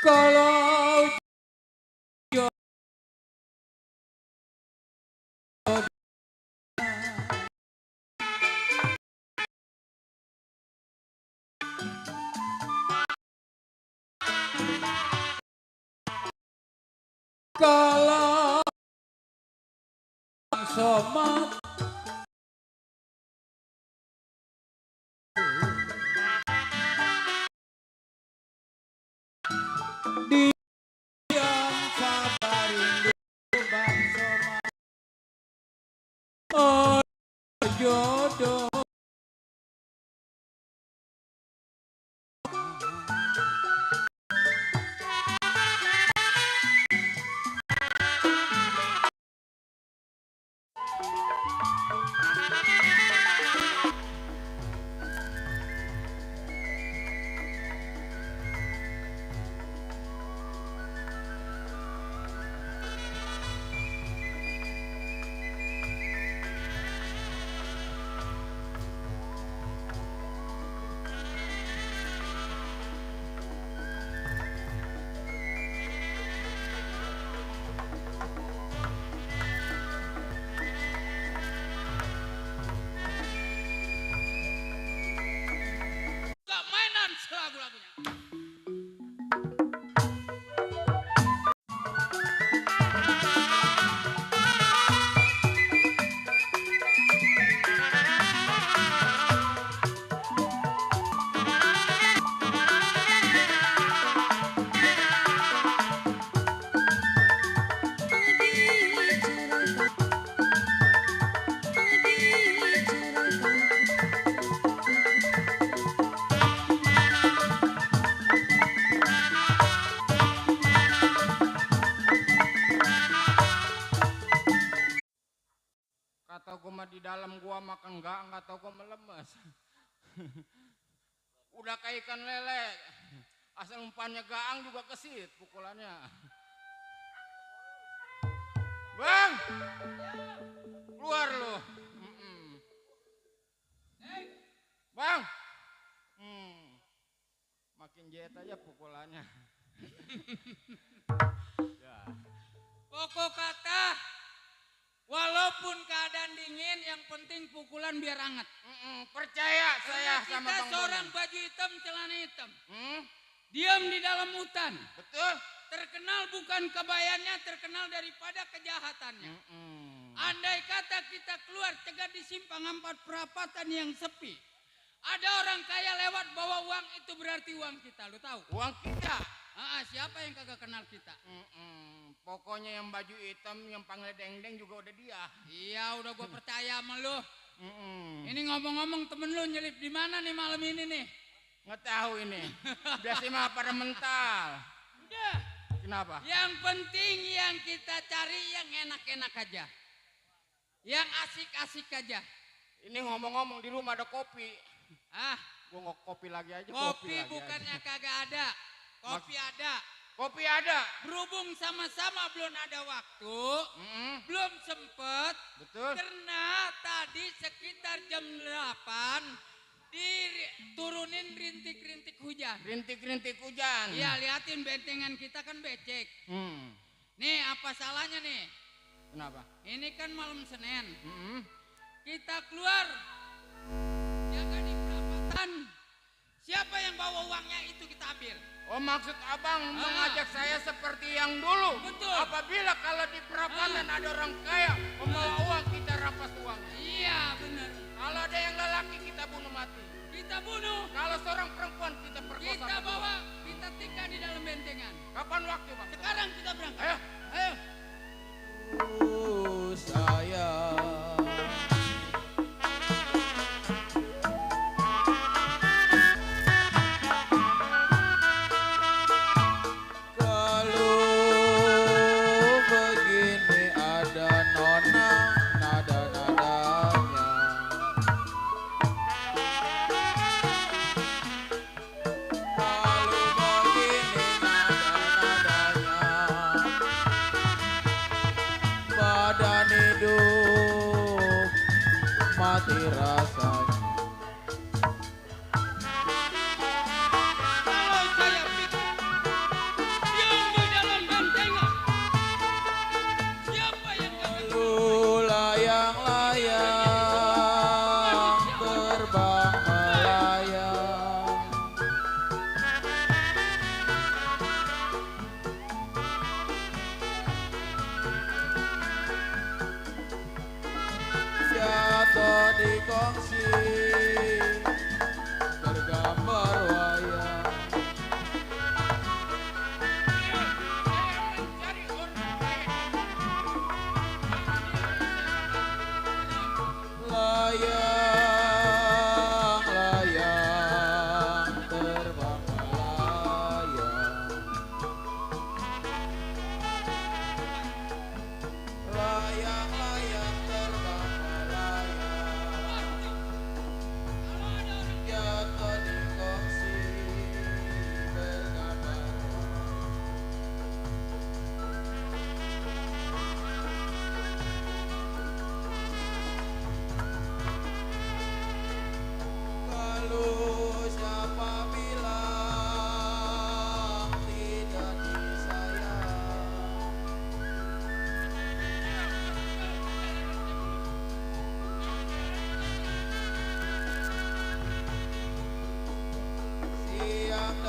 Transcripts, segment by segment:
Kalau kalau somat diam sabar rindu bang somat oh jodoh lagu-lagunya. Kata gua mah di dalam gua makan enggak tahu gua melemes. Udah kayak ikan lele, asal umpannya gaang juga kesit pukulannya. Bang, keluar lu. Bang, makin jet aja pukulannya. Ya. Pokok kata, walaupun keadaan dingin, yang penting pukulan biar hangat. Percaya saya Karena sama kita Bang seorang Bonan. baju hitam, celana hitam. Diam di dalam hutan. Betul. Terkenal bukan kebayannya, terkenal daripada kejahatannya. Andai kata kita keluar cegat di simpang 4 perapatan yang sepi, ada orang kaya lewat bawa uang, itu berarti uang kita, lu tahu? Uang kita. Siapa yang kagak kenal kita? Pokoknya yang baju hitam yang panggil deng-deng juga udah dia. Iya, udah gue percaya sama lu. Ini ngomong-ngomong, temen lu nyelip di mana nih malam ini nih? Nggak tahu ini. Biasa mah pada mental. Udah. Kenapa? Yang penting yang kita cari yang enak-enak aja. Yang asik-asik aja. Ini ngomong-ngomong di rumah ada kopi. Gua Gua kopi lagi aja. kopi lagi bukannya aja. kagak ada. Kopi ada. Kopi ada. Berhubung sama-sama belum ada waktu, belum sempet. Betul. Karena tadi sekitar jam 8 diturunin rintik-rintik hujan. Rintik-rintik hujan. Iya, liatin bentengan kita kan becek. Nih, apa salahnya nih? Kenapa? Ini kan malam Senin. Kita keluar jaga di perapatan. Siapa yang bawa uangnya itu kita ambil. Oh, maksud abang mengajak saya seperti yang dulu. Betul. Apabila kalau di perapatan ada orang kaya membawa uang, kita rampas uangnya. Iya, benar. Kalau ada yang lelaki kita bunuh mati. Kita bunuh. Kalau seorang perempuan kita perkosa. Kita bawa, kita tikar di dalam bentengan. Kapan waktu, Bang? Sekarang kita berangkat. Ayo. Ayo. Sayang. Dan hidup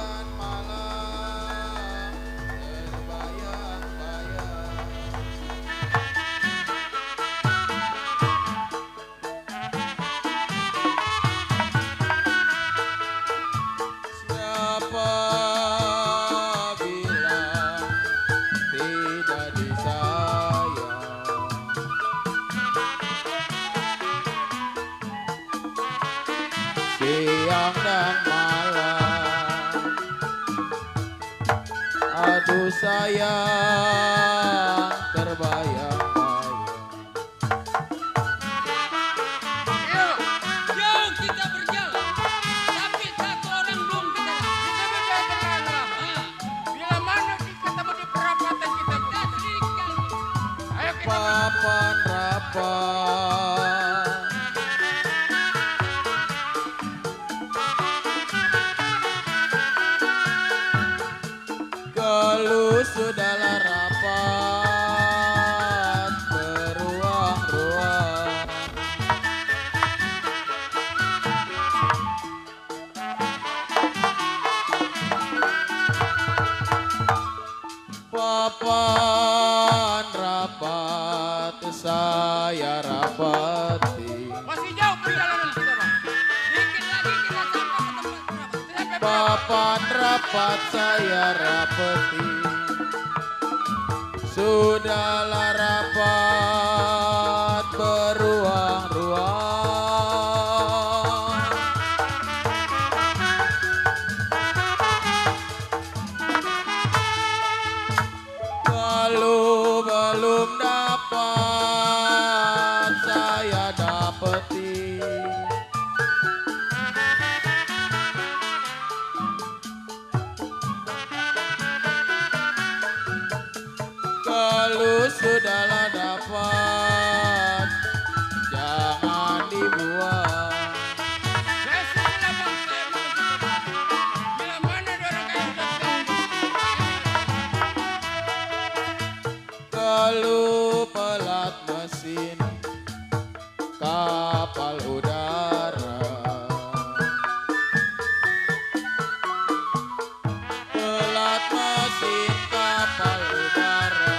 dan malam terbayang-bayang. Siapa bilang tidak disayang? Siang dan malam, aduh sayang terbayang-bayang. Yuk, Jauh kita berjalan, tapi satu orang belum kita dapat. kita berjalan lah. Ah, Bila mana ketemu di perapatan kita kita sendiri jalan. Ayo kita Papan rapat, kalau sudahlah rapat beruang-ruang. Papan rapat saya rapati, masih jauh perjalanan kita, Bang. Dikit lagi kita sampai ke tempat berapa? Sampai papan rapat saya rapati, sudahlah rapat beruang-ruang. Kalau belum dapat saya dapati, kalau sudahlah dapat jangan dibuang. saya sudah, Bang, saya mau kita. Bila mana ada orang kayak udah ketemu. Kalau pelat mesin kapal udara, pelat mesin kapal udara,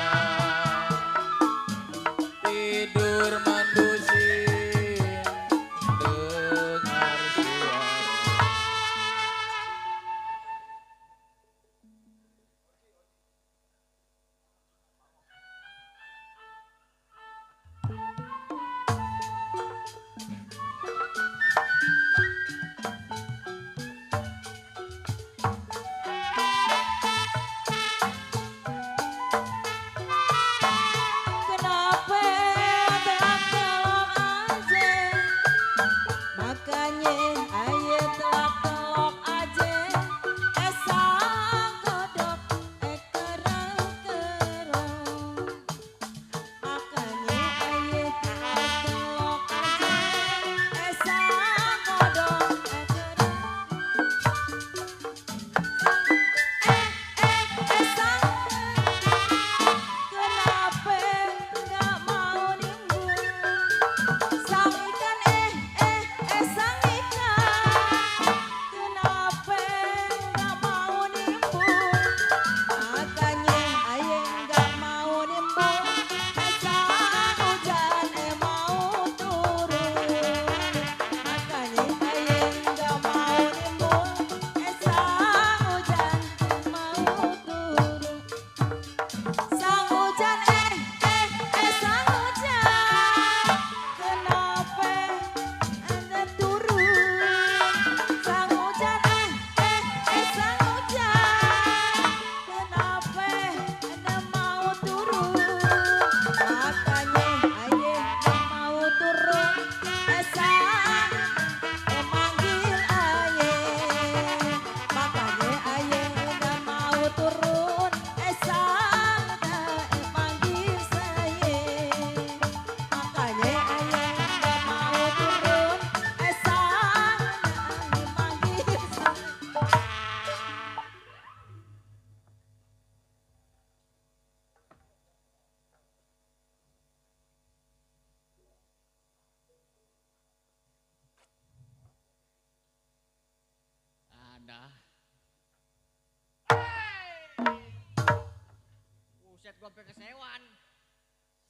Buset gua sampai kesewan.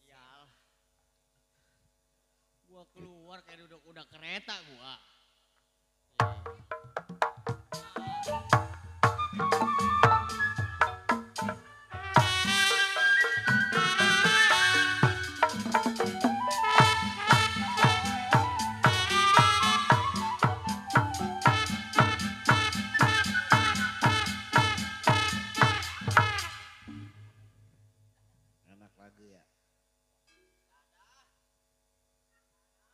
Sial. Gua keluar kayak duduk udah kereta gua. Enak lagu ya.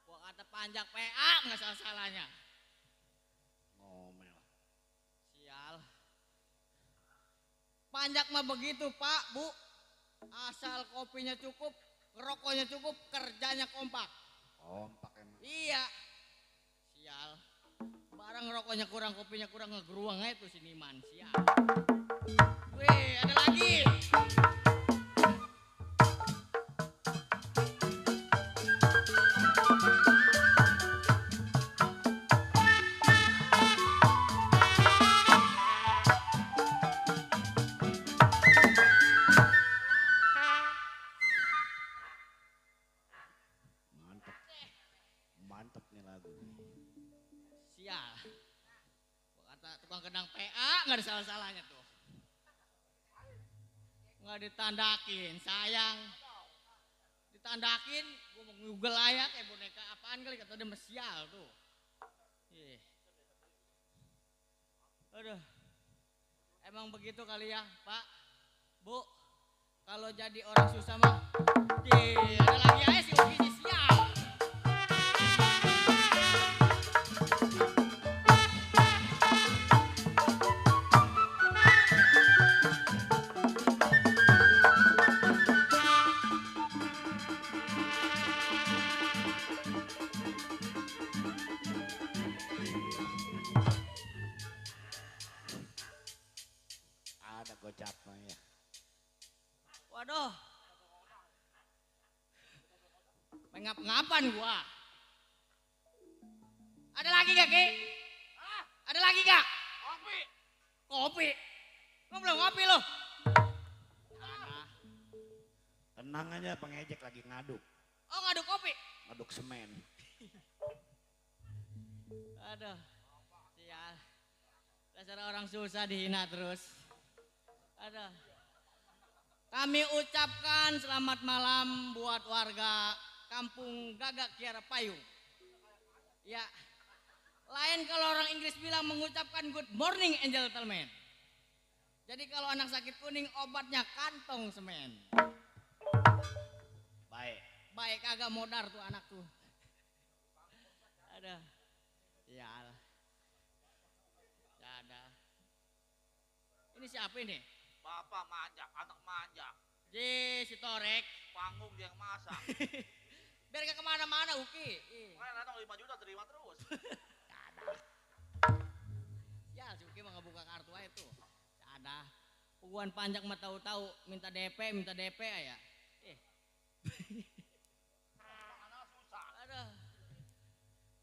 Gua kata panjang PA nggak salah-salahnya. Ngomel. Sial. Panjak mah begitu Pak, Bu. Asal kopinya cukup, rokoknya cukup, kerjanya kompak. Kompak emang. Iya. Sial. Barang rokoknya kurang, kopinya kurang, ngegeruang aja tuh si Niman. Sial. Wih, ada lagi. Mantep. Mantep nih lagu. Sial. Gua kata tukang kedang PA nggak ada salah-salahnya tuh. Nggak ditandakin, sayang. Ditandakin, gua mau ngugel aja kayak boneka apaan kali kata dia mesial tuh. Ih. Aduh. Emang begitu kali ya, Pak, Bu. Kalau jadi orang susah mah, ada lagi aja si Uki si sial. Ada gocapnya ya. Waduh. Ngap-ngapan gua. Ada lagi gak, Ki? Ada lagi gak? Kopi. Kopi. Lo belum ngopi lo? Ada. Tenang aja pengejek lagi ngaduk. Oh ngaduk kopi? Ngaduk semen. Aduh. Sial. Dasar orang susah dihina terus. Aduh. Kami ucapkan selamat malam buat warga Kampung Gagak Kiara Payung. Ya. Lain kalau orang Inggris bilang mengucapkan good morning and gentlemen. Jadi kalau anak sakit kuning obatnya kantong semen. Baik. Baik agak modar tuh anak tuh. Ada. Ya. Ada. Ini siapa ini? Bapak manjak, anak manjak. Si Torek. Panggung dia yang masak. Biar gak kemana-mana Uki. Makanya datang 5 juta terima terus. Ya si Uki mah ngebuka kartu aja tuh. Ada. Puguan panjang mah tahu-tahu minta DP aja. Aduh.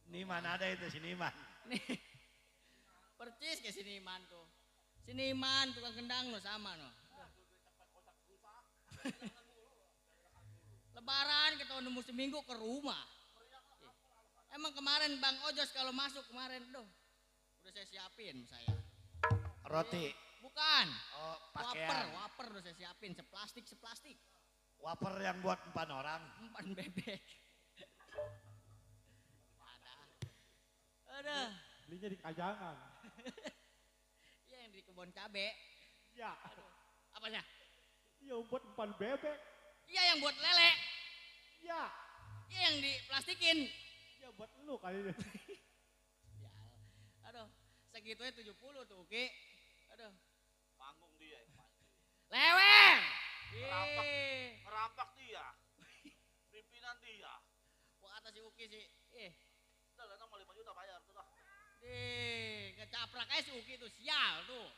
Niman ada itu si Niman. Nih. Percis kayak Siniman tuh. Siniman tukang kendang no sama no. Lebaran kita nemu seminggu ke rumah. Emang kemarin Bang Ojos kalau masuk kemarin udah saya siapin saya. Roti. Bukan. Oh, pakaian. Waper udah saya siapin seplastik. Waper yang buat 4 orang. 4 bebek. Ada. Belinya di Kajangan. Iya yang di kebun cabe. Ya, Apanya? iya buat 4 bebek. Iya yang buat lele. Ya, Iya yang diplastikin. ya buat lu kali ini. Ya. Aduh, segitu aja 70 tuh, Ki. Aduh. Panggung dia. Leweng. Merampok. Ih. Merampak dia. Pimpinan dia. Gua kata si Uki sih. Udah datang mau 5 juta bayar tuh dah. Kecaprak aja si Uki tuh sial tuh.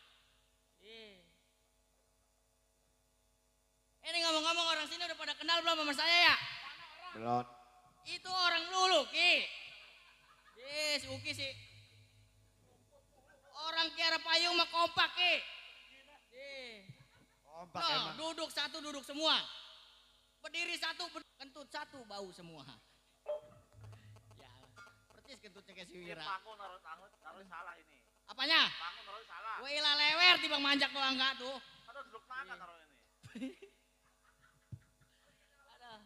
Ini ngomong-ngomong orang sini udah pada kenal belum sama saya ya? Belum. Itu orang lulu, Ki. Si Uki sih. Orang Kiara Payung mah kompak, Ki. Kompak Nah, emang. duduk satu duduk semua. Berdiri satu, kentut satu, bau semua. Ya, percis kentutnya kayak si Wira. Pangku naruh salah ini. Apanya? Pangku naruh salah. Wila lewer timbang manjak doang enggak tuh. Aduh duduk naga naruh ini. Aduh.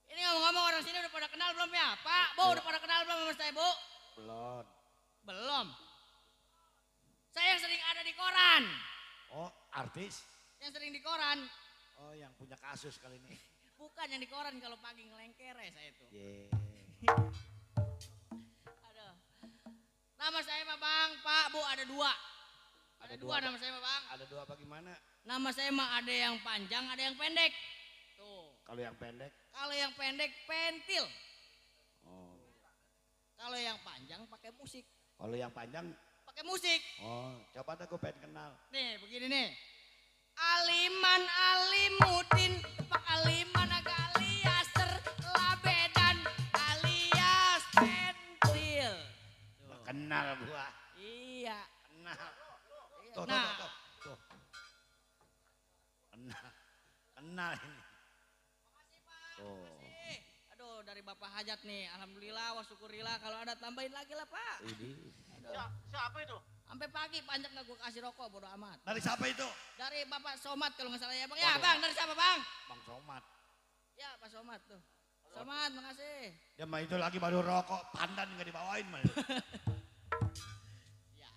Ini ngomong-ngomong orang sini udah pada kenal belum ya? Pak, Bu udah pada kenal belum sama saya, Bu? Belum. Belum. Saya yang sering ada di koran. Oh, artis? Yang sering di koran. Oh, yang punya kasus kali ini. Bukan yang di koran kalau pagi ngelengkere saya tuh. Ye. Aduh. Nama saya mah Bang, Pak, Bu ada dua. Ada dua nama saya mah Bang. Ada dua apa gimana? Nama saya mah ada yang panjang, ada yang pendek. Tuh. Kalau yang pendek? Kalau yang pendek pentil. Oh. Kalau yang panjang pakai musik. Kalau yang panjang? Pakai musik. Oh, coba dah gue pengen kenal. Nih, begini nih. Aliman alimutin, tepak aliman agaliaser, labedan alias pentil. Tuh. Kenal gua. Iya. Kenal. Iya. Tuh, Nah, tuh. Kenal. Kenal ini. Tuh. aduh dari Bapak Hajat nih, alhamdulillah wa syukurillah, kalau ada tambahin lagi lah Pak. Ini. Siapa itu? Sampai pagi panjang gak gue kasih rokok, bodo amat. Dari siapa itu? Dari Bapak Somad kalau nggak salah ya Bang. Ya Bang, dari siapa Bang? Bang Somad. Ya Pak Somad tuh. Somad, makasih. Dia mah itu lagi baru rokok, pandan nggak dibawain mah. Ya,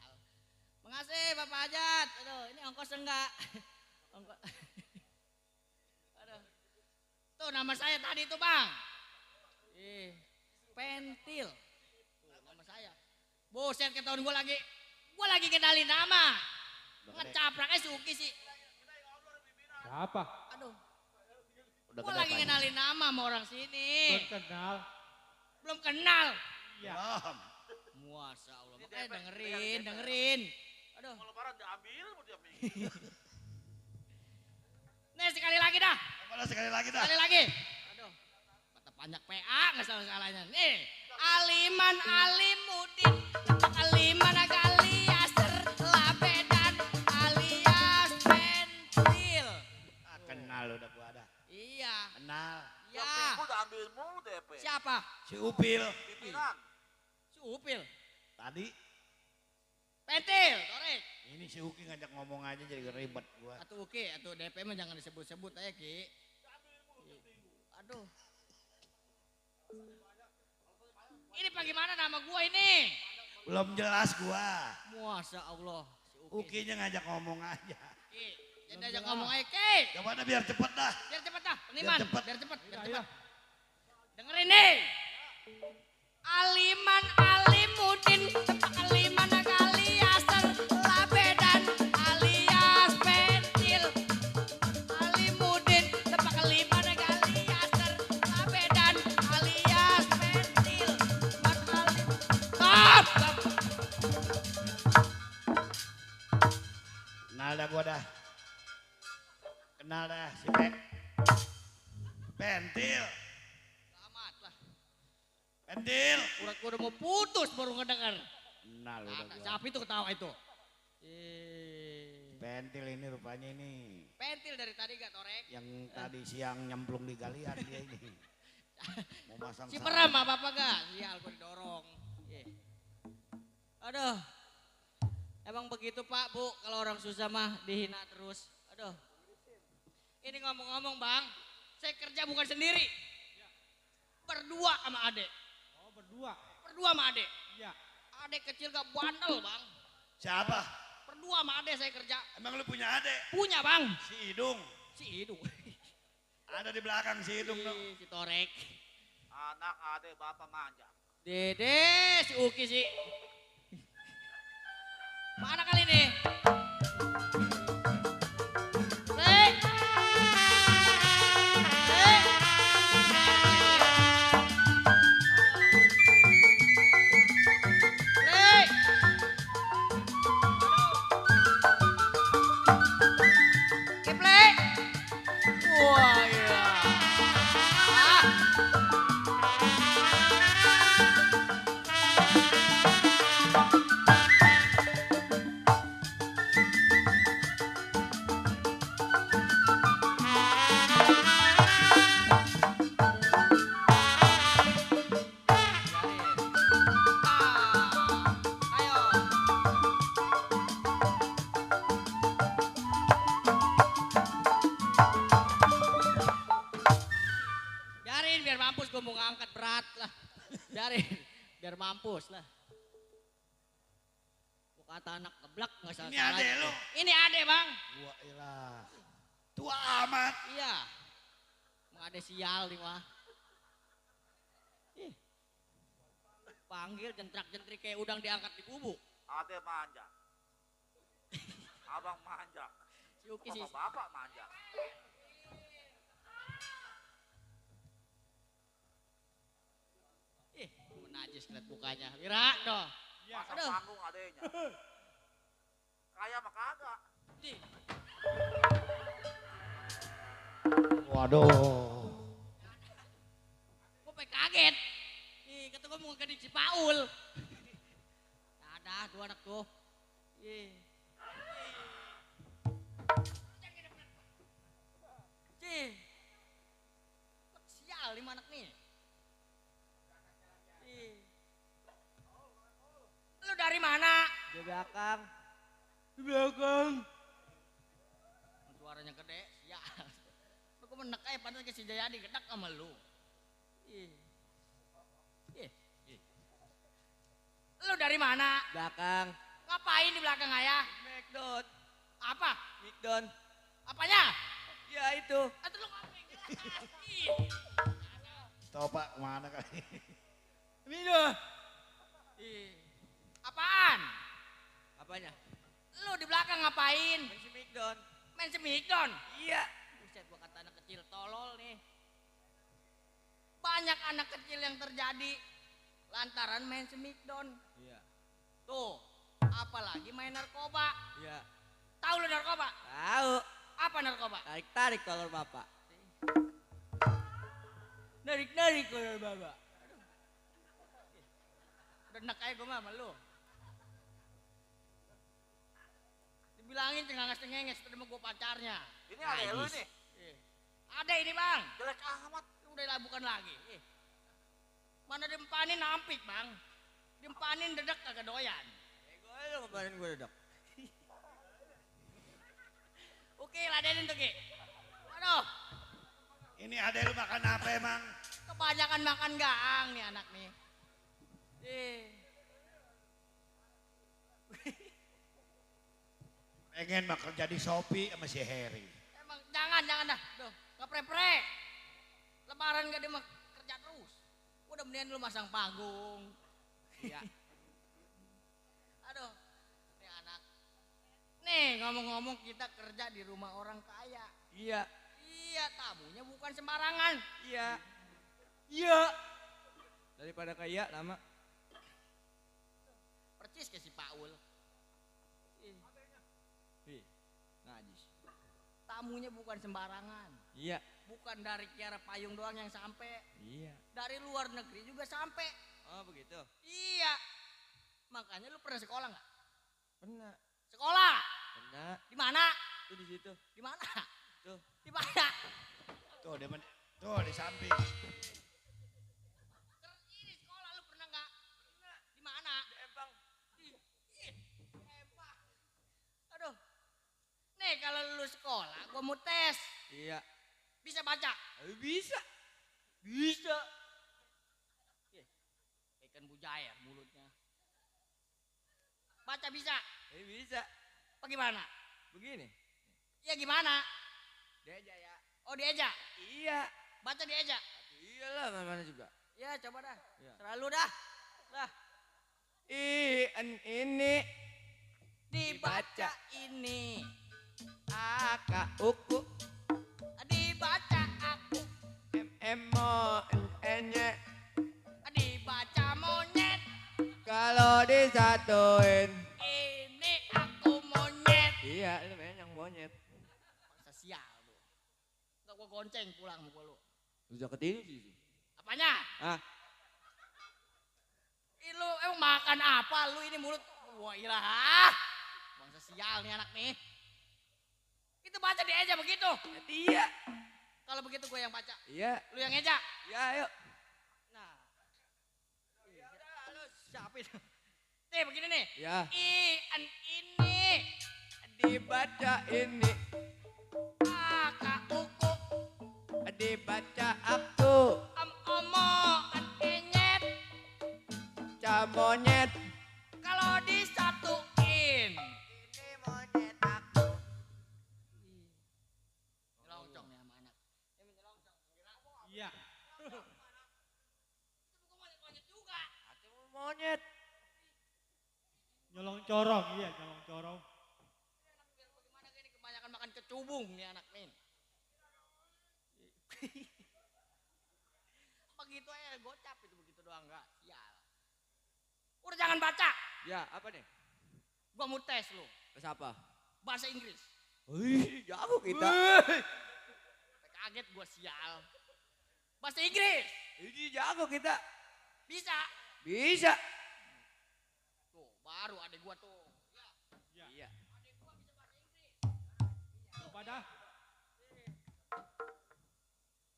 makasih Bapak Hajat. Aduh, ini ongkos enggak? Ongkos. Aduh. Tuh nama saya tadi tuh Bang. Pentil. Tuh nama saya. Buset ketahuan gue lagi kenalin nama. Ngecapraknya si Uki sih. Siapa? Aduh, Udah gue lagi kenalin nama sama orang sini. Belum kenal. Belum kenal. Iya. Belum. Muasa Allah, makanya dengerin. Aduh, Kalau parah diambil mau diambil. nih sekali lagi dah. Coba dah sekali lagi dah. Sekali lagi. Aduh, kata banyak PA nggak salah-salahnya. Nih, aliman alimudin, aliman agaliaser, labedan alias pentil. Ah, kenal udah gua ada. Iya, Kenal. iya. Aku udah ambil mulu DP. Siapa? Si Upil. Pimpinan. Si Upil. Tadi Pentil, korek. ini si Uki ngajak ngomong aja jadi ribet gua. Atuh Uki, atuh DP mah jangan disebut-sebut aja Ki. Aduh. Ini bagaimana nama gua ini? Belum jelas gua. Muasa Allah, si Uki. Ukinya ngajak ngomong aja. Ki, jadi ajak ngomong aja Ki. Coba dah biar cepet dah. Biar cepet dah, Peniman. cepet. Biar cepet, biar Ayo. cepet. Dengerin nih. Aliman alimudin, tepak aliman agaliaser, labedan alias pentil. Alimudin, tepak aliman agaliaser, labedan alias pentil. Stop! Kenal dah gua dah. Kenal dah si Pentil. Selamat lah. Pentil. Urat gua udah mau putus baru ngedenger. Kenal udah Kata, gua. siapa itu ketawa itu? Pentil ini rupanya ini. Pentil dari tadi gak torek. Yang tadi siang nyemplung di galian dia ini. Mau masang Si sarung. merem apa gak? Sial gua didorong. Aduh. Emang begitu Pak Bu, kalau orang susah mah dihina terus. Aduh. Ini ngomong-ngomong Bang, saya kerja bukan sendiri. Berdua sama adek. Oh, berdua. Berdua sama adek. Iya. Adek kecil gak bandel Bang. Siapa? Berdua sama adek saya kerja. Emang lu punya adek? Punya Bang. Si Idung. Si Idung. Ada di belakang si Idung dong. Si Torek. Anak ade bapak manja. Dede si Uki sih. Mana kali nih? Play. Play. Play. Oke, play. Wah, iya. Ah. mampus lah. Gua kata anak geblak nggak salah. Ini ade lu. Ini ade bang. Wah ilah. Tua amat. Iya. Emang ada sial nih mah. Ih. Panggil jentrak-jentrik kayak udang diangkat di bubuk. Ade manja. Abang manja. Si Uki sih. Bapak manja. Ih, najis liat mukanya. Wira dong. Masa Aduh. panggung adanya. Kaya mah kagak. Ih, Waduh. gua pengen kaget. Ih, kata gua mau ke si Paul. Ada dua anak tuh. Ih. Cih. Kok sial lima anak nih. Ih. Lu dari mana? Di belakang. Di belakang. Suaranya gede, sial. Lu kok menek aja padahal ke si Jayadi gedak sama lu. Ih. Ih. Ih. Lu dari mana? Belakang. Ngapain di belakang ayah? McDonald. Apa? McDonald. Apanya? Ya itu. Atau lu ngapain? Ih. Tahu Pak kemana kali? Mina. Ih. Apaan? Apanya? Lu di belakang ngapain? Si McDonald. Main semikdon? Iya. Buset, gua kata anak kecil tolol nih. Banyak anak kecil yang terjadi lantaran main semikdon. Iya. Tuh, apalagi main narkoba. Iya. Tahu lu narkoba? Tahu. Apa narkoba? Tarik-tarik kolor bapak. Narik-narik kolor bapak. Udah enak aja gua mah sama lu. Dibilangin cengenges-cengenges itu mah gua pacarnya. Ini ade lu nih. Eh, Ada ini bang. Jelek amat. Udah bukan lagi. Mana diempanin nampik bang. Diempanin dedek kagak doyan. Gue lu ngapain gue dedek. Oke ladenin tuh Ki. Aduh, Ini ada lu makan apa emang? kebanyakan makan gaang nih anak nih. Pengen mah kerja di Shopee sama si Harry. Emang jangan dah. Duh, gak pre-pre. Lebaran gak dia mah kerja terus. Udah mendingan lu masang panggung. Iya. Aduh, nih anak. Nih ngomong-ngomong kita kerja di rumah orang kaya. Iya. Iya, tamunya bukan sembarangan. Iya. Iya. Daripada kaya lama. Percis ke si Paul. Ih. Najis. Tamunya bukan sembarangan. Iya. Bukan dari Kiara Payung doang yang sampai. Iya. Dari luar negeri juga sampai. Oh begitu. Iya. Makanya lu pernah sekolah nggak? Pernah. Sekolah. Pernah. Di mana? Tuh di situ. Di mana? Tuh. Di mana? Tuh di samping. Ini sekolah lu pernah nggak? Di mana? Di Empang. Hebat. Aduh. Nih kalau lu sekolah, gua mau tes. Iya. Bisa baca? Bisa. Bisa. Ikan bujaya mulutnya. Baca bisa? Bisa. Apa gimana? Begini. Ya gimana? Deja ya. Oh diajak? Iya. Baca diajak? Iyalah mana-mana juga. Ya coba dah. Ya. Selalu dah. Dah. Ini Dibaca ini. aka uku Dibaca aku. mo enye Dibaca monyet. kalau disatuin. Ini aku monyet. Iya, itu memang yang monyet. Bangsa sial lu. Enggak gua gonceng pulang sama gua lu. Udah ketidur sih. Apanya? Ah, Lu emang makan apa lu ini mulut? Wah ilah. Bangsa sial nih anak nih. Itu baca dia aja begitu. iya. Kalau begitu gue yang baca. Iya. Lu yang ngeja. Ya, ayo. Nah. Ya udah lu siapa itu? Nih begini nih. Ya. Ini. Dibaca ini, Kuku. dibaca aku, Omo. Enyet. caw monyet. Kalau disatuin. Ini monyet aku. Nyelongcong nih sama anak. Nyelongcong. Iya. Itu bukan monyet-monyet juga. Hatimu monyet. Nyolong corong, iya nyolong corong. Biar bagaimana ini kebanyakan makan kecubung nih anak nih. Begitu aja gocap itu begitu doang enggak. Sial. Udah jangan baca. Ya, apa nih? Gua mau tes lu. Tes apa? Bahasa Inggris. Wih, jago kita. Kaget gua sial. Bahasa Inggris. Ini jago kita. Bisa. Bisa. Tuh, baru adek gua tuh. Iya. Adek gua bisa bahasa Inggris. Coba dah.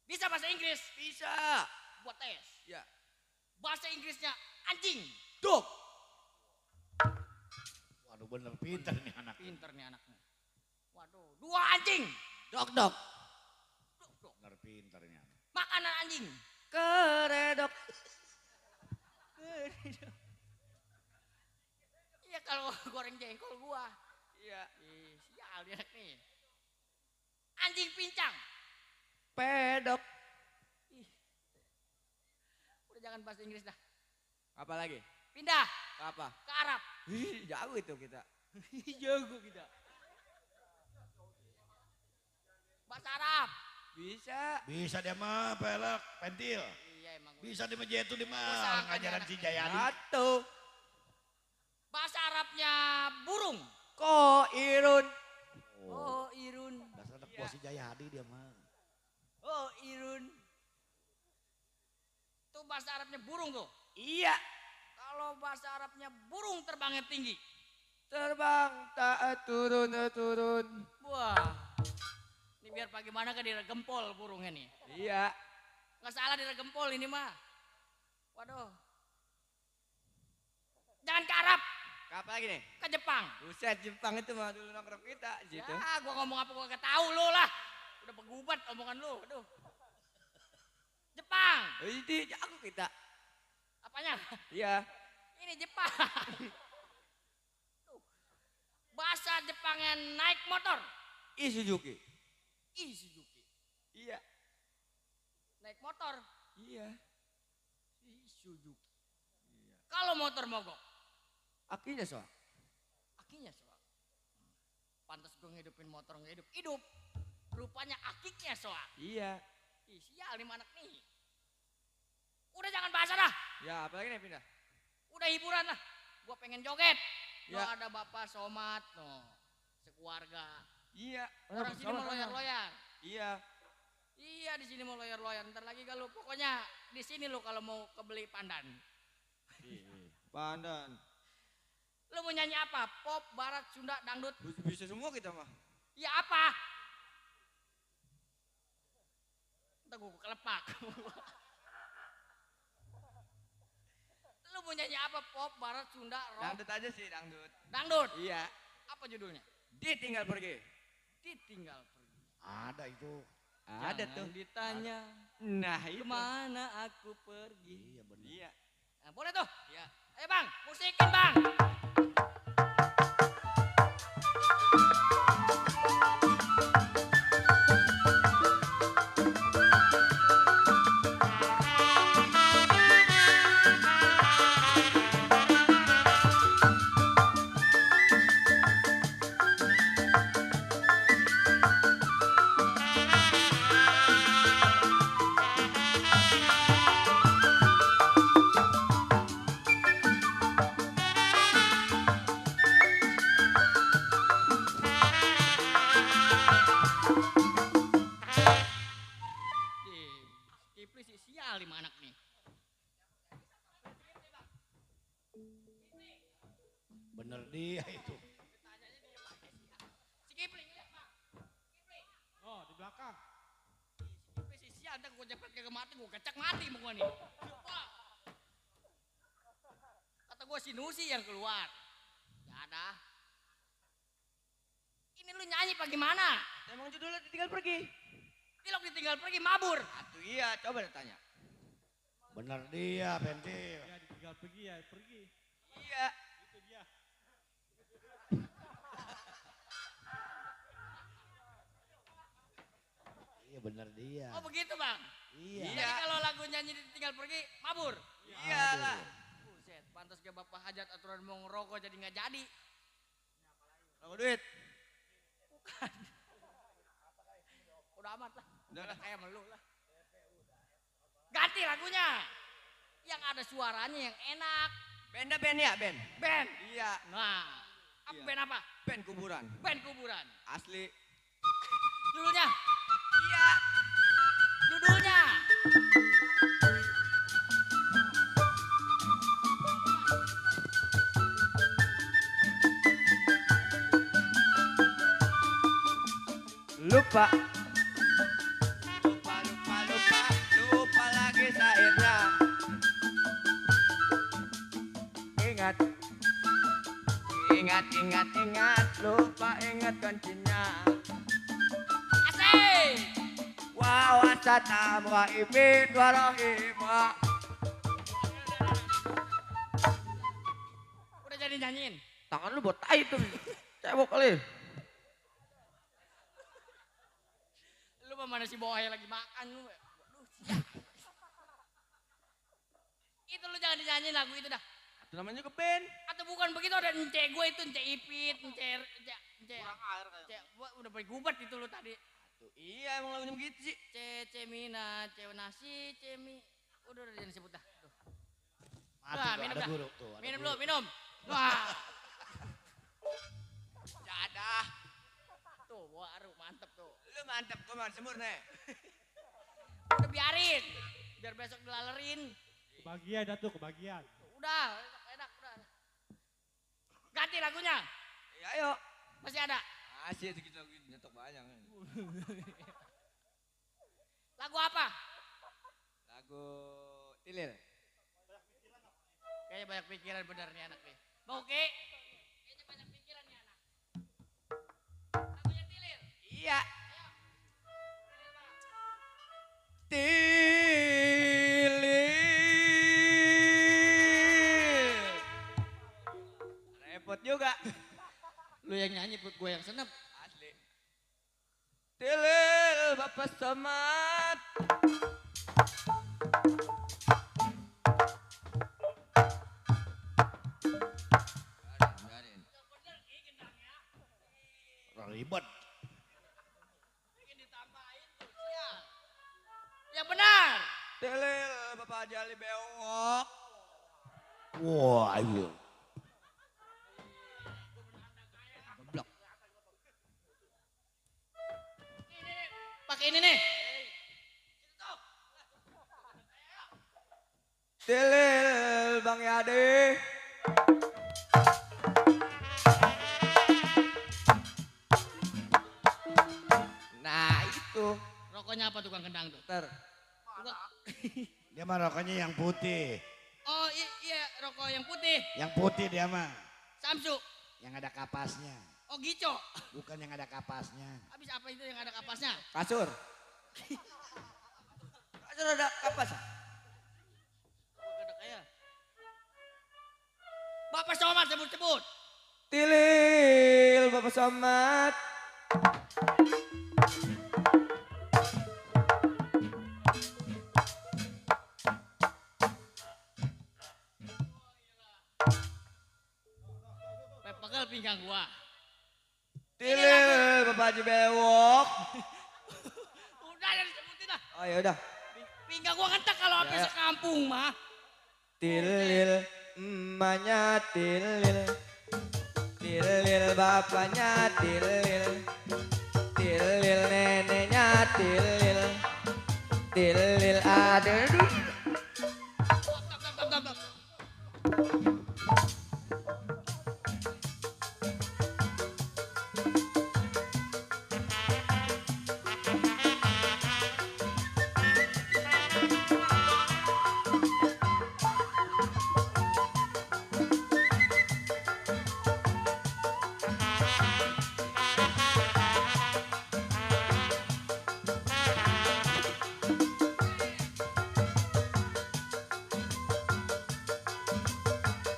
Bisa bahasa Inggris. Bisa. Buat tes. Ya. Bahasa Inggrisnya anjing. Dok. Waduh bener pinter nih anak. Pinter nih anaknya. Waduh, 2 anjing. Dok, dok. Duh, duh. Bener pinter nih anak. Makanan anjing. Keredok. Iya kalau goreng jengkol gua. Iya. Sial dia nih. Anjing pincang. Pedok. Udah jangan bahasa Inggris dah. Apa lagi? Pindah Apa? ke Arab. Ih, jago itu kita. Jago kita. Bahasa Arab. Bisa. Bisa dia mah pelek, pentil. Iya emang. Bisa dia mah jetu dia Usaha mah kan ngajaran anak. si Jayadi. Satu. Bahasa Arabnya burung. Ko irun. Oh, irun. Dasar anak buah si Jayadi dia mah. Oh, irun. Itu bahasa Arabnya burung tuh. Iya. Kalau bahasa Arabnya burung terbangnya tinggi. Terbang tak turun. Wah. Ini biar bagaimana kan gempol burungnya nih. Iya. Nggak salah gempol ini mah. Waduh. Jangan ke Arab, Apa lagi nih? ke Jepang. Buset, Jepang itu mah dulu nongkrong kita situ. Ya, gua ngomong apa gua gak tahu lu lah. Udah begubat omongan lu. Aduh. Jepang. Ini jago kita. Apanya? Iya. Ini Jepang. Tuh. Bahasa Jepangnya naik motor. Suzuki. Suzuki. Iya. Naik motor. Iya. Suzuki. Kalau motor mogok, Akinya soal. akinya soal. Pantas gue ngidupin motor nggak hidup. Rupanya akinya soal. Iya. Sial nih anak nih. Udah jangan bahasa dah. Ya, apa lagi nih pindah? Udah hiburan lah. Gua pengen joget. Ya. No, ada bapak somat, no. Sekeluarga. Iya. Orang sini mau loyar-loyar. Iya. Iya di sini mau loyar-loyar. Ntar lagi kalau pokoknya di sini lo kalau mau kebeli pandan. Pandan. Lo mau nyanyi apa? Pop, barat, Sunda, dangdut? Bisa semua kita mah. Ya apa? Ntar gue kelepak. Lo mau nyanyi apa? Pop, barat, Sunda, rock, Dangdut aja sih, dangdut. dangdut? Iya. Apa judulnya? Ditinggal pergi. Ditinggal pergi. Ada itu. Ada Jangan tuh. ditanya Nah, itu. kemana aku pergi. Iya bener. Iya. Nah, boleh tuh. Iya. Ayo bang, musikin bang. Kipli sih sial lima anak nih. Bener dia itu. Si Kipli ngeliat bang. Kipli. Oh, di belakang. Si Kipli sih sial. Ntar gue cepet kagak mati. Gue kecak mati mau gua nih. Wah. Kata gue si Nusi yang keluar. Ya ada. Ini lu nyanyi apa gimana? Emang judulnya ditinggal pergi. Tilok ditinggal pergi mabur. Atuh iya, coba tanya. Bener dia pentil. Ya ditinggal tinggal pergi ya pergi. Iya. Itu dia. Iya bener dia. Oh begitu bang. Iya. Jadi kalau lagu nyanyi tinggal pergi, mabur. Iya lah. Buset, pantas ke bapak hajat aturan mau ngerokok jadi nggak jadi. Rokok duit. Udah amat lah. Udah lah. Kayak melu lah. Ganti lagunya. Yang ada suaranya yang enak. Benda band ya band. Band. Iya. Nah, Iya. band apa? Band kuburan. Band kuburan. Asli. Judulnya? Iya. Judulnya? Lupa. Lupa, lupa, lupa. Lupa lagi syairnya. Ingat. Ingat, ingat, ingat. Lupa ingat kuncinya. Asik. Wa wasata wa ibin wa rahima. Udah jadi nyanyiin? Tangan lu buat tai tuh. Cebok kali. Lu mah mana si bohai lagi makan lu. Aduh, siap. Itu lu jangan dinyanyiin lagu itu dah. Itu namanya juga band. Atau bukan begitu ada ence gue itu, ence ipit, ence. Kurang air kayak. Udah bergubat itu lu tadi. Tuh, iya emang lagunya begitu sih. Cemina, nasi, cemi. Udah jangan disebut dah. Tuh. Mati Wah, tuh, minum ada dah. guru tuh. ada Minum guru. lu, minum. Wah. Jadah. Tuh, baru mantep tuh. Lu mantep kemana sempurna. Udah biarin. Biar besok dilalerin. Kebagian dah tuh kebagian. Udah, enak, udah. Ganti lagunya. Ya ayo. Masih ada. Masih itu kita nyetok banyak. Lagu apa? Lagu Tilil. Kayaknya banyak pikiran bener nih anak nih. Mau Ki? Kayaknya banyak pikiran nih anak. Lagunya Tilir. Iya. Tilil. Repot juga. Lu yang nyanyi perut gue yang senep. Asli. Tilil Bapak Somad. Biarin. Orang ribet. Bikin ditambahin tuh, siap. Yang benar. Tilil Bapak Jali Bewok. Wah, ayo. Blok. Pakai ini nih. Tilil Bang Yade. Nah itu. Rokoknya apa tukang kendang tuh? Ter. Dia mah rokoknya yang putih. Oh iya, rokok yang putih. Yang putih dia mah. Samsu. Yang ada kapasnya. Oh gico. Bukan yang ada kapasnya. Habis apa itu yang ada kapasnya? Kasur. Kasur ada kapas. Ada kayak. Bapak Somad sebut-sebut. Tilil Bapak Somad. Pegel pinggang gua. Tilil Bapak Haji Bewok. Udah yang disebutin dah. Oh ya udah. Pinggang gua ngentek kalau habis Ya. sekampung mah. Tilil emaknya tilil. Tilil bapaknya tilil. Tilil neneknya tilil. Tilil aduh. Tap.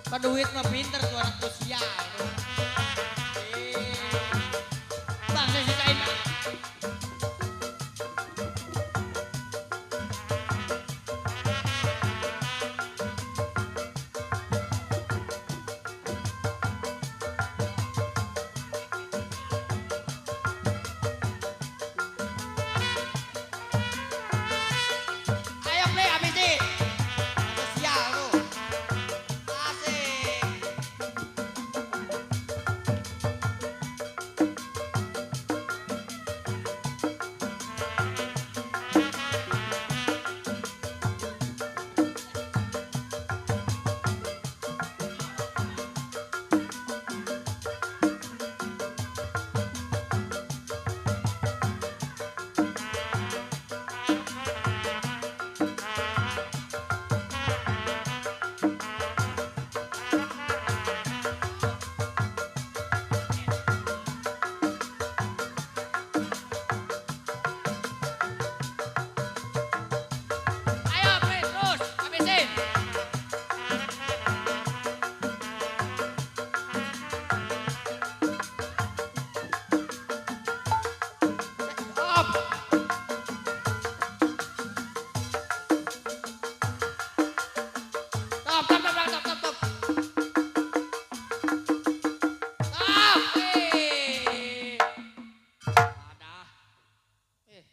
Peduit mah pinter tuh anak tuh sial. Bang, saya sisain. Ayo play habisin. Anak sial lu. Asik. Ayo play terus habisin. Stop. Stop, stop, stop, stop, stop, stop. Stop. Ada. Eh.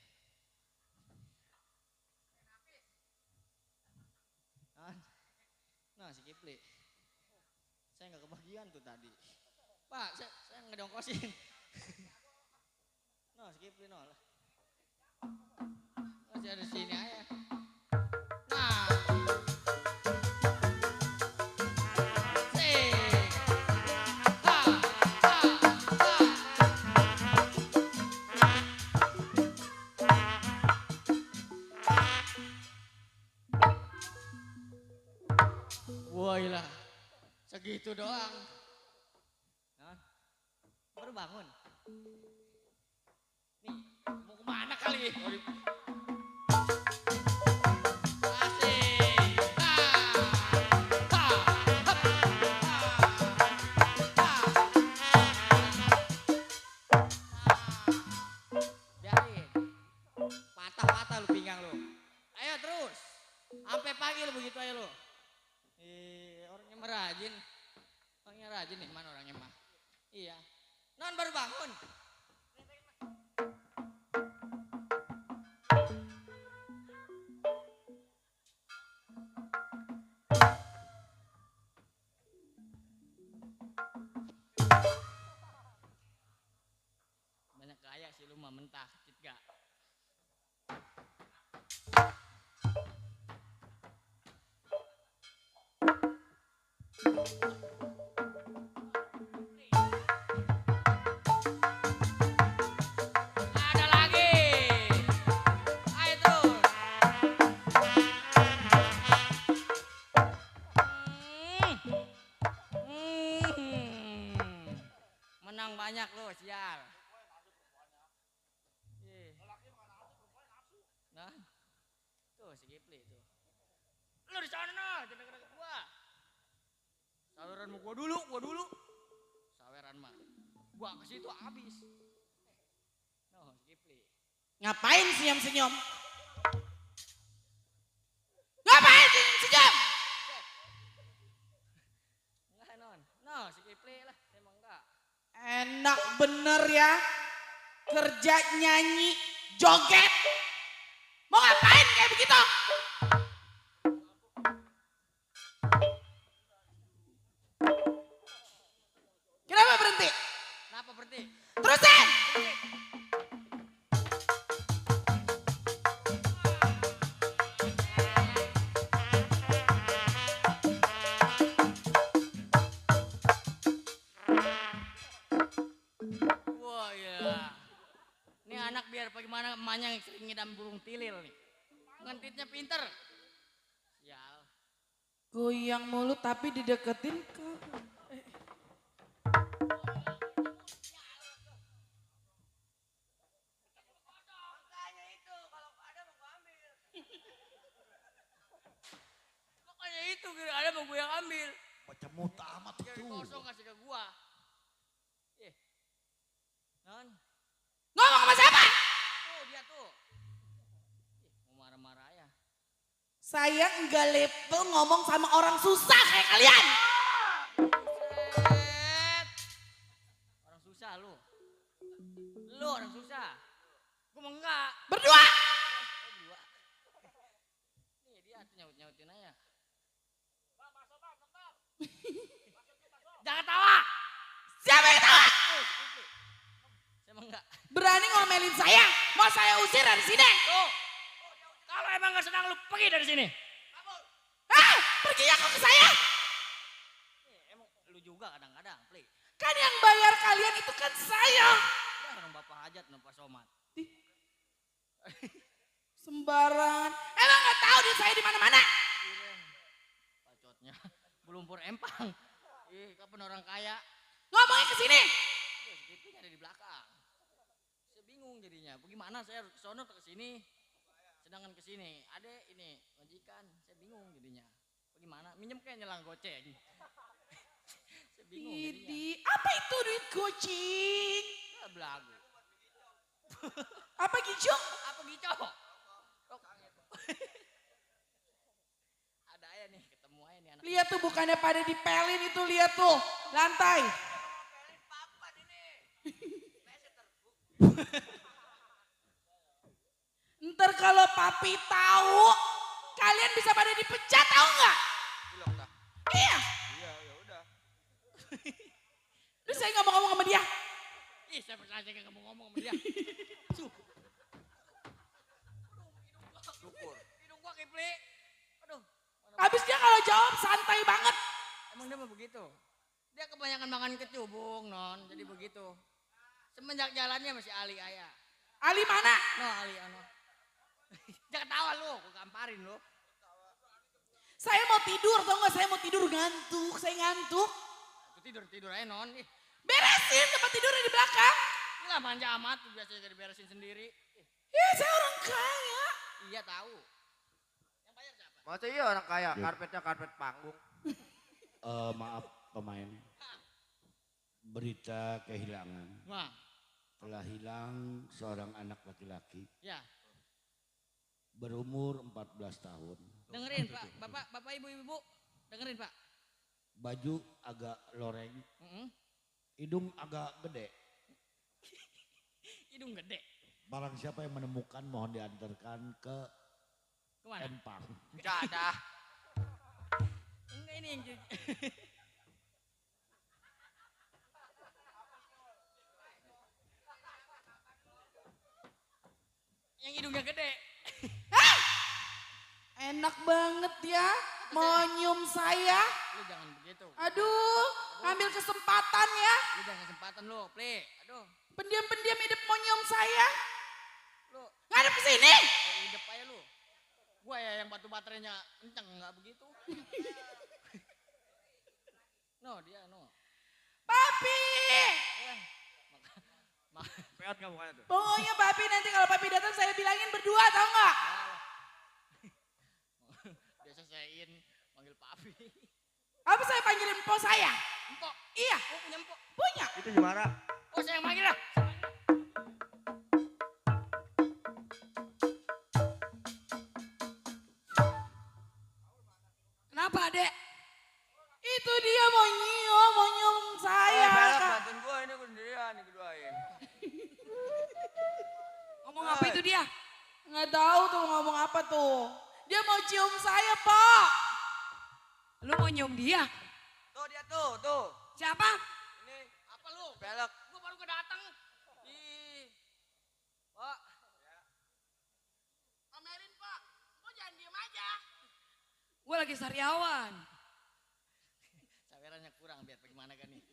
Nah, si Kipli. Saya nggak kebagian tuh tadi. Pak, saya ngedongkosin. Nah, si Kipli no lah. Masih ada sini aja. Nah. Sing. Ha, ha, ha. Woi lah, segitu doang. Nah, baru bangun. Nih, mau kemana kali? Asik. Ha, ha, hap, ha, ha. Biarin. Patah-patah lu pinggang lu. Ayo terus. Sampai pagi lu begitu aja lu. Orangnya mah rajin. Orangnya rajin nih, mana orangnya mah? Iya. Non baru bangun. Banyak kaya sih lu mah mentah, kecit gak? Ada lagi. Ayo terus. Menang banyak lo, sial. Nah, tuh si Kipli tuh. Lu di sana, jangan deket gua. Saweran mau gua dulu. Saweran mah. Gua ke situ habis. No, si Kipli. Ngapain senyum-senyum? Ngapain senyum-senyum? Enggak non. No, si Kipli lah, emang enggak. Enak bener ya. Kerja nyanyi, joget. Mau ngapain kayak begitu? Kenapa berhenti? Kenapa berhenti? Terusin! Wah ya. Ini anak biar bagaimana emaknya yang sering ngidam burung tilil nih. Ngentitnya pinter. Sial. Goyang mulu tapi dideketin ke... Makanya itu ada mau gue yang ambil. Baca muta amat Jadi itu. kosong kasih ke gua. Non, Ngomong sama siapa? tuh dia tuh. Mau marah-marah ya. Saya enggak level ngomong sama orang susah kayak kalian. Set. Orang susah lu. Lu orang susah. Gua mah enggak. Berdua. Dua. Nih dia tuh nyaut-nyautin aja. Jangan tawa. Siapa yang tawa? Tuh, Kipli. Saya mah enggak. Berani ngomelin saya? Mau saya usir dari sini? Tuh. Kalau emang gak senang lu pergi dari sini. Hah? Pergi ya kok ke saya? Emang lu juga kadang-kadang, Pli. Kan yang bayar kalian itu kan saya. Udah orang bapak hajat nomor somat. Sembarangan. Emang nggak tahu dia saya di mana-mana? Bacotnya. Belumpur empang. Kapan orang kaya? Ngomongnya ke sini. Segitu ada di belakang. Saya bingung jadinya. Bagaimana saya harus ke sono atau ke sini? Sedangkan ke sini. Adek ini majikan. Saya bingung jadinya. Bagaimana? Minjem kayak nyelang goceng. Saya bingung jadinya. Idi, apa itu duit kucing? Ya, belagu. Apa gicok? Apa gitu? Ada aja nih, ketemu aja nih anak. Lihat tuh bukannya pada dipelin itu, lihat tuh lantai. Ntar kalau papi tahu, kalian bisa pada dipecat tahu nggak? Bilang dah. Iya. Iya, ya udah. Terus saya ngomong-ngomong sama dia. Ih, saya percaya saya nggak mau ngomong sama dia. Syukur. Hidung gua Kipli. Aduh. Habis dia kalau jawab santai banget. Emang dia mah begitu. Dia kebanyakan makan kecubung, non. Jadi begitu. Semenjak jalannya masih Ali ayah. Ali mana? No, Ali ano. Jangan ketawa lu, gua gamparin lu. Saya mau tidur, tau nggak? Saya mau tidur ngantuk, saya ngantuk. Aku tidur aja non. Ih, Beresin tempat tidurnya di belakang. inilah manja amat, biasanya jadi beresin sendiri. Ya saya orang kaya. Iya tahu. Yang bayar siapa? Masa iya orang kaya, karpetnya karpet panggung. Maaf pemain. Berita kehilangan. Wah, Telah hilang seorang anak laki-laki ya. berumur 14 tahun. Dengerin Pak, Bapak Ibu, dengerin Pak. Baju agak loreng, Mm-mm. hidung agak gede. Hidung gede. Barang siapa yang menemukan mohon diantarkan ke Kemana? Empang. Jadah. Enggak ini yang yang hidungnya gede. Enak banget ya, mau nyium saya. Lu jangan begitu. Aduh, ambil kesempatan ya. Lu jangan kesempatan lu, Pli. Aduh, Pendiam-pendiam hidup mau nyium saya. lu Ngadep ke sini. hidup aja lu. Gua ya yang batu baterainya kenceng enggak begitu. No, dia no. Papi. Eh, Peot nggak mukanya tuh? Pokoknya papi nanti kalau papi datang saya bilangin berdua tau nggak? biasa saya manggil papi. Apa saya panggilin po saya? Empok, Iya, gua punya empok. punya. Itu gimana? Oh, saya yang manggil lah. Kenapa adek? Itu dia mau nyium saya. Pelek Kak. bantuin gua ini gua sendirian nih keduain. Ngomong apa itu dia? Nggak tahu tuh ngomong apa tuh. Dia mau cium saya, Pak. Lu mau nyium dia? Tuh dia tuh. Siapa? Ini Apa lu? pelek. Gua baru kedatang. Ih. Pak, Omelin, Pak. Kok jangan diem aja. Gue lagi sariawan. sawerannya kurang biar bagaimana kan nih.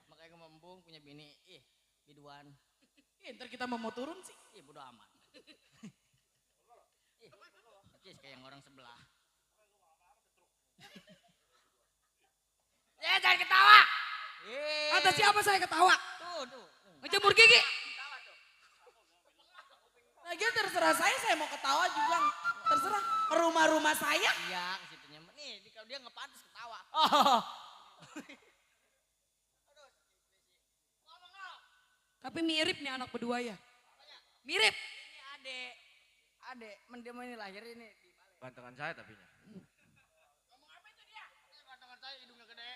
Makanya gua membung punya bini. Biduan. Ntar kita mau turun sih. Bodo amat. Percis kayak yang orang sebelah. Jangan ketawa. Atas siapa saya ketawa? Tuh. Ngejemur gigi. Lagian terserah saya mau ketawa juga. Terserah. Ke rumah-rumah saya. Iya, ke situnya. Nih, kalau dia nggak pantas ketawa. Oh. Tapi mirip nih anak berdua ya. Mirip. Ini adek. Adek, mendiam ini lahir ini di Bali. Gantengan saya tapi. Ngomong apa itu dia? Gantengan saya hidungnya gede.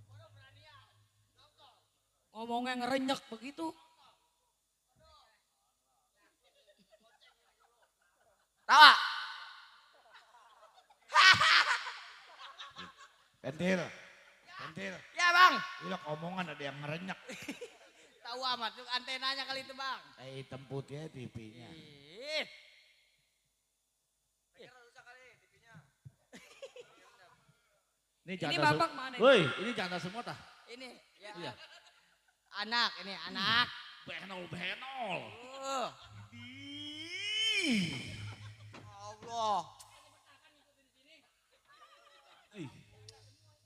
Waduh beranian. Ngomongnya ngerenyek begitu. Tawa. Pentil. Pentil. Ya bang. Ilok omongan ada yang ngerenyak. Tahu amat, tuh antenanya kali itu bang. Hitam putihnya TV-nya. Ih. Ini bapak mana ini? Woi, ini janda semua tah. Ini ya. Iya. Anak, ini anak. Benol. Allah.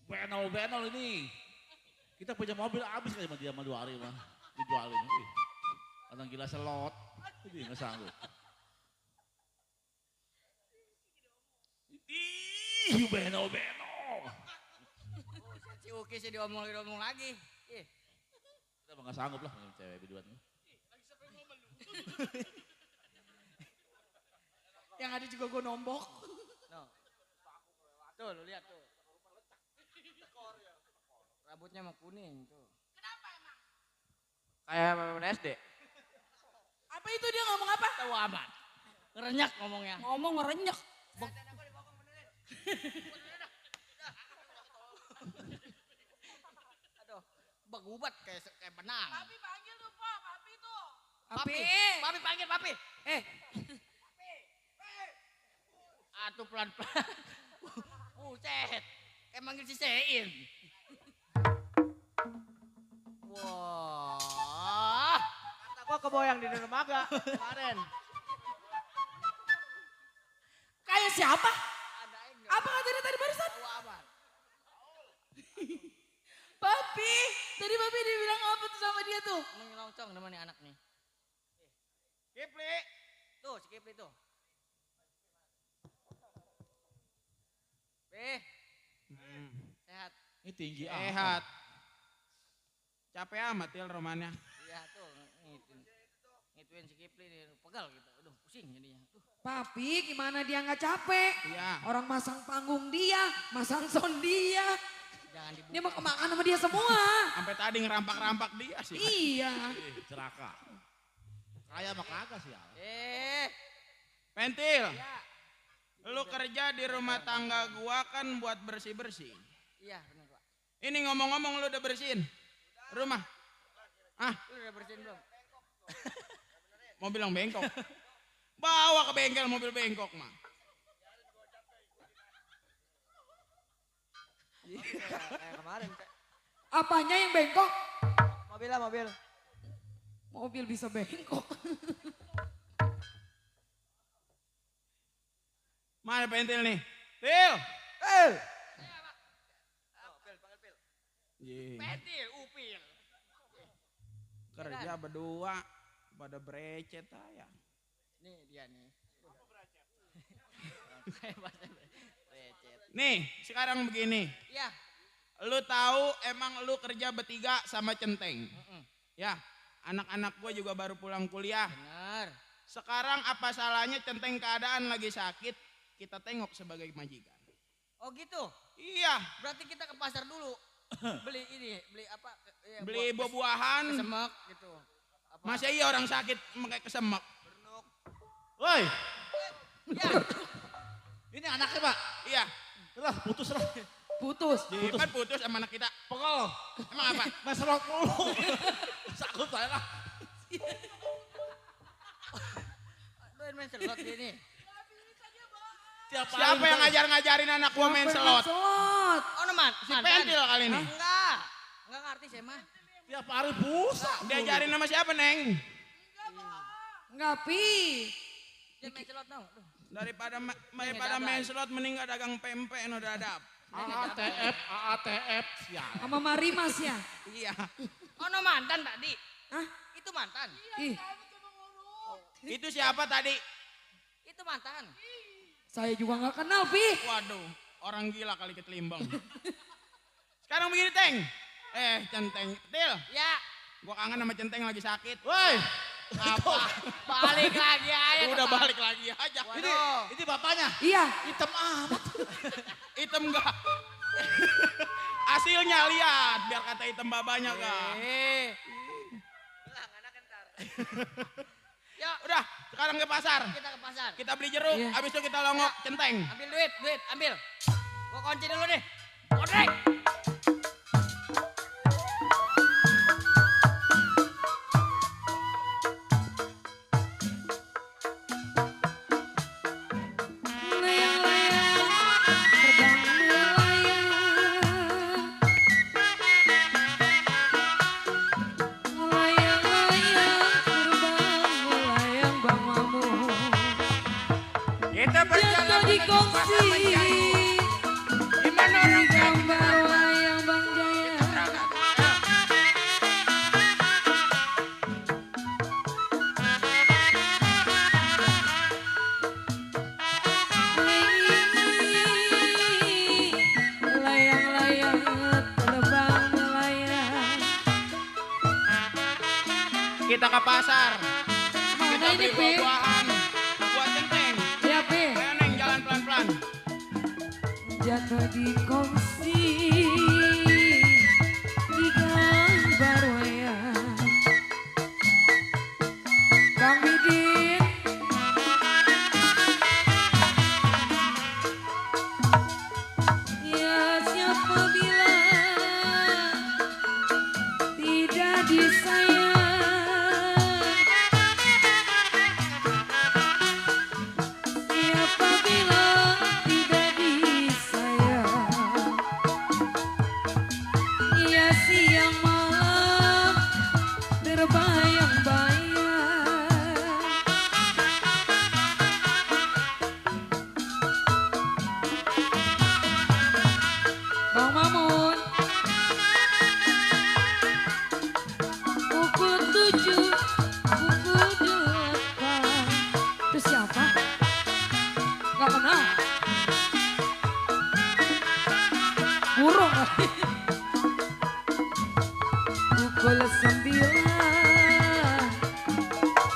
Benol ini. Kita punya mobil habis kali sama dia sama 2 hari mah. Dijualin. Orang gila selot. Ini nggak sanggup. Ih, benol. Si Uki sih diomong lagi. Ih. Kita mah nggak sanggup lah sama cewek berdua nih. Yang ada juga gue nombok. No. Tuh, lu lihat tuh. Rambutnya mah kuning tuh. Kayak main SD. Apa itu dia ngomong apa? Tahu amat. Ngerenyak ngomongnya. Ngomong ngerenyek. Aduh, bagubat kayak benang. Papi panggil tuh, Pak. Papi tuh. Papi panggil papi. Eh, Atuh pelan-pelan. Buset. Kayak manggil si Sein. Wah. Kata gua keboyang di dermaga kemarin. Kayak siapa? Ada enggak? Apa kata dia tadi barusan? Tahu amat. Papi. Tadi papi dia bilang apa tuh sama dia tuh? Menyelongcong namanya anak nih. Kipli. Tuh, si Kipli tuh. Sehat. Ini tinggi Sehat. Capek amat ya romannya. Iya tuh, ngituin si Kipli nih, pegal gitu. Aduh, pusing jadinya. Tuh. papi gimana dia nggak capek? Iya. Orang masang panggung dia, masang sound dia. Jangan dibuka. Dia mau kemakan sama dia semua. Sampai tadi ngerampak-rampak dia sih. Iya. Celaka. Kaya mah kagak sih ya. Pentil. Iya. Lu kerja di rumah tangga gua kan buat bersih-bersih. Iya, benar, Pak. Ini ngomong-ngomong lu udah bersihin rumah? Ah, Lu udah bersihin belum? mau bilang bengkok. Bawa ke bengkel mobil bengkok mah. Kayak kemarin. Apanya yang bengkok? Mobil. Mobil bisa bengkok. Mana pentil nih? Til. Iya. Pentil, upil. Kerja berdua pada brecet aja. Nih dia nih. Recet. Nih, sekarang begini. Iya. Lu tahu emang lu kerja bertiga sama Centeng. Mm-mm. Ya, anak-anak gue juga baru pulang kuliah. Benar. Sekarang apa salahnya Centeng keadaan lagi sakit, kita tengok sebagai majikan. Oh gitu. Iya, Berarti kita ke pasar dulu. Beli apa? Ya, beli buat buah-buahan. kesemek gitu. Apa? Masa iya orang sakit pakai kesemek? Woi, Ya, ini anaknya Pak. Iya, Lah, putus lah. Putus. kan putus sama anak kita. Pegel. Emang apa? Maselot mulu. Sakut saya lah. doain main selot dia nih. Tiap hari Siapa yang kita- ngajarin anak gua main selot? Slot. Oh, neman. Si Pentil kali ini. Enggak. Enggak ngerti saya mah. Tiap hari busa. Diajarin sama siapa, Neng? Enggak, Pi. Dia main selot dong. Aduh. Daripada main slot mending gak dagang pempek no dadap. AATF, siap. Sama Marimas ya. Iya. Oh, no mantan tadi. Hah? Itu mantan. Ih, Itu siapa tadi? Itu mantan. saya juga nggak kenal, Pi. Waduh. orang gila kali ketelimbang. Sekarang begini, Teng. Centeng. Til, Ya, gua kangen sama Centeng lagi sakit. Woi, Apa? balik lagi aja. Udah balik lagi aja. ini bapaknya. Iya. Hitam amat. Hitam enggak? Hasilnya lihat, biar kata hitam babanya kak. Yuk, Udah, sekarang ke pasar. kita ke pasar. Kita beli jeruk, Iya. habis itu kita longok Centeng. Ambil duit, ambil. Gua kunci dulu nih. Kodrek. Layang-layang terbang melayang. Layang-layang terbang melayang Bang Mamun. Kita berjalan Jatuh di menuju pasar kongsi. Menjadi. Gimana orang kayak kita Gambar wayang Bang Jaya. berangkat? Layang-layang terbang melayang. Kita ke pasar. Mana Kita ini, beli Pi? buah-buahan. Buat Centeng. Ya, Pi. Ayo Neng, jalan pelan-pelan. Jatuh di kongsi di gambar wayang. Bang Bidin, ya siapa bilang tidak disayang? Siapa bilang tidak disayang? Ia siang malam terbayang-bayang. Bang Mamun, pukul 7, pukul 8. Itu siapa? Gak kenal. Burung kali. Pukul 9,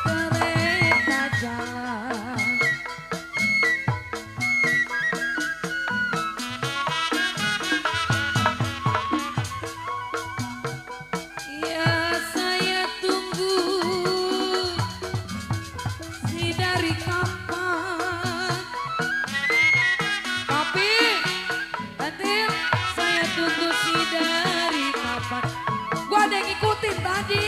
kereta jalan. Ya saya tunggu si dari kapan. Tapi Tatil, saya tunggu si dari kapan. Gua ada yang ngikutin tadi.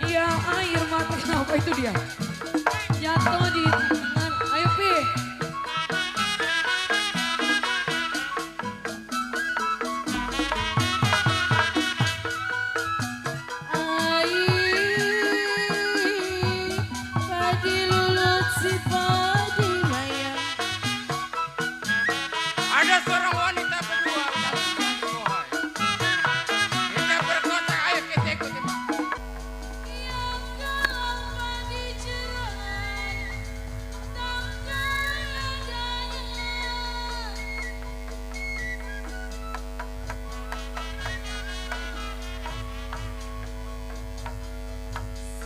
Ya air mata, kenapa itu dia? Jatuh di tangan. Ayo Pi. Air padi lulut si padi layang. Ada seorang wanita berdua dalam sebuah pohon. Kita berkotak, ayo kita ikuti Pak. Yang kau padi cerah, takkan adanya.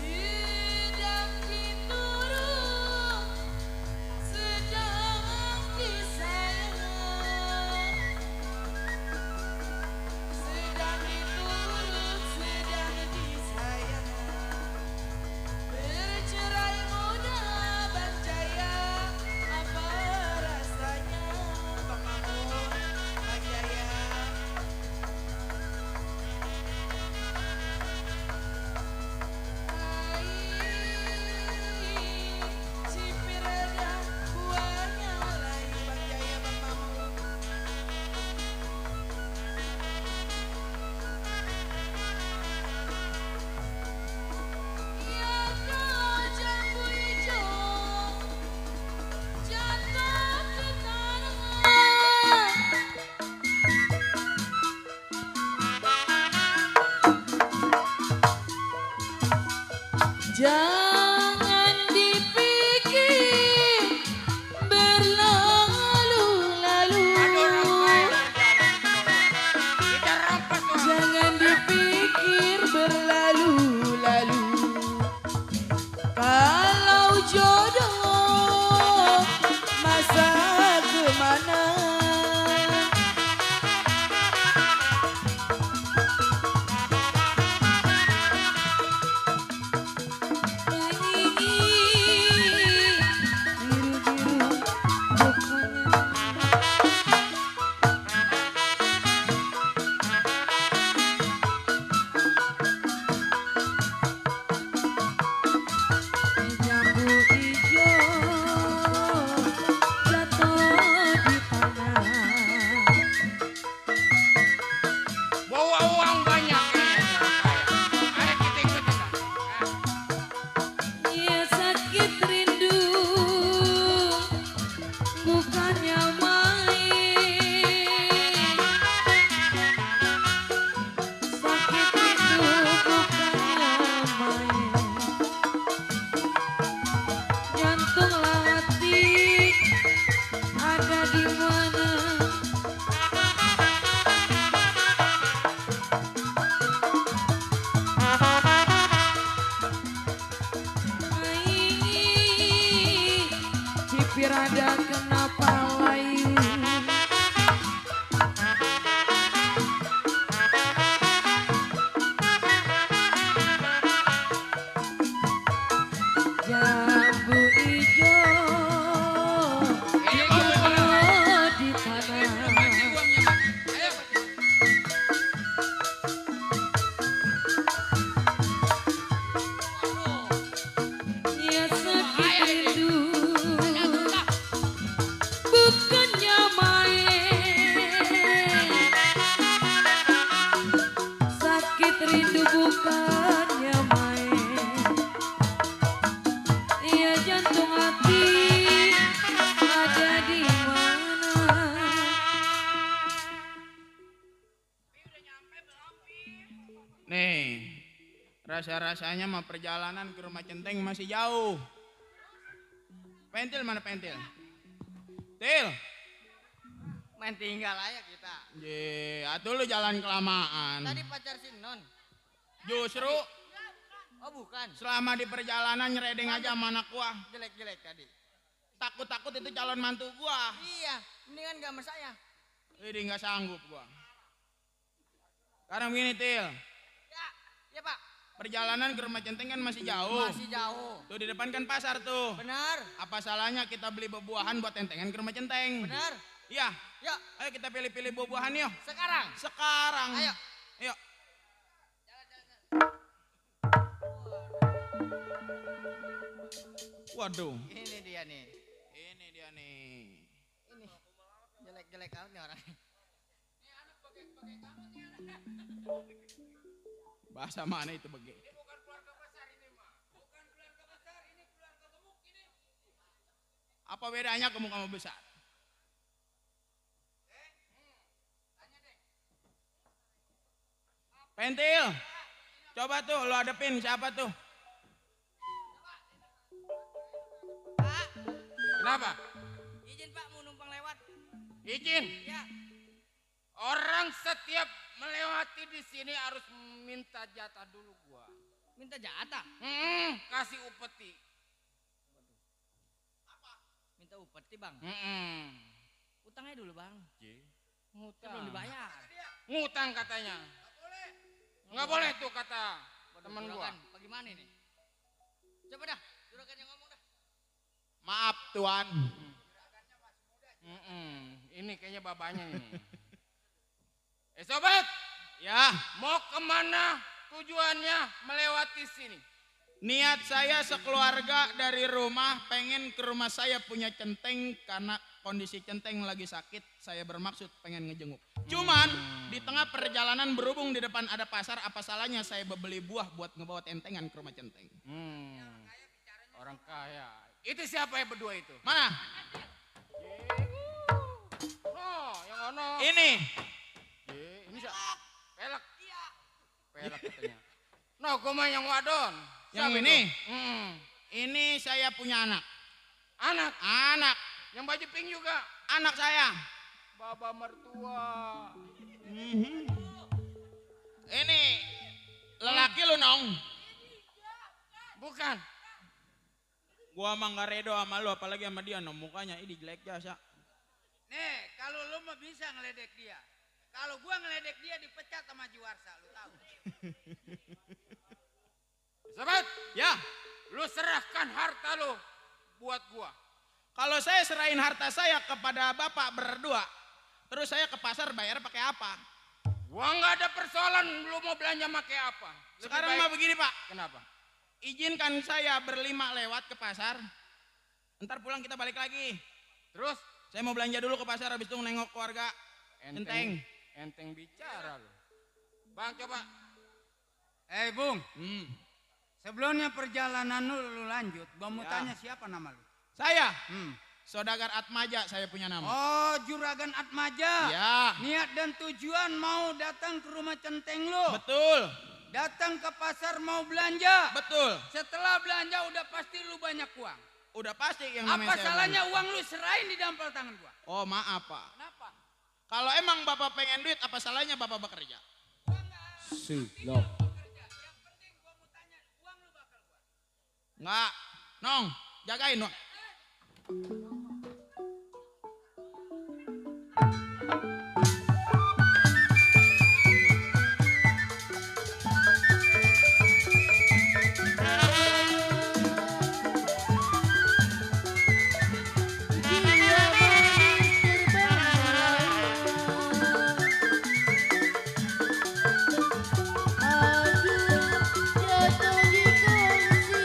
Sedang diturun, sedang disayang. Sedang diturun, sedang disayang. Bercerai muda Bang Jaya, apa rasanya Bang Mamun, Bang Jaya? Cipir ada buahnya layu Bang Jaya Bang Mamun. Ya kau jambu hijau jatuh ke tanah. Jangan dipikir berlalu-lalu. itu bukannya main. Ya jantung hati ada di mana? Nih, rasa-rasanya mah perjalanan ke rumah centeng masih jauh. Pentil mana pentil? Til. Main tinggal aja kita. Ye, atuh lu jalan kelamaan. Tadi pacar si Non. Justru Oh bukan. selama di perjalanan nyereding aja sama anak gua. Jelek-jelek tadi. Takut-takut itu calon mantu gua. Iya, ini kan gambar saya. Jadi nggak sanggup gua. Sekarang begini Til, Ya, ya Pak. perjalanan ke rumah centeng kan masih jauh. Masih jauh. Tuh di depan kan pasar tuh. Benar, Apa salahnya kita beli buah-buahan buat tentengan ke rumah centeng? benar. Iya, Yuk, ayo kita pilih-pilih buah-buahan yuk. sekarang. Sekarang. Ayo. Yuk. Waduh. Ini dia nih. Ini dia nih. Ini. Jelek-jelek banget nih orang. Bahasa mana itu bagi? Apa bedanya gemuk sama besar? Pentil. Coba tuh lo hadepin siapa tuh? Pak, Kenapa? izin Pak mau numpang lewat. Izin. Ya, Orang setiap melewati di sini harus minta jatah dulu gua. minta jatah. Kasih upeti. Minta upeti Bang. Utangnya dulu Bang. Ngutang. Belum dibayar. Ngutang katanya. Nggak boleh tuh kata temen gua. Juragan, bagaimana ini? Coba dah, juragan yang ngomong dah. Maaf Tuan. Ini kayaknya babanya ini. Sobat, Ya, mau kemana tujuannya melewati sini? niat saya sekeluarga dari rumah pengen ke rumah saya punya centeng karena kondisi centeng lagi sakit. Saya bermaksud pengen ngejenguk. Cuman di tengah perjalanan berhubung di depan ada pasar, apa salahnya saya beli buah buat ngebawa tentengan ke rumah centeng. Orang kaya. Itu siapa yang berdua itu? Mana? Oh, yang ono. Ini. Ini siapa? Pelek. Pelek katanya. No, gua mah yang wadon. Yang Siapa ini? itu? Ini saya punya anak. Anak. Anak. Yang baju pink juga. Anak saya. Baba mertua. Ini lelaki lu Nong. Bukan. Gua mah nggak redo sama lu apalagi sama dia Nong. Mukanya ini jelek jasa. Nih, kalau lu mah bisa ngeledek dia. Kalau gua ngeledek dia dipecat sama Juwarsa, lu tahu. Sobat, Ya. lu serahkan harta lu buat gua. Kalau saya serahin harta saya kepada bapak berdua, terus saya ke pasar bayar pakai apa? Gua nggak ada persoalan lu mau belanja pakai apa. Lebih Sekarang baik- mah begini Pak, Kenapa? izinkan saya berlima lewat ke pasar. Ntar pulang kita balik lagi. Terus Saya mau belanja dulu ke pasar, habis itu nengok keluarga. Enteng. Enteng bicara lu. Bang coba. Bung, sebelumnya perjalanan lu lanjut, gua mau tanya siapa nama lu? Saya, Saudagar Atmaja saya punya nama. Oh, Juragan Atmaja. Ya, Niat dan tujuan mau datang ke rumah centeng lu. betul, Datang ke pasar mau belanja. betul. Setelah belanja udah pasti lu banyak uang. Udah pasti yang namanya Apa saya salahnya uang lu serahin di dampal tangan gua? belanja. Oh maaf Pak, Kenapa? kalau emang Bapak pengen duit, apa salahnya Bapak bekerja? Siap. Enggak, Nong, jagain Nong. Jatuh di kursi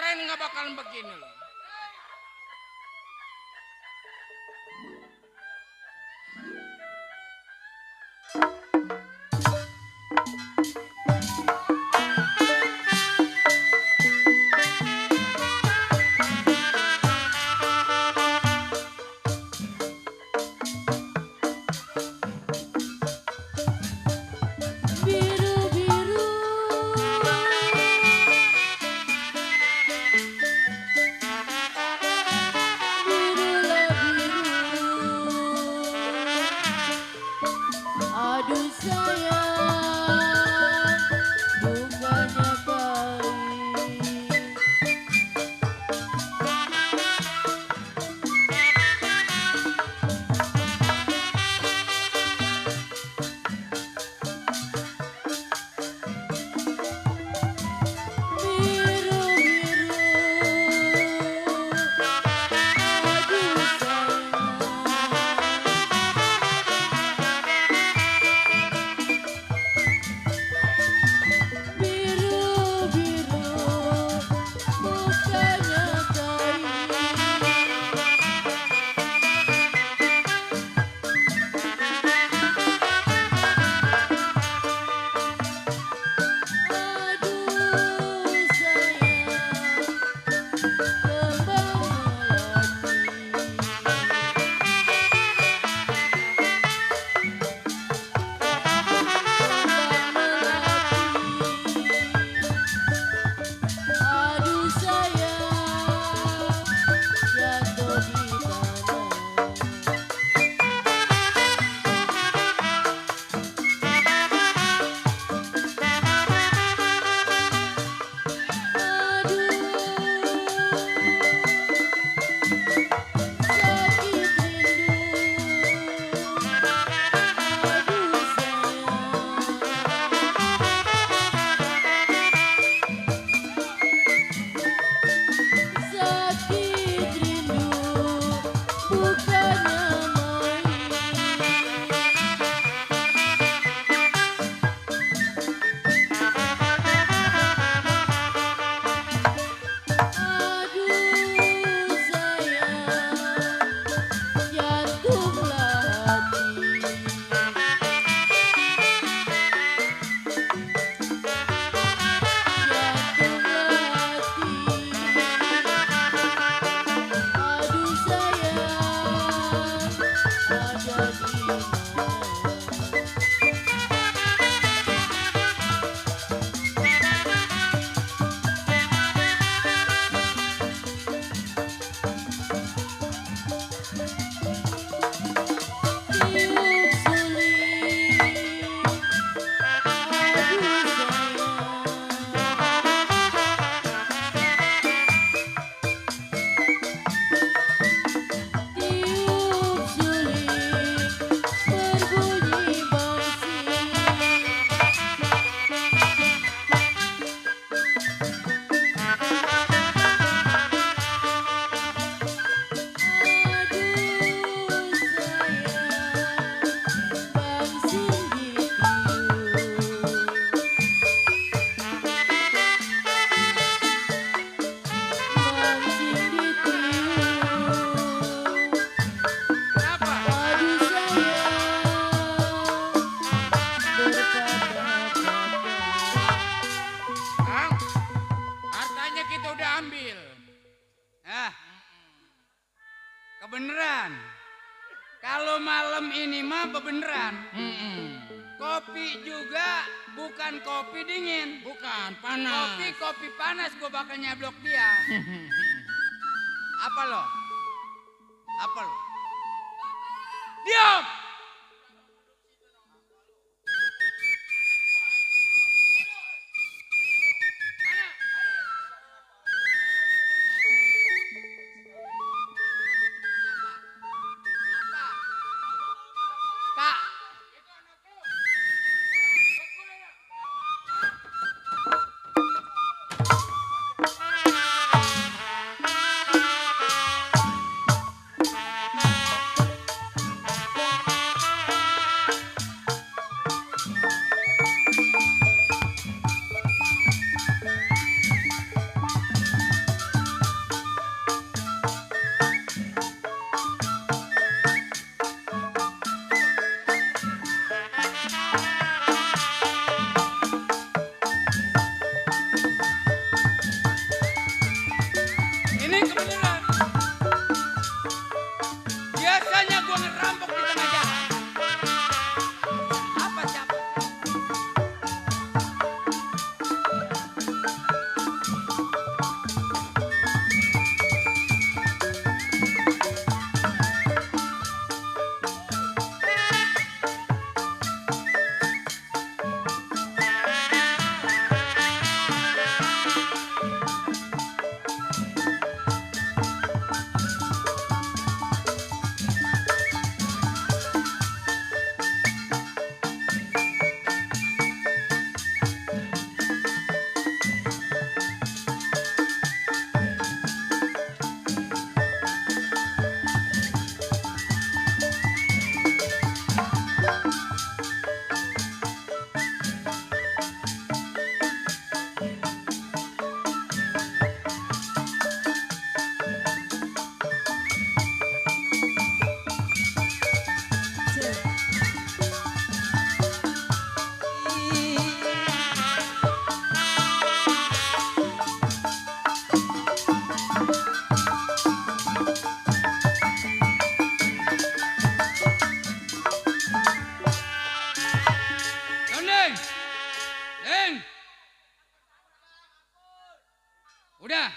kirain nggak bakalan begini loh. Biru-biru birulah biru. Aduh sayang, bukannya baik. Aduh sayang, jatuh di tanah. Sakit rindu, aduh sayang. Sakit rindu, bukannya main. Aduh sayang, jatuhlah hati. Jatuhlah hati. Aduh sayang, ada di mana? Tiup suling, aduh sayang. Tiup suling, berbunyi bangsing. Aduh sayang, bangsing Kenapa? Aduh sayang, berkata-kata. Kang, hartanya kita udah ambil. Kebeneran. Kalau malam ini mah bebeneran. Kopi juga bukan kopi dingin. Bukan, panas. Kopi panas gue bakal nyablok dia. Apa lo? Diam! Kak, Ini kebenaran. Biasanya gua ngerampok di tengah jalan. Apa siapa? Deng. Deng. Udah.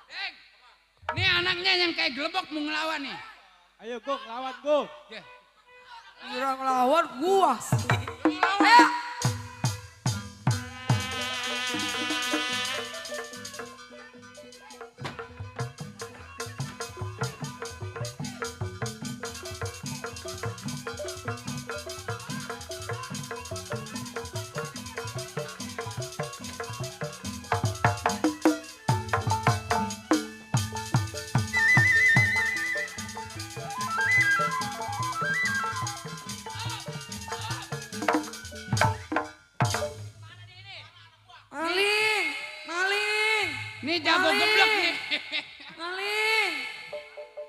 Deng. Ini anaknya yang kayak gelebok mau ngelawan nih. Ayo Gong, lawan Gong. Ya. Kira ngelawan gua. Ayo. Maling, maling, Ini jago Maling. geblek nih. maling,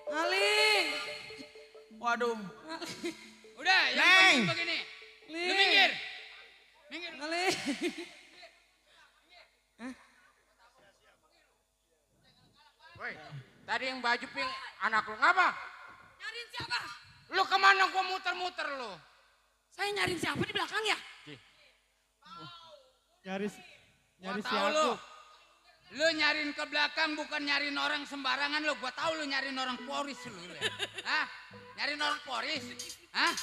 maling. Waduh. Udah, yang Neng. penting begini. Lu minggir. Minggir. Maling. Woi, tadi yang baju pink anak lu ngapa? Nyariin siapa? Lu kemana gua muter-muter lu? Saya nyariin siapa di belakang ya? Nyaris Gua nyaris si tahu lu. Agung. Lu nyariin ke belakang bukan nyariin orang sembarangan lu. Gua tahu lu nyariin orang Polris lu. Hah? Nyariin orang Polris? Hah?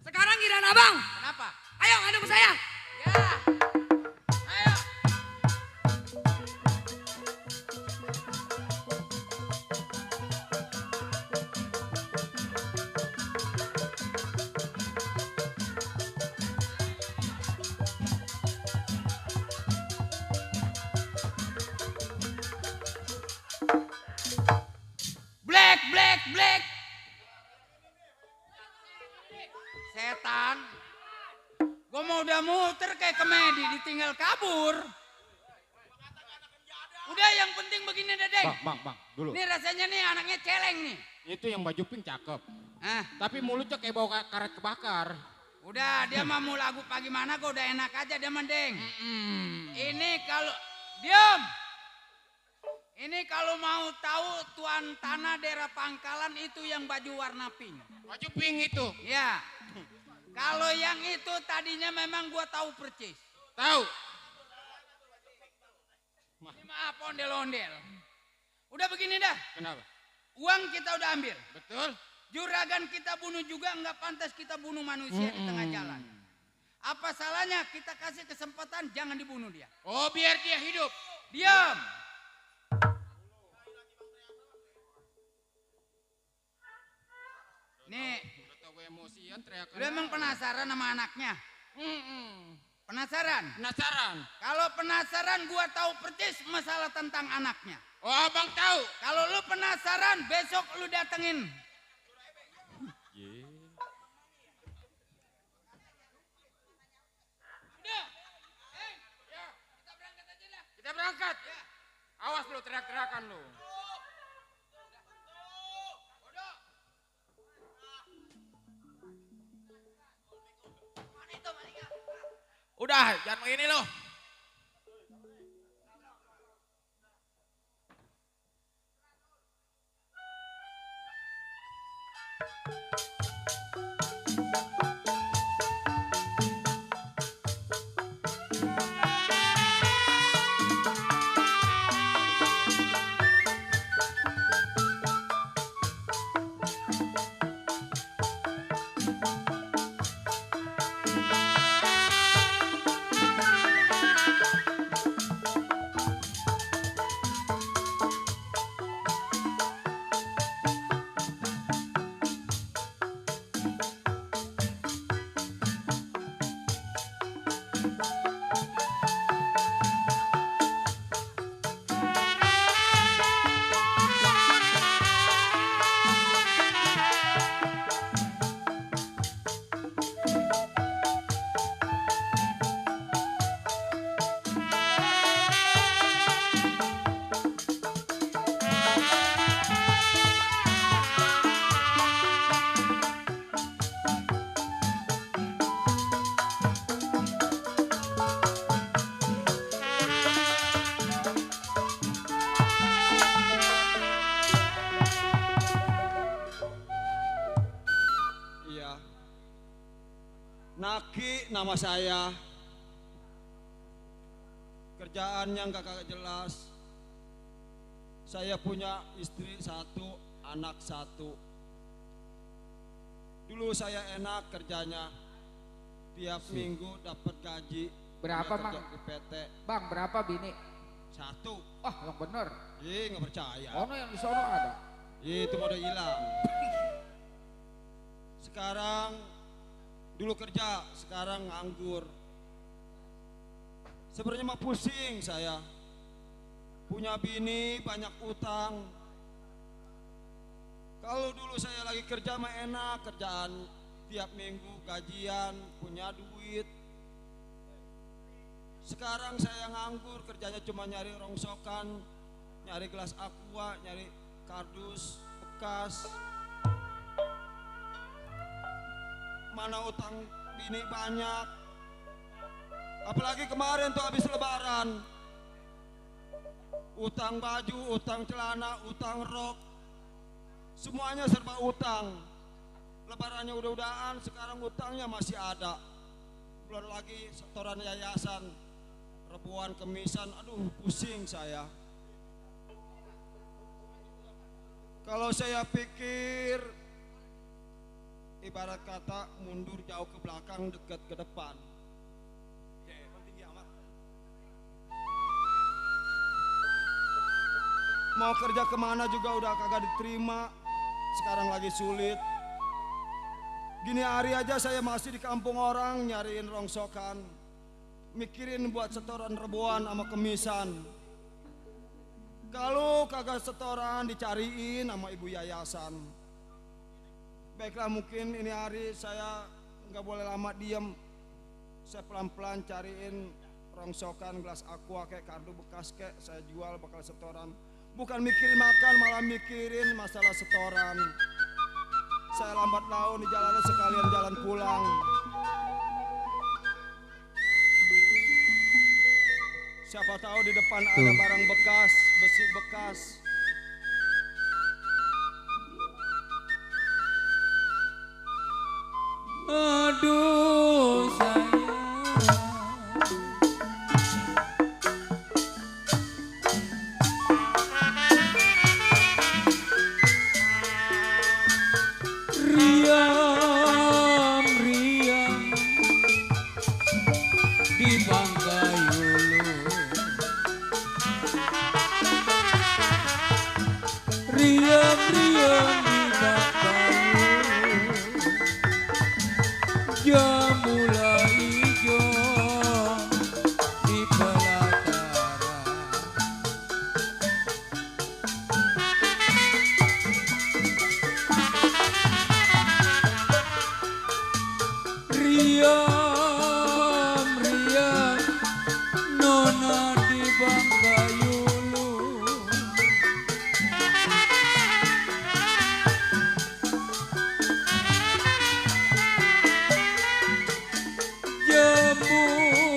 Sekarang giliran abang. Kenapa? Ayo ngadu ke saya. Ya. Ayo. Black, black, black. Setan. Gua mau udah muter kayak komedi ditinggal kabur. Udah yang penting begini Dedeng. Bang, dulu. Nih rasanya nih anaknya celeng nih. Itu yang baju pink cakep. Hah? Tapi mulutnya kayak bau karet kebakar. Udah dia mah mau lagu pagi mana kok udah enak aja dia mending. Ini kalau diam. Ini kalau mau tahu tuan tanah daerah Pangkalan itu yang baju warna pink. Baju pink itu. Ya. Kalau yang itu tadinya memang gua tahu percis. Tahu? Ini maaf ondel-ondel. Udah begini dah. Kenapa? Uang kita udah ambil. Betul? Juragan kita bunuh juga nggak pantas kita bunuh manusia di tengah jalan. Apa salahnya kita kasih kesempatan jangan dibunuh dia. Oh, biar dia hidup. Diam. Nih, Udah tahu gue emosian teriakan. lu emang penasaran sama anaknya? Penasaran? Penasaran? Kalau penasaran gua tahu persis masalah tentang anaknya. Oh, abang tahu. Kalau lu penasaran besok lu datengin. Udah. Ya, kita berangkat aja dah. Kita berangkat. Awas lu teriak-teriakan lu. Udah, jangan begini loh. Iya. Naki nama saya. Kerjaannya kagak jelas. Saya punya istri satu, anak satu. Dulu saya enak kerjanya. Tiap minggu dapat gaji. Berapa, Saya Bang? kerja di PT. Bang, berapa bini? Satu. Oh, yang bener. Ih, nggak percaya. Ono yang di sono ada. Itu mau udah hilang. Sekarang dulu kerja, sekarang nganggur. Sebenarnya mah pusing saya. Punya bini, banyak utang. Kalau dulu saya lagi kerja mah enak, kerjaan tiap minggu gajian, punya duit. Sekarang saya nganggur, kerjanya cuma nyari rongsokan, nyari gelas aqua, nyari kardus bekas. Mana utang bini banyak. Apalagi kemarin tuh habis lebaran. Utang baju, utang celana, utang rok. Semuanya serba utang. Lebarannya udah-udahan, sekarang utangnya masih ada. Belum lagi setoran yayasan, rebuan kemisan, aduh pusing saya. Kalau saya pikir, ibarat kata mundur jauh ke belakang, dekat ke depan. Mau kerja kemana juga udah kagak diterima. Sekarang lagi sulit. Gini hari aja saya masih di kampung orang nyariin rongsokan. Mikirin buat setoran rebuan sama kemisan. Kalau kagak setoran dicariin sama ibu yayasan. Baiklah, mungkin ini hari saya nggak boleh lama diem. Saya pelan-pelan cariin rongsokan gelas aqua kayak kardu bekas kayak saya jual bakal setoran. Bukan mikirin makan, malah mikirin masalah setoran. Saya lambat laun di jalannya sekalian jalan pulang. Siapa tahu di depan ada barang bekas, besi bekas. Aduh sayang. Riam, riam di Bangkai Hulu. Riam, riam di Bangkai Hulu. Jamula ijo di pelataran. Riam, riam, nona di Bangkai Hulu. Jambu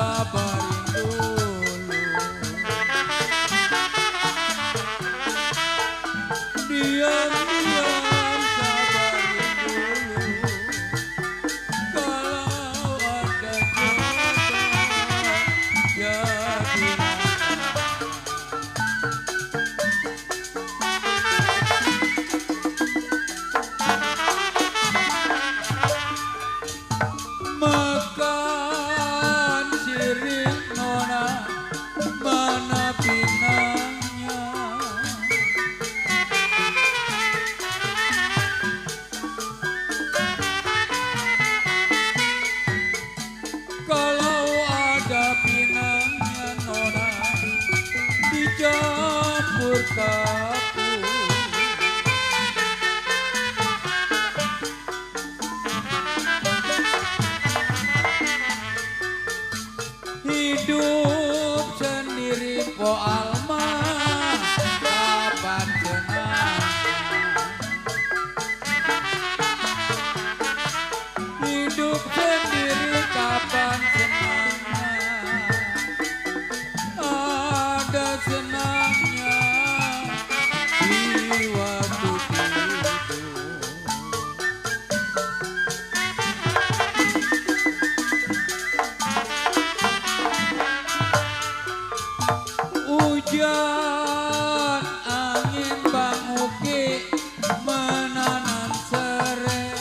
sabarin dulu. Diam-diam sabarin dulu. Kalau ada jodoh jadi makan sirih nona mana pinangnya. Kalau ada pinangnya nona dicampur kapur. Hidup sendiri po Alma kapan senang. Hidup sendiri kapan senangnya. Ada senangnya di waktu tidur. Hujan angin Bang Uki menanam serai.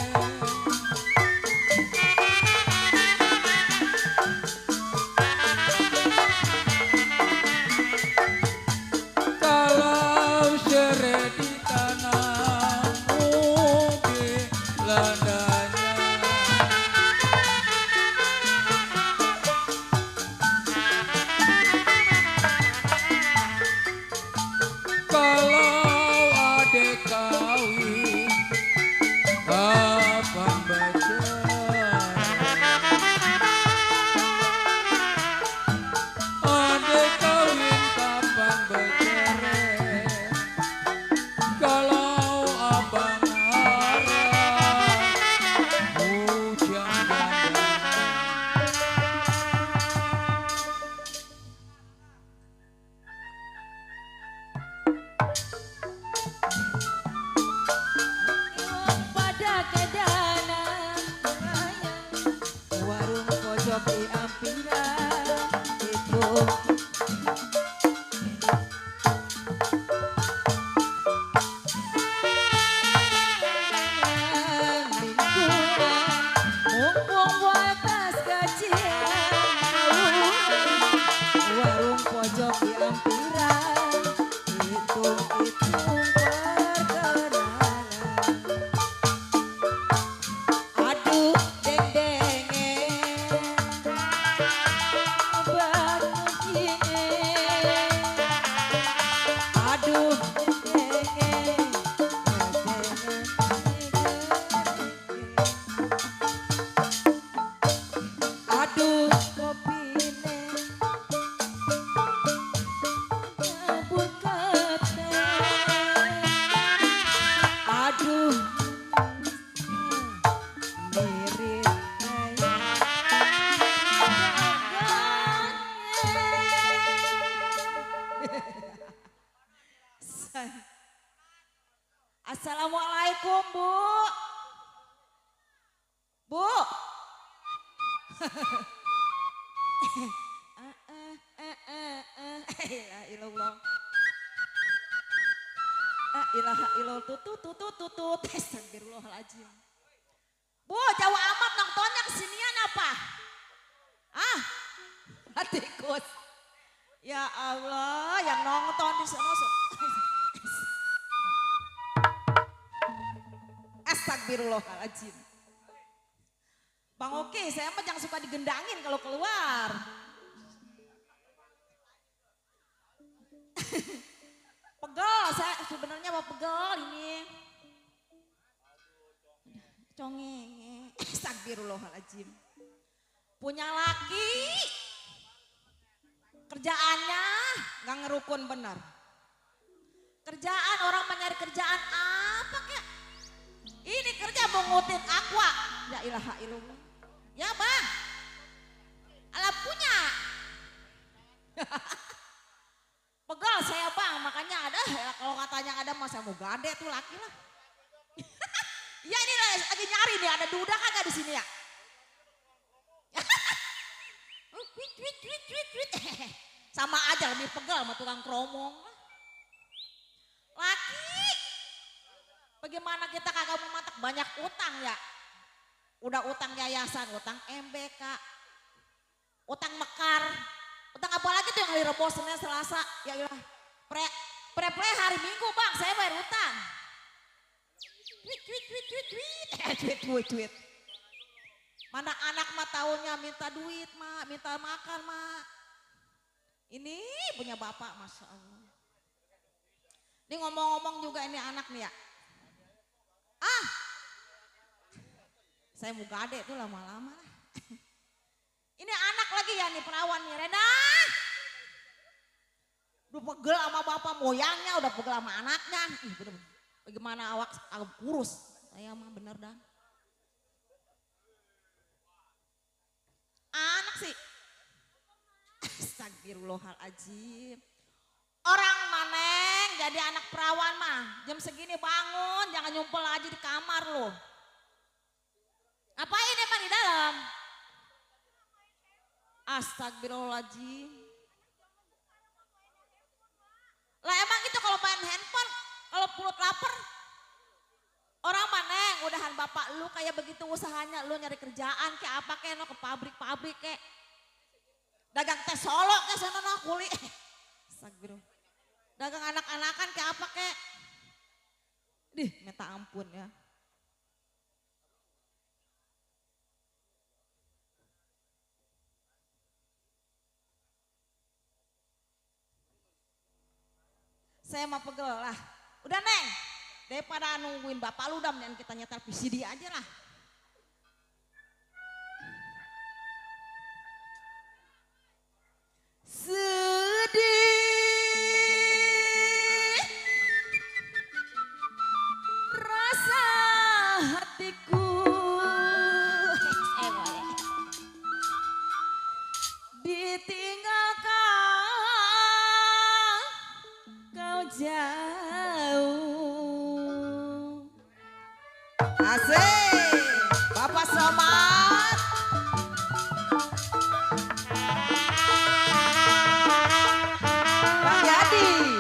Kalau serai ditanam Uki landanya. Kalau adek kawin kapan bercerai. Adek kawin kapan bercerai. Kalau abang harap hujan bandang. Pada kedana raya, warung pojok di ampiran itu. Mumpung watas gajian, warung pojok di ampiran hitung-hitung perkenalan. Aduh deng-dengen batu gini. Aduh deng-dengen aduh kopine nyebut kete. Aduh mirip Assalamualaikum Bu. Bu. La ilallah. La ilaha illallah tutut. Astagfirullahaladzim. Bu, jauh amat nontonnya kesinian apa? Ah, tikus. Ya Allah, yang nonton di sana. Astagfirullahaladzim. Bang Oki, saya mah jangan suka digendangin kalau keluar. Pegel, saya sebenarnya mau pegel ini. Congeng. Astagfirullahaladzim. Punya laki, kerjaannya gak ngerukun benar. Kerjaan, orang mencari kerjaan apa kek? Ini kerja mau ngutin aqua. Ya ilaha illallah. Ya bang, ala punya saya mau gade tuh laki lah. Iya ini lagi nyari nih, ada duda kagak di sini ya? Sama aja lebih pegel sama tukang kromong. Laki, bagaimana kita kagak mau mantek banyak utang ya? Udah utang yayasan, utang MBK, utang mekar, utang apa lagi tuh yang hari Rebo, Senin, Selasa, ya udah pre hari Minggu bang, saya bayar utang. Tweet. Mana anak mah tahunnya minta duit mak, minta makan mak. Ini punya bapak, masya Allah. Ini ngomong-ngomong juga ini anak nih ya. Ah, saya mau gade tuh lama-lama. Ini anak lagi ya nih perawan nih, Rena. Udah pegel sama bapak moyangnya, udah pegel sama anaknya. Ih, bener, bagaimana awak kurus? Saya mah bener dah. Anak sih. Astagfirullahaladzim. Orang maneng jadi anak perawan mah jam segini bangun, jangan nyumpel aja di kamar loh. Ngapain emang di dalam? Astagfirullahaladzim. Lah emang itu kalau main handphone, kalau perut lapar, orang maneng udahan bapak lu kayak begitu usahanya, lu nyari kerjaan kayak apa kayak no ke pabrik kayak dagang teh solo kayak sana no kuli. Astagfirullah. Dagang anak-anakan kayak apa kayak, minta ampun ya. Saya mah pegel lah. Udah Neng, daripada nungguin bapak lu udah mendingan kita nyetel VCD aja lah. Sedih rasa hatiku ditinggalkan kau jauh. Asik, Bapak Somad. Bang Yadi.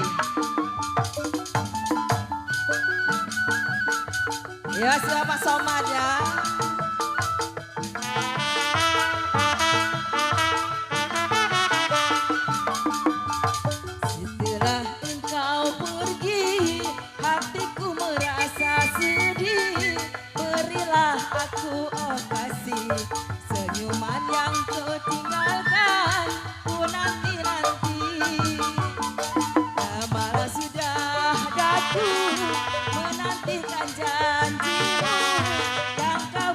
Ya, siapa Somad ya? Setelah engkau pergi, hatiku merasa sedih. Berilah aku, oh kasih, senyuman yang kau tinggalkan. Ku nanti-nanti. Lama sudah daku menantikan janjimu yang kau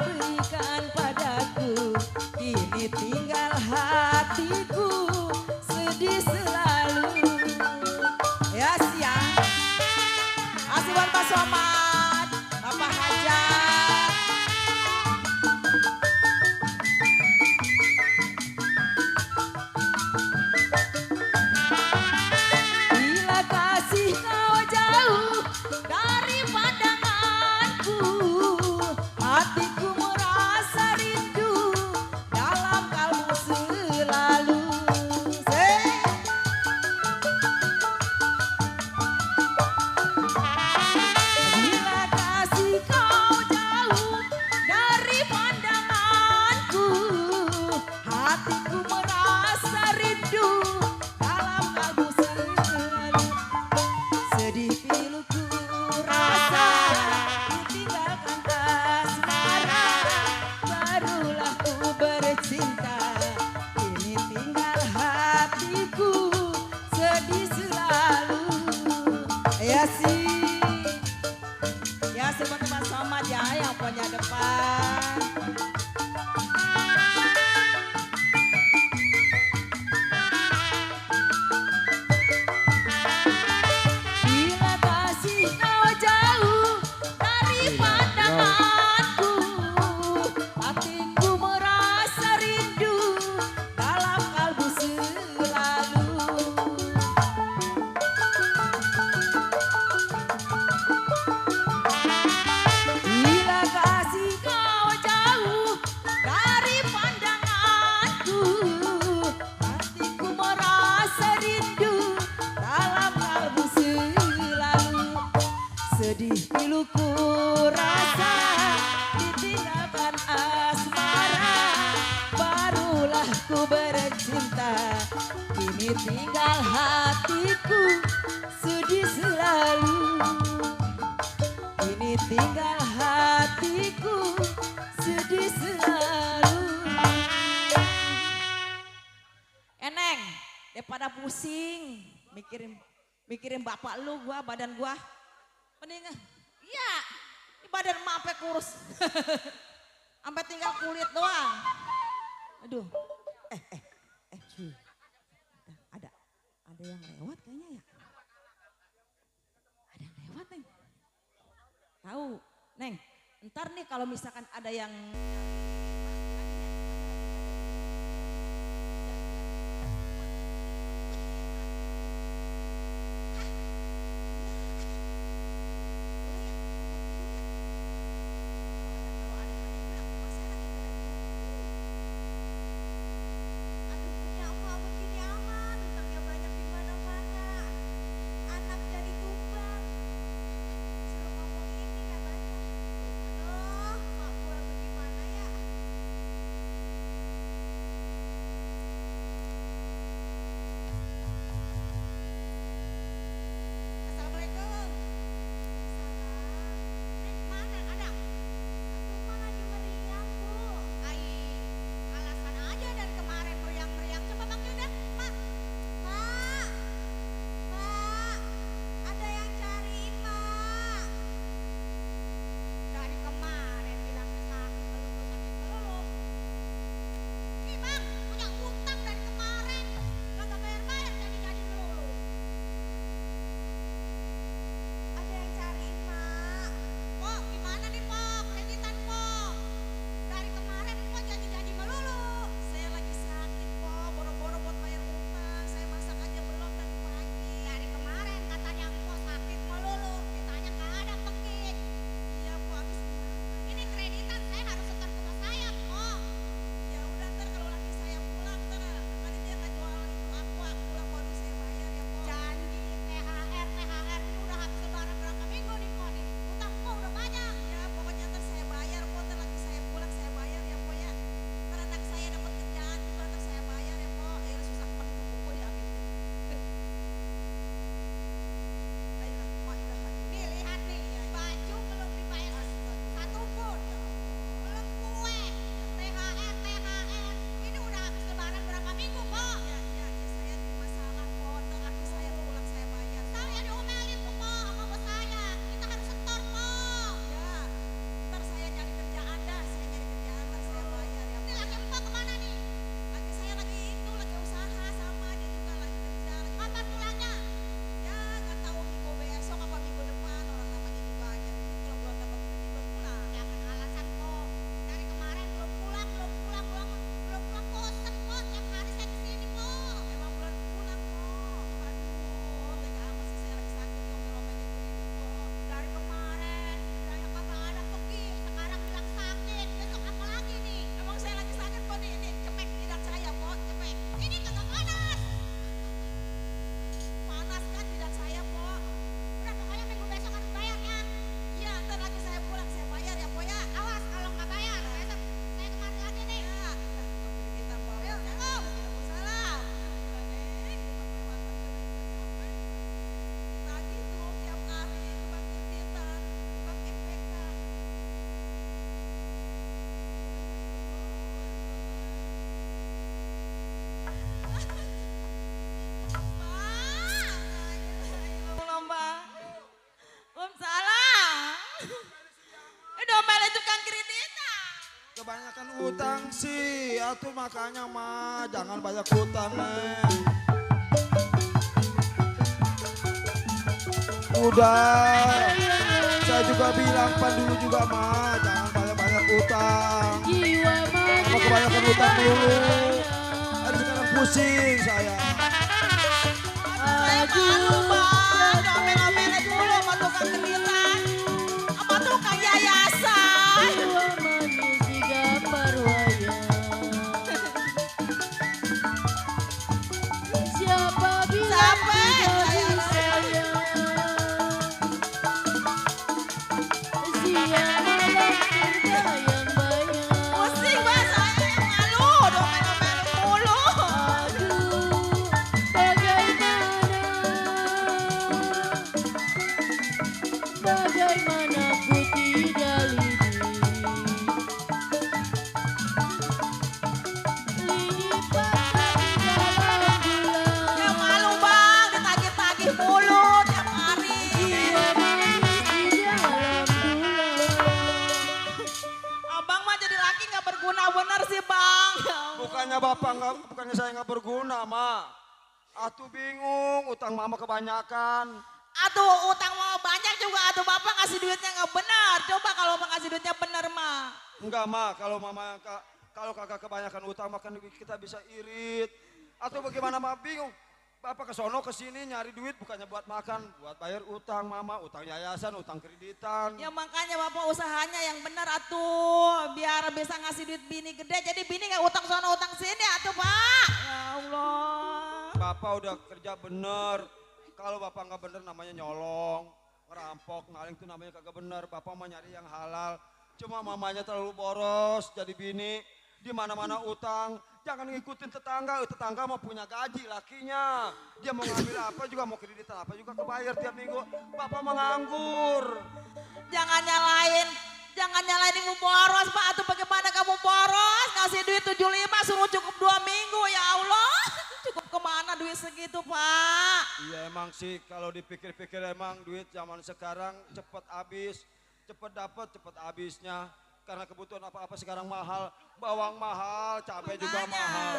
Kini tinggal hatiku sedih selalu. Kini tinggal hatiku sedih selalu. Eneng, daripada pusing mikirin bapak lu badan gua. Mending iya, ini badan emak sampai kurus. Sampai tinggal kulit doang. Aduh. Cuy. Ada yang lewat kayaknya ya. Ada yang lewat, Neng. Tahu, Neng. Ntar nih kalau misalkan ada yang Kebanyakan utang sih, atuh makanya mah jangan banyak utang Neng. Udah, saya juga bilang pan dulu juga mah jangan banyak-banyak utang. Kalau kebanyakan utang dulu, ada sekarang pusing saya. Saya malu bang, ngomel-ngomelin mulu sama tukang kreditan, sama tukang yayasan. Siapa bilang pusing bang, saya yang malu, ngomel-ngomelin mulu. Gimana, Ma? Atuh bingung, utang mama kebanyakan. Aduh utang mau banyak juga, aduh bapak ngasih duitnya nggak benar. Coba kalau bapak ngasih duitnya benar mah. Enggak, Ma, kalau mama kalau kakak kebanyakan utang makan kita bisa irit. Atau bagaimana, Ma? Bingung. Bapak ke sono ke sini nyari duit bukannya buat makan, buat bayar utang mama, utang yayasan, utang kreditan. Ya makanya bapak usahanya yang benar atuh, biar bisa ngasih duit bini gede. Jadi bini nggak utang sono utang sini atuh pak. Ya Allah. Bapak udah kerja bener. Kalau bapak nggak bener namanya nyolong, ngerampok, maling itu namanya kagak bener. Bapak mau nyari yang halal. Cuma mamanya terlalu boros jadi bini. Di mana-mana utang. Jangan ngikutin tetangga mau punya gaji lakinya. Dia mau ngambil apa juga, mau kreditan apa juga kebayar tiap minggu. Bapak menganggur. Jangan nyalain ibu boros pak. Atuh bagaimana kamu boros? Ngasih duit 75 suruh cukup 2 minggu ya Allah. Cukup kemana duit segitu pak? Iya emang sih kalau dipikir-pikir emang duit zaman sekarang cepet habis. Cepet dapat, cepet habisnya. Karena kebutuhan apa-apa sekarang mahal, bawang mahal, cabai juga mahal.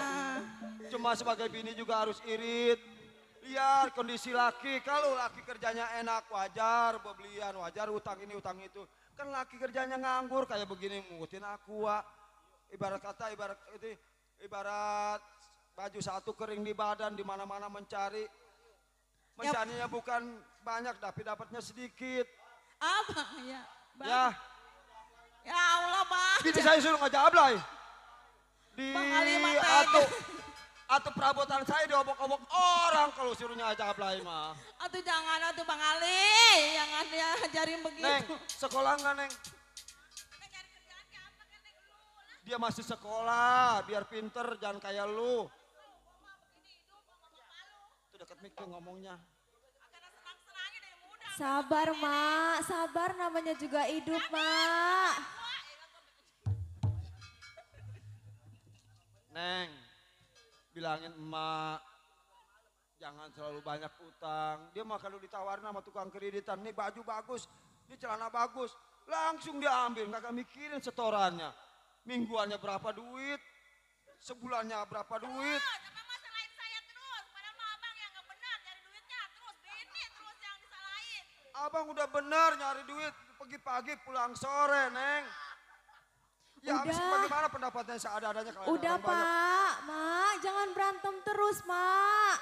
Cuma sebagai bini juga harus irit. Lihat kondisi laki, kalau laki kerjanya enak wajar, belian wajar, utang ini utang itu. Kan laki kerjanya nganggur kayak begini ngutin aqua. Ibarat kata ibarat baju satu kering di badan di mana-mana mencari. Mencarinya bukan banyak tapi dapatnya sedikit. Apa ya? Ya. Ya Allah bang. Bini saya suruh ngajablay. Di atau perabotan saya diobok-obok orang kalau suruhnya ngajablay mah. Atuh jangan atuh Bang Ali, jangan dia ajarin begitu. Neng, sekolah nggak Neng? Dia masih sekolah, biar pinter, jangan kayak lu. Itu deket mic tuh ngomongnya. Sabar mak, sabar namanya juga hidup mak. Neng, bilangin emak, jangan selalu banyak utang. Dia mah kalau ditawarin sama tukang kreditan, nih baju bagus, nih celana bagus, langsung dia ambil, gak mikirin setorannya. Mingguannya berapa duit, sebulannya berapa duit. Abang udah benar nyari duit, pagi-pagi pulang sore, Neng. Ya habis bagaimana pendapatnya seadanya kalau udah orang banyak. Pak, mak jangan berantem terus mak.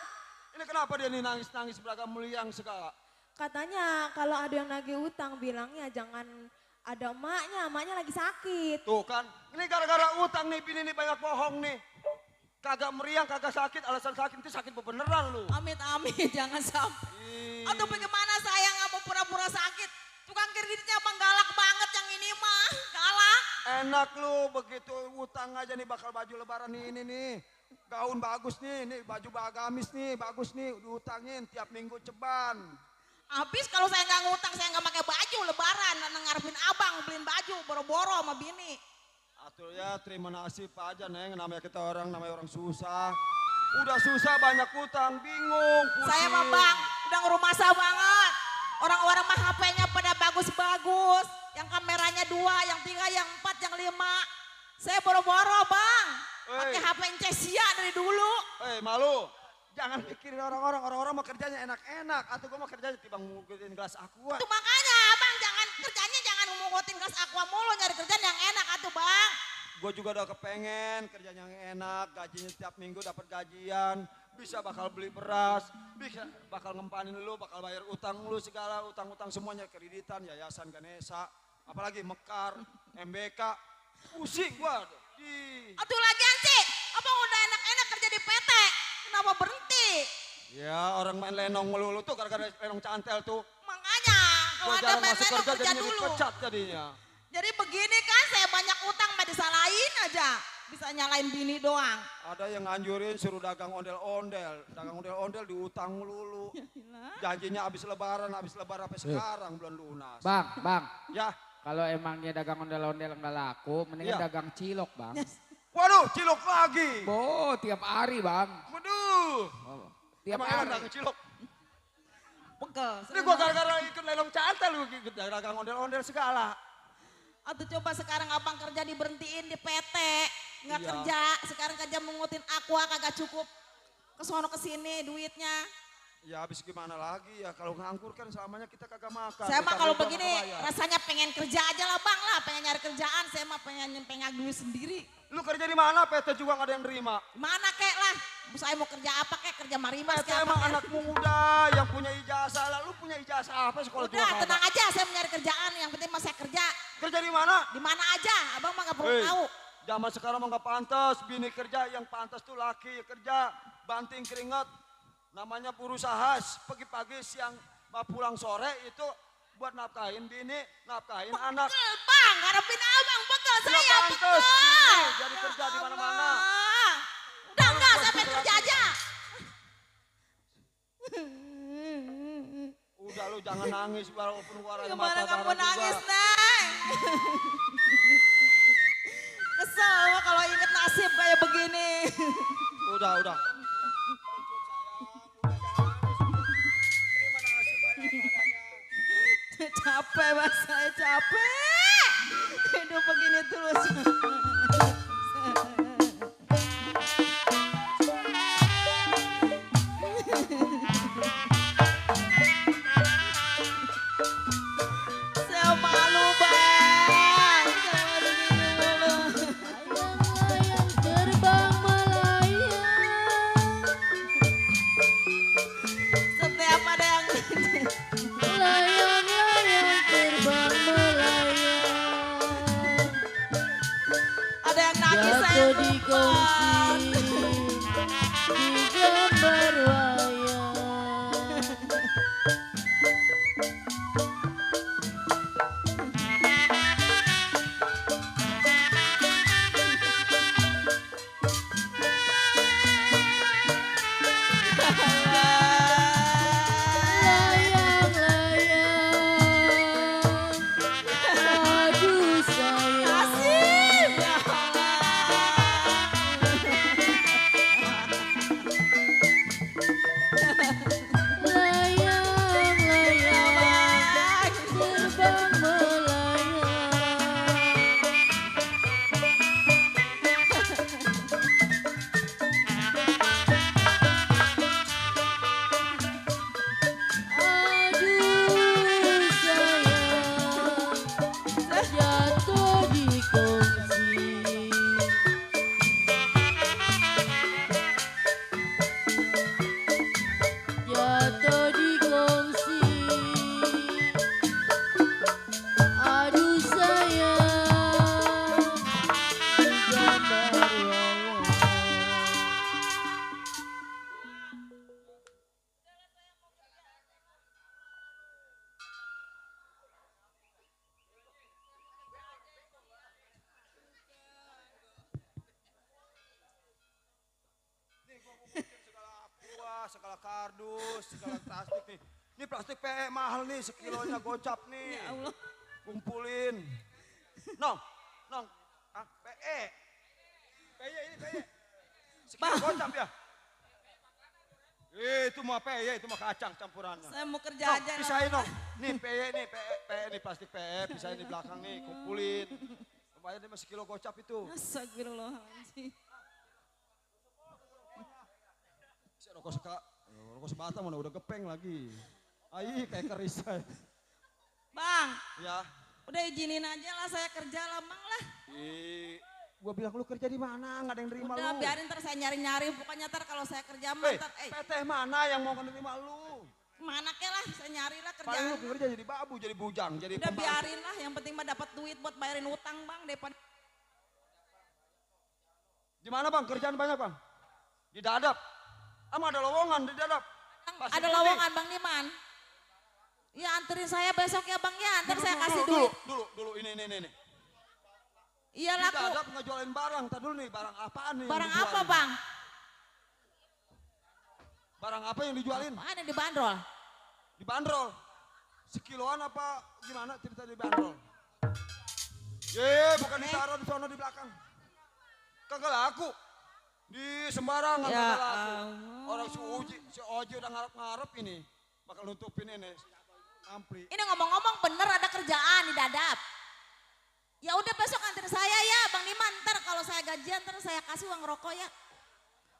Ini kenapa dia nih nangis-nangis beragam meliang segala? Katanya kalau ada yang nagih utang bilangnya jangan ada emaknya lagi sakit. Tuh kan, ini gara-gara utang nih bini nih banyak bohong nih. Kagak meriang, kagak sakit, alasan sakit itu sakit beneran lu. Amit jangan sampai. Atau bagaimana saya nggak mau pura-pura sakit? Tukang kreditnya abang galak banget yang ini mah, galak. Enak lu begitu utang aja nih bakal baju lebaran nih ini nih. Gaun bagus nih baju bagamis nih, bagus nih, diutangin tiap minggu ceban. Habis kalau saya nggak ngutang, saya nggak pakai baju lebaran, ngarepin abang beliin baju boro-boro sama bini. Atuh ya terima nasib aja Neng, namanya kita namanya orang susah. Udah susah banyak utang, bingung, pusing. Saya mah bang, udah ngerumasa banget. Orang-orang mah HP-nya pada bagus-bagus. Yang kameranya 2, yang 3, yang 4, yang 5. Saya boro-boro bang, pakai HP Incesia dari dulu. Malu. Jangan pikirin orang-orang mah kerjanya enak-enak. Atau gue mah kerjanya tibang ngugutin gelas aqua. Itu makanya bang, kerjanya jangan ngugutin gelas aqua mulu, nyari kerjaan yang enak atuh bang. Gue juga udah kepengen kerjanya yang enak, gajinya setiap minggu dapat gajian. Bisa bakal beli beras, bisa bakal ngempanin lu, bakal bayar utang lu segala, utang-utang semuanya, kreditan, yayasan Ganesha, apalagi Mekar, MBK, pusing gua. Atuh lagian sih, abang udah enak-enak kerja di PT, kenapa berhenti? Ya orang main lenong melulu tuh, gara-gara lenong cantel tuh. Makanya, kalau ada main lenong kerja dulu. Dipecat jadinya. Jadi begini kan, saya banyak utang, mah disalahin aja. Bisa nyalain bini doang. Ada yang nganjurin suruh dagang ondel-ondel. Dagang ondel-ondel diutang melulu. Janjinya habis lebaran sampai sekarang belum lunas. Bang. Ya. Kalau emangnya dagang ondel-ondel nggak laku, mendingan dagang cilok bang. Waduh, cilok lagi. Tiap hari bang. Waduh. Tiap emang hari. dagang cilok. Pegel. Ini gua gara-gara ikut lenong cantel lu dagang ondel-ondel segala. Atau coba sekarang abang kerja diberhentiin di PT. Nggak kerja, sekarang kerja mengutin aqua kagak cukup ke sono ke sini duitnya. Ya habis gimana lagi ya, kalau nganggur kan selamanya kita kagak makan. Saya mah Bentar kalau lagi begini nggak kebayar. rasanya pengen kerja aja lah bang lah, pengen nyari kerjaan. Saya mah pengen nyempengak duit sendiri. Lu kerja di mana? PT juga nggak ada yang nerima. Mana kek lah, saya mau kerja apa kek, kerja marimas PT kek apa emang kek. anak muda yang punya ijazah lah. Lu punya ijazah apa sekolah Udah juga tenang kagak? aja, saya mau nyari kerjaan, yang penting mah saya kerja. Kerja di mana? Di mana aja, abang mah gak perlu Hei, tahu. zaman sekarang mah nggak pantas. Bini kerja, yang pantas tuh laki kerja. Banting keringat. Namanya berusaha pagi-pagi siang pulang sore itu buat nafkahin bini, nafkahin anak. Betul bang, ngarepin abang, betul Nggak saya pantas betul. bini jadi kerja di mana-mana. Ah, udah enggak, saya pengen kerja aja. Udah lu jangan nangis walaupun warnanya Gimana mata kamu darah nangis, juga. Neng? Kesel gua kalau inget nasib kayak begini. Udah. Capek mas, saya capek. Hidup begini terus. Saya malu bang. Saya begini mulu. Layang terbang melayang. Setiap ada yang Layang-layang terbang melayang. ada yang nangis saya Jatuh di bang. kursi di gambar wayang. Layang-layang, aduh sayang. Layang-layang terbang melayang. Aduh sayang, jatuh di kursi. Jatuh di kongsi. Aduh sayang, di gambar wayang. Segala kardus, segala plastik nih. Ini plastik PE mahal nih, sekilonya gocap nih. Ya Allah. Kumpulin. Nong. PE. PE ini PE. Sekilo gocap ya. Itu mah PE, itu mah kacang campurannya. Saya mau kerja Nong, aja. lah. pisahin Nong. Nih PE nih, PE nih plastik PE, pisahin di belakang nih, kumpulin. Lumayan nih masih kilo gocap itu. Astagfirullahaladzim. Si rokok sebatang mana udah gepeng lagi. Ai kayak keris saya. Bang, Ya. udah izinin aja lah saya kerja lah bang lah. Gua bilang lu kerja di mana? Nggak ada yang nerima Udah lu. biarin ntar saya nyari-nyari. Pokoknya ntar kalau saya kerja mah ntar, PT mana yang mau nerima lu? mana ke lah saya nyari lah Paling kerjaan. lu kerja jadi babu, jadi bujang, jadi Udah pembantu. biarin lah, yang penting mah dapat duit buat bayarin utang bang daripada. Di mana bang? Kerjaan banyak bang? Di Dadap. Ama ada lowongan di Dadap. Pasir Ada Putih. lowongan bang Diman. Ya anterin saya besok ya bang ya, ntar saya kasih dulu, duit. Dulu, ini. Iya Di laku. Dadap nggak jualin barang, tar dulu nih, barang apaan nih? yang Barang dijualin? apa bang? Barang apa yang dijualin? Apaan yang dibanderol? Dibanderol. Sekiloan apa gimana cerita dibanderol? Bukan ditaruh di sana di belakang. Kagak laku. Di sembarangan Ya kagak laku. Allah. Orang si Oji udah ngarep-ngarep ini. Bakal nutupin ini. Ampli. Ini ngomong-ngomong bener ada kerjaan di Dadap. Ya udah besok anterin saya ya Bang Diman, ntar kalau saya gajian ntar saya kasih uang rokok ya.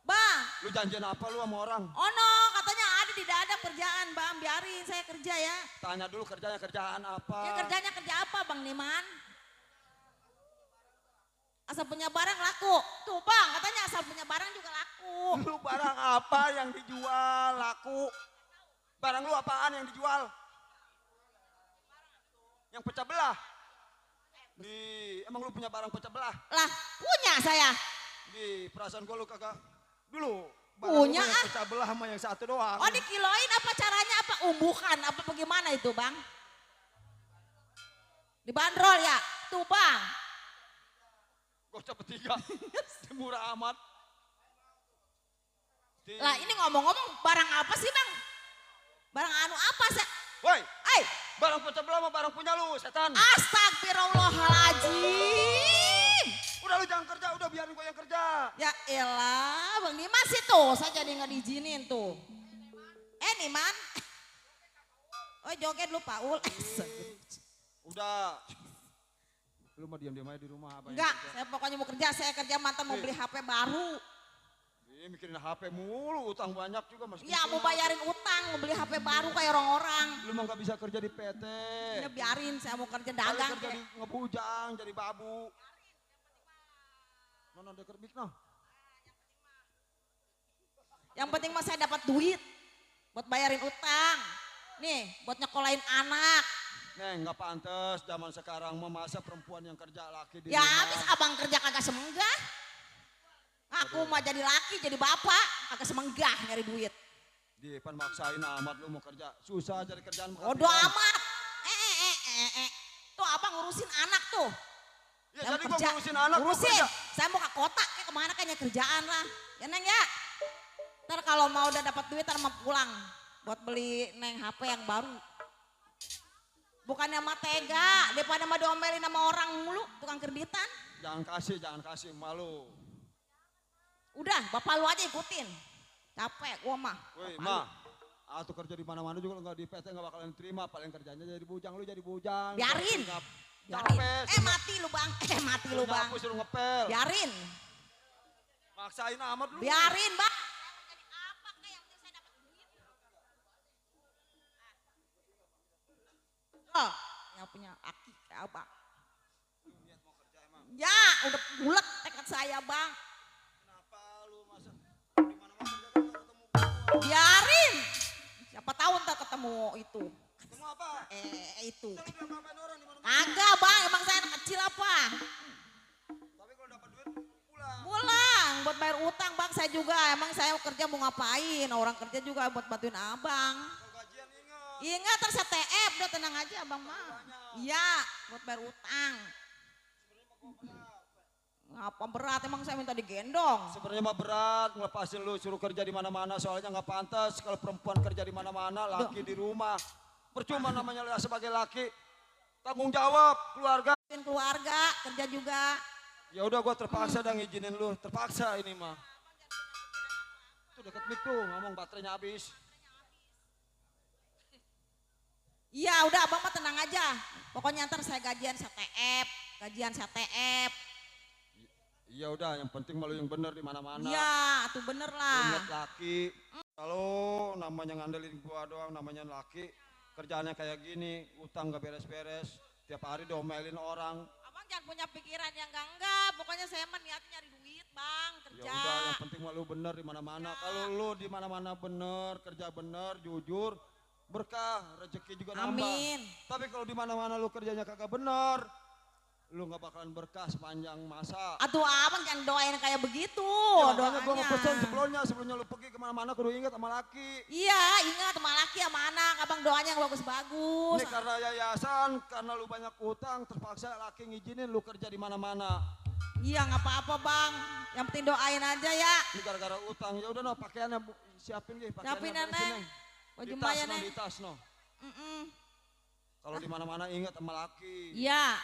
Bang. Lu janjian apa lu sama orang? Oh no, katanya ada di dadap kerjaan bang, biarin saya kerja ya. Tanya dulu kerjanya kerjaan apa? Ya kerjanya kerja apa bang Niman? Asal punya barang laku. Tuh bang, katanya asal punya barang juga laku. Lu barang apa yang dijual laku? Barang lu apaan yang dijual? Yang pecah belah? Emang lu punya barang pecah belah? Lah, punya saya. Di perasaan gua lu kagak. Dulu barang Punya lu yang pecah belah sama yang satu doang. Oh dikiloin apa caranya apa umbukan apa bagaimana itu bang? Dibanderol ya? Tuh bang. Gocap bertiga. Murah amat. Lah ini ngomong-ngomong barang apa sih bang? Barang anu apa sih? Woi, barang pecah belah sama barang punya lu, setan. Astagfirullahaladzim. Udah lu jangan kerja, udah biarin gua yang kerja. Ya elah, bang Dimas itu saya jadi nggak diizinin tuh. Niman. Oh joget lu Paul. Udah. Lu mah diam-diam aja di rumah apa? Enggak, saya pokoknya mau kerja, saya kerja mantan mau beli HP baru. Mikirin HP mulu, utang banyak juga mas. Iya mau bayarin utang, mau beli HP baru kayak orang-orang. Lu mah gak bisa kerja di PT. Ya biarin, saya mau kerja dagang. Kerja di ngebujang, jadi babu. Nono deker bik noh. Yang penting mah saya dapat duit buat bayarin utang. Nih, buat nyekolahin anak. Neng, nggak pantas zaman sekarang mah masa perempuan yang kerja laki di ya rumah. habis abang kerja kagak semenggah. Aku mah jadi laki, jadi bapak, kagak semenggah nyari duit. Di depan maksain amat lu mau kerja. Susah cari kerjaan. Bodoh amat. Tuh abang ngurusin anak tuh. Ya jadi gua ngurusin anak. Ngurusin. Saya mau ke kota, kayak kemana kayaknya kerjaan lah. Ya Neng ya. Ntar kalau mau udah dapat duit, ntar mau pulang. Buat beli Neng HP yang baru. Bukannya mah tega, daripada mah diomelin sama orang mulu, tukang kreditan. Jangan kasih, malu. Udah, bapak lu aja ikutin. Capek gua mah. Woi, mah. Atau kerja di mana-mana juga nggak di PT nggak bakalan terima, paling kerjanya jadi bujang, lu jadi bujang. Biarin. Capek. Mati lu bang, mati lu bang. Aku suruh ngepel. Biarin. Maksain amat lu. Biarin bang. Oh, yang punya aki kayak abang. Ya, udah bulat tekad saya bang. Kenapa lu masa di mana-mana kerja kan ketemu gua? Biarin. Siapa tahu ntar ketemu itu. Ketemu apa? Itu. Kita lu ngapain orang di mana-mana? Agak bang, emang saya anak kecil apa? Tapi kalau dapat duit pulang. Pulang buat bayar utang bang, saya juga. Emang saya kerja mau ngapain? Orang kerja juga buat bantuin abang. Kalau gajian ingat. Ingat terus TF, udah tenang aja abang mah. Iya, buat bayar utang. Ngapa berat? Emang saya minta digendong. Sebenarnya mah berat ngelepasin lu suruh kerja di mana-mana, soalnya nggak pantas kalau perempuan kerja di mana-mana, laki di rumah. Percuma namanya sebagai laki. Tanggung jawab keluarga. Keluarga, kerja juga. Ya udah gua terpaksa dah ngizinin lu, terpaksa ini mah. Tuh deket mic tuh, ngomong baterainya habis. Iya udah abang mah tenang aja. Pokoknya ntar saya gajian STF, gajian STF. Iya udah, yang penting malu yang bener di mana-mana. Iya, tuh bener lah. Ingat laki. Kalau namanya ngandelin gua doang, namanya laki. Kerjaannya kayak gini, utang gak beres-beres. Tiap hari diomelin orang. Abang jangan punya pikiran yang enggak. Pokoknya saya mah niatnya nyari duit bang, kerja. Ya udah, yang penting malu bener di mana-mana. Kalau lu di mana-mana bener, kerja bener, jujur, berkah, rezeki juga nambah. Amin. Tapi kalau di mana-mana lu kerjanya kagak bener, lu nggak bakalan berkah sepanjang masa. Aduh abang jangan doain kayak begitu. Ya, makanya doanya. gua mau pesan sebelumnya lu pergi kemana-mana kudu ingat sama laki. Iya ingat sama laki sama anak, abang doanya yang bagus-bagus. Ini karena yayasan, karena lu banyak utang, terpaksa laki ngizinin lu kerja di mana-mana. Iya nggak apa-apa bang, yang penting doain aja ya. Ini gara-gara utang, ya udah no pakaiannya siapin gih, Siapin pakaiannya Neng. Baju di tas Maya no, Neng. di tas no. Kalau di mana-mana ingat sama laki. Iya.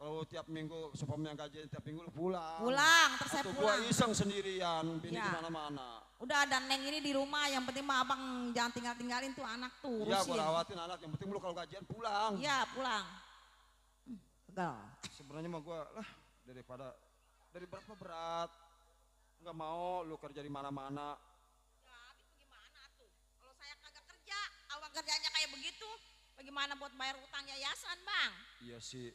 Kalau tiap minggu, supaya gajian tiap minggu lu pulang. Pulang, terus saya Atau pulang. gua iseng sendirian, bini Ya. di mana-mana. Udah dan Neng ini di rumah, yang penting mah abang jangan tinggalin tuh anak tuh. Iya, urusin. gua rawatin anak, yang penting lu kalau gajian pulang. Iya pulang. Pegal. Sebenarnya mah gua lah dari berapa berat. Nggak mau lu kerja di mana-mana. Ya, habis bagaimana tuh? Kalau saya kagak kerja, awang kerjanya kayak begitu, bagaimana buat bayar utang yayasan, Bang? Iya sih.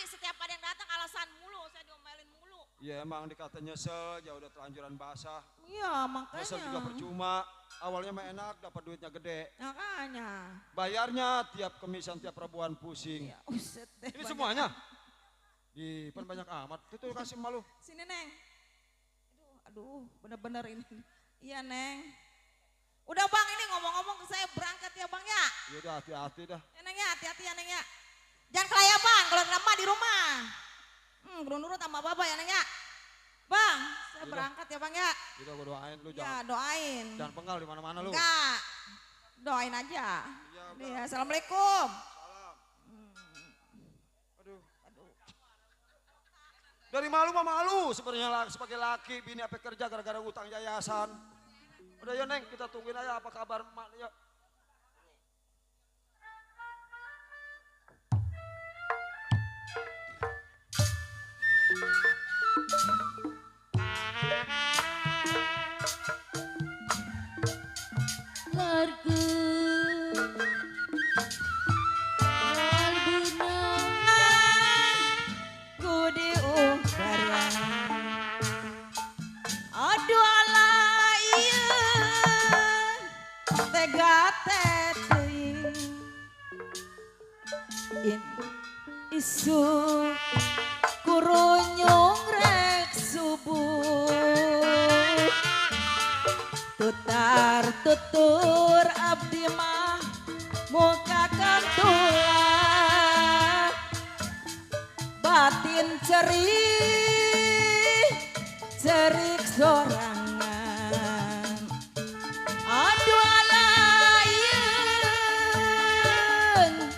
Setiap ada yang datang alasan mulu, saya diomelin mulu. Iya emang dikata nyesel, ya udah telanjuran basah. Iya, makanya. Nyesel juga percuma. Awalnya mah enak, dapat duitnya gede. Makanya. Bayarnya tiap kemisan, tiap Rabuan pusing. Ya, uset deh. Ini semuanya? Di pan banyak amat. Itu kasih malu. Sini, Neng. Aduh, bener-bener ini. Iya, Neng. Udah, Bang, ini ngomong-ngomong saya berangkat ya, Bang ya. Ya udah hati-hati dah. Ya, Neng ya, hati-hati ya, Neng ya. Jangan kelayaban kalau lama di rumah. Nurut sama Bapak ya, Neng ya. Bang, saya berangkat ya, Bang ya. Udah gua doain lu Ya, jangan. doain. Jangan penggal di mana-mana lu. Enggak. Doain aja. Iya, Assalamualaikum. Dari malu mah malu sebenarnya sebagai laki bini apa kerja gara-gara utang yayasan. Udah ya Neng, kita tungguin aja apa kabar emak ya. Largu aduh ala iya tega teuing isu kurunyung rek subuh tutar tutur abdi mah muka kantulah batin cerik sorangan aduh alayun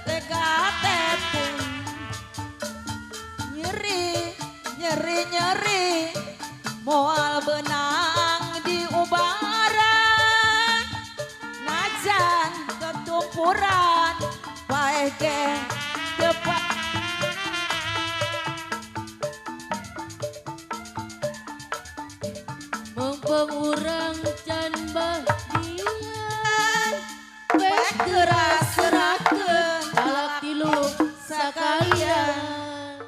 tega tepung nyeri moal benang di ubaran najan ketumpuran bae geng depan pengurang can bahdian wes geras serakeun talak tilu sakalian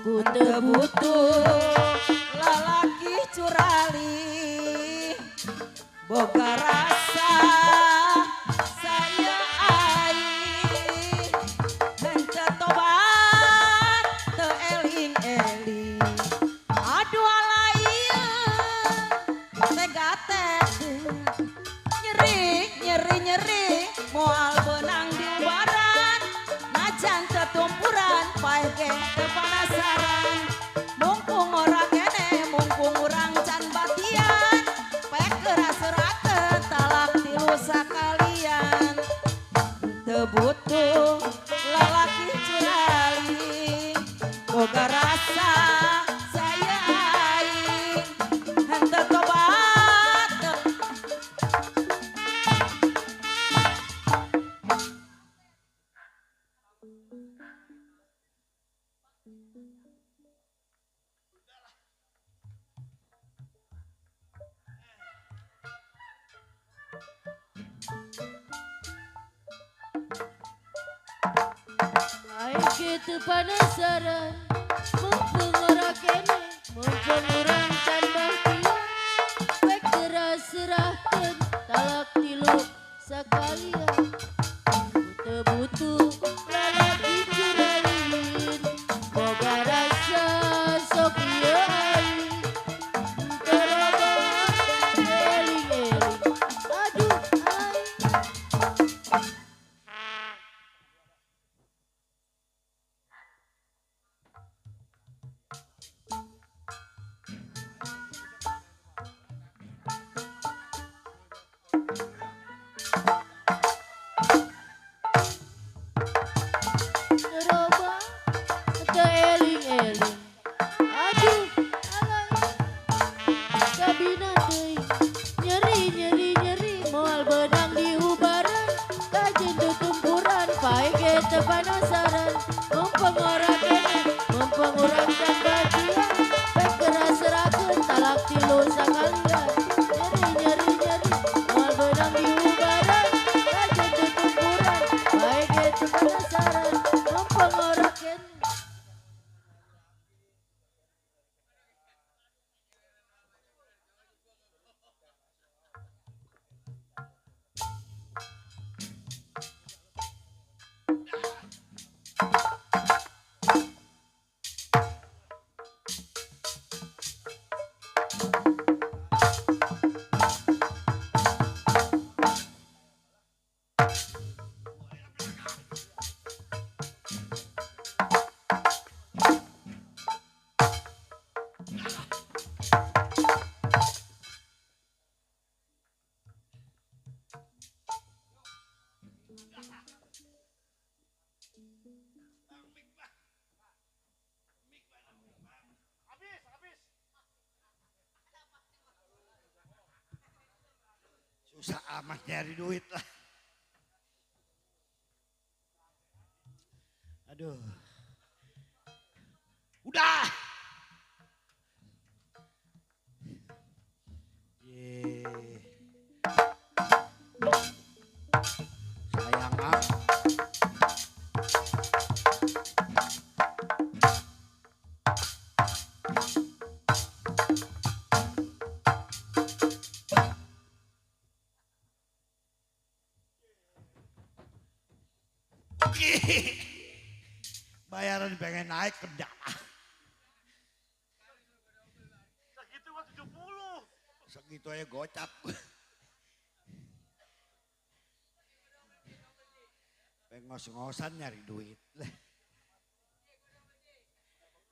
ku teu butuh lalaki curali boga rasa saya aing henteu tobat teu eling-eling aduh nyeri moal benang di ubaran najan ketumpuran pae geng kepanasaran mungkung orang kene mungkung urang can batian pae keras-rakeun talak tilu sakalian teu butuh lalaki curali boga rasa saya aing henteu tobat aing kitu penasaran mumpung ora kene mumpung urang can bahdian wek geras serahkeun talak tilu sakalian teu butuh lalaki curalin boga rasa sok ieu aing teu loba eling-eling aduh aing Susah amat nyari duit lah. Aduh. Udah. Sayang ah. Bayaran pengen naik kerja. Segitu mah 70. Segitu aja gocap. Ngos-ngosan nyari duit.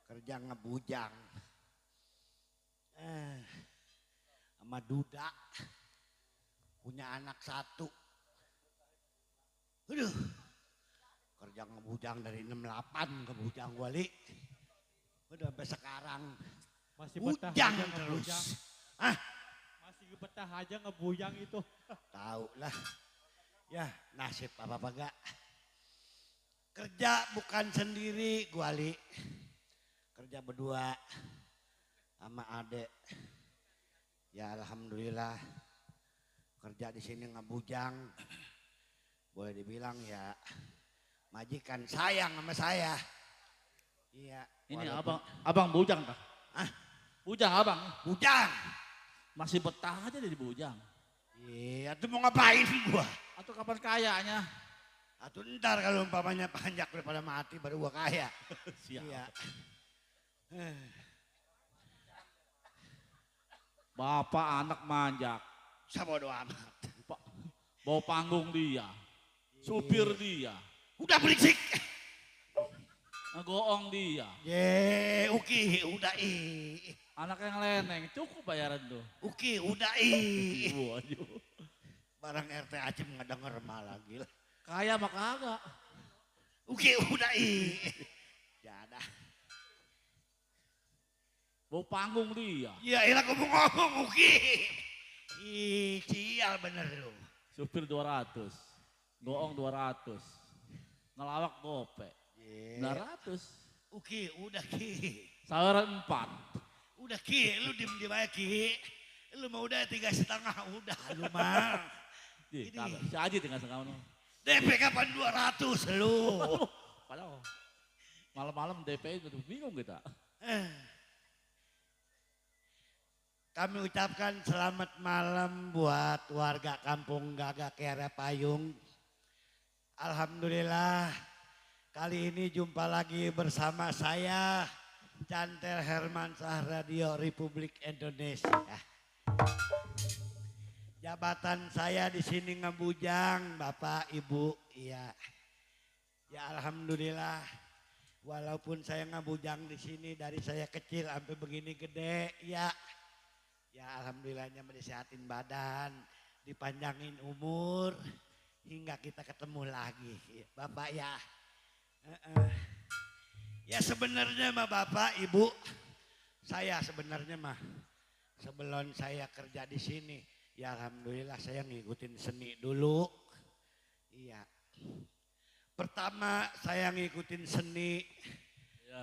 Kerja ngebujang. Sama duda. Punya anak 1. Aduh. Kerja ngebujang dari 68 ke bujang wali. Udah sampai sekarang. Masih betah bujang aja terus. ngebujang. Hah? Masih betah aja ngebujang itu. Tahu lah. Ya nasib apa-apa gak. Kerja bukan sendiri Guali. Kerja berdua sama adek. Ya alhamdulillah. Kerja di sini ngebujang. Boleh dibilang ya majikan sayang sama saya. Iya. Ini abang bujang kah? Hah? Bujang abang? Bujang. Masih betah aja jadi bujang. Iya, tuh mau ngapain gua? Atau kapan kayanya? Atau ntar kalau umpamanya panjak daripada mati baru gua kaya. Siap. Iya. Bapak anak manjak. Sabodo amat. Bawa panggung dia. Supir dia. Udah berisik. Ngegoong dia. Ye, Uki, udah Anak yang leneng, cukup bayaran tuh. Uki, udah Waduh. Barang RT Acim nggak denger malah gila. Kaya mah kagak. Uki, udah Jada. Bawa panggung dia. Ya ilah ngomong-ngomong Uki. Sial bener lu. Supir 200. Goong 200. Ngelawak gope. 900. Uki, udah Ki. Saweran 4. Udah Ki, lu diem aja Ki. Lu mau udah 3,5 udah lu mah. Si Aji 3,5. DP kapan 200 lu? Padahal malam-malam DP itu bingung kita. Kami ucapkan selamat malam buat warga kampung Gagak Kiara Payung. Alhamdulillah kali ini jumpa lagi bersama saya Cantel Hermansyah Radio Republik Indonesia. Jabatan saya di sini ngebujang Bapak Ibu. Iya. Ya alhamdulillah walaupun saya ngebujang di sini dari saya kecil sampai begini gede ya. Ya alhamdulillahnya disehatin badan, dipanjangin umur, hingga kita ketemu lagi. Bapak ya. Ya sebenarnya mah Bapak, Ibu, saya sebenarnya mah sebelum saya kerja di sini, ya alhamdulillah saya ngikutin seni dulu. Iya. Pertama saya ngikutin seni,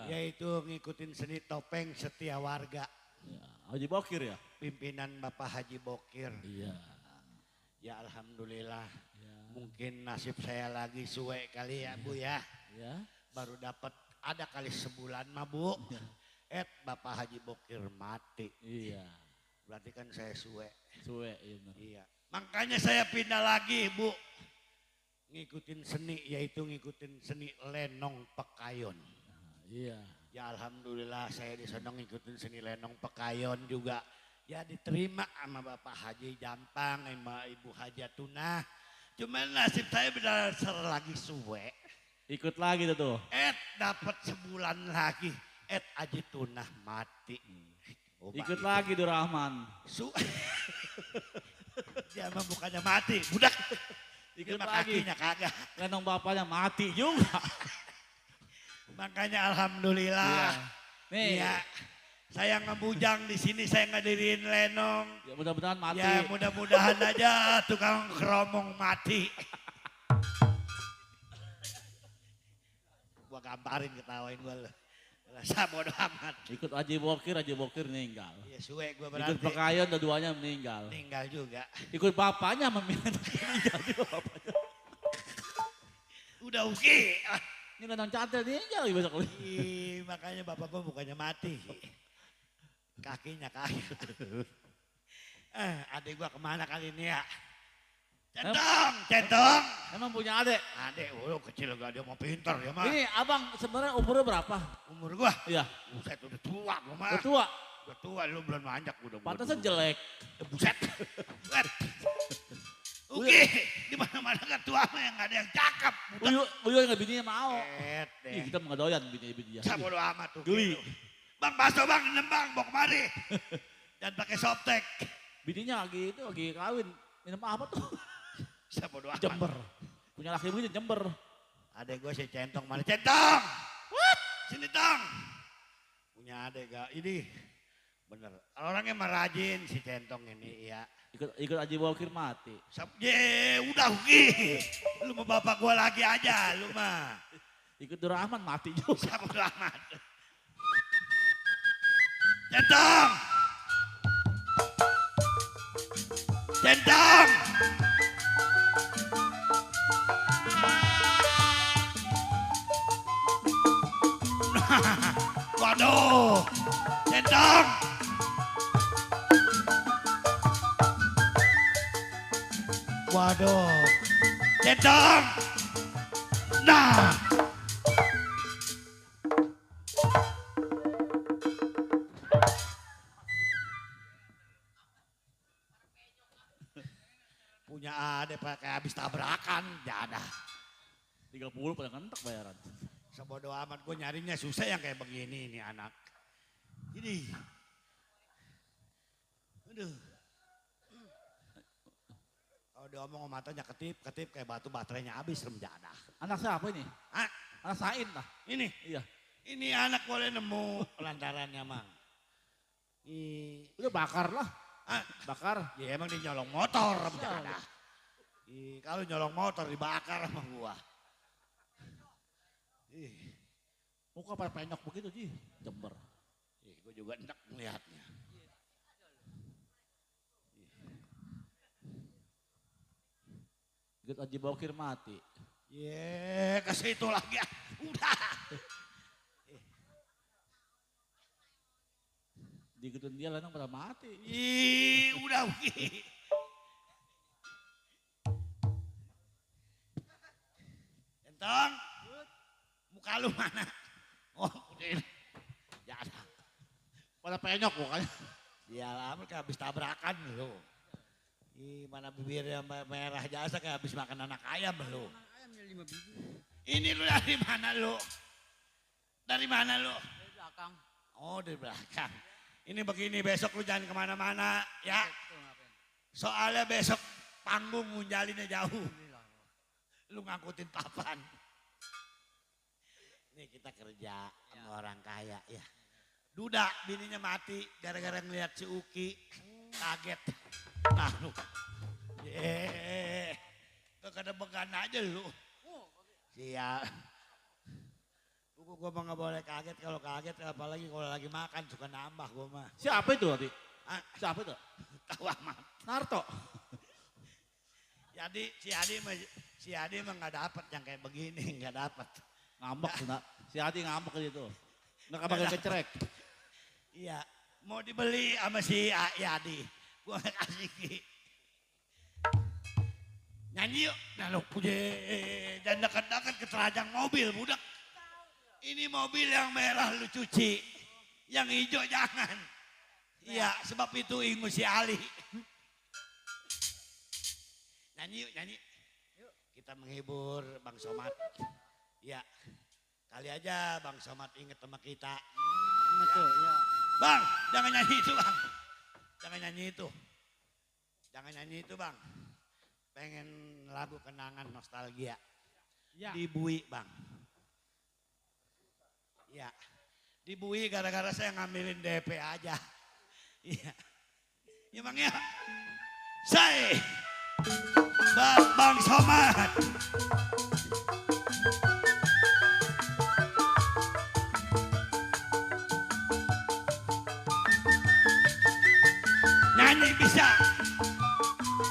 yaitu ngikutin seni topeng Setia Warga. Ya, Haji Bokir ya? Pimpinan Bapak Haji Bokir. Iya. Ya alhamdulillah. Ya. Mungkin nasib saya lagi suwe kali ya Bu ya. Ya. Baru dapat ada kali sebulan mah Bu. Ya. Bapak Haji Bokir mati. Iya. Berarti kan saya suwe. Suwe iya benar. Iya. Makanya saya pindah lagi Bu. Ngikutin seni yaitu ngikutin seni lenong pekayon. Iya. Ya alhamdulillah saya di sana ngikutin seni lenong pekayon juga. Ya diterima sama Bapak Haji Jampang sama Ibu Hajatuna. Cuman nasib saya berdasar lagi suwe. Ikut lagi tuh. Dapat sebulan lagi. Haji Tunah mati. Ikut lagi tuh Rahman. Dia mah bukannya mati, budak. Ikut dia lagi. Kakinya kagak. Lenong bapaknya mati juga. Makanya alhamdulillah. Iya. Nih. Ya, Saya ngebujang di sini, saya ngadirin lenong. Ya mudah-mudahan mati. Ya mudah-mudahan aja tukang keromong mati. Gua gambarin ketawain gua loh. Rasa bodoh amat. Ikut Haji Bokir meninggal. Ya suwe gua berarti. Ikut Pekayon dua-duanya meninggal. Meninggal juga. Ikut bapaknya meninggal juga bapaknya. Udah oke. Ini nonton cantel meninggal besok. Makanya bapak gua bukannya mati. Kakinya kayu. Adik gua kemana kali ini ya? Centong. Emang punya adik? Adik, kecil gak dia mau pinter ya mah. Ini abang sebenarnya umurnya berapa? Umur gua? Iya. Buset udah tua gua mah. Udah tua? Udah tua, lu belum manjak udah. Pantesan jelek. Buset. Oke, di mana-mana kan tua mah yang gak ada yang cakep. Uyu nggak bininya mau. Ih, kita mau doyan bini-bini dia. Bodo amat tuh. Geli. Bang Baso bang, bang, bawa kemari. Dan pakai softtek. Bininya lagi kawin. Minum apa tuh? Bodo amat. Jember. Punya laki begini Jember. Adek gue si Centong mana? Centong! Sini Tong! Punya adek gak? Ini bener. Orangnya merajin si Centong ini ya. Ikut Haji Bokir mati. Udah Ugi. Lu mau bapak gue lagi aja lu mah. Ikut Durrahman mati juga. Bodo amat. Centong! Centong! Waduh, Centong. Waduh, Centong. Nah. Punya adek pakai habis tabrakan, jadah. 30 pada ngentek bayaran. Sebodoh amat gue nyarinya susah yang kayak begini nih anak. Ini. Aduh. Kalau diomong matanya ketip kayak batu baterainya habis remjadah. Anak siapa ini? Hah? Anak Sain lah. Ini? Iya. Ini anak boleh nemu lantarannya mang. Udah bakar lah. Hah? Bakar. Ya emang dia nyolong motor remjadah. Kalau nyolong motor dibakar sama gua. Muka pada penyok begitu Ji, Jember. Gue juga enak melihatnya. Ikut Haji Bokir mati. Ke situ lagi. Udah. Digituin dia lanang pada mati. Udah. Entong. Muka lu mana? Oh, udah. Jangan. Pada penyok mukanya. Ya lama kayak habis tabrakan lu. Mana bibirnya merah jasa kayak habis makan anak ayam lu. Ayamnya 5 biji. Ini lu dari mana lu? Dari mana lu? Dari belakang. Oh dari belakang. Ini begini besok lu jangan kemana-mana ya. Soalnya besok panggung ngunjalinnya jauh. Lu ngangkutin papan. Nih kita kerja sama orang kaya ya. Duda bininya mati gara-gara ngeliat si Uki. Kaget. Nah lu. Kekedebekan aja lu. Siap. Gue mah gak boleh kaget, kalau kaget apalagi kalau lagi makan suka nambah gue mah. Siapa itu tadi? Siapa itu? Tahu amat. Narto. Jadi si Adi mah gak dapet yang kayak begini, gak dapet. Ngambek nah. Si Adi ngambek gitu. Nggak pakai kecerek. Iya, mau dibeli sama si Adi. Gue kasih Ki. Nyanyi yuk. Nah lu punya dan dekat-dekat ke terajang mobil budak. Ini mobil yang merah lu cuci. Yang hijau jangan. Iya, sebab itu ingus si Ali. Nyanyi yuk, nyanyi. Yuk. Kita menghibur Bang Somad. Iya. Kali aja Bang Somad inget sama kita. Ingat tuh, ya. Bang, jangan nyanyi itu Bang. Jangan nyanyi itu. Jangan nyanyi itu Bang. Pengen lagu kenangan nostalgia. Ya. Di Bui Bang. Ya. Dibui gara-gara saya ngambilin DP aja. Iya. Ya Bang ya. Saya Bang Somad. Nyanyi bisa.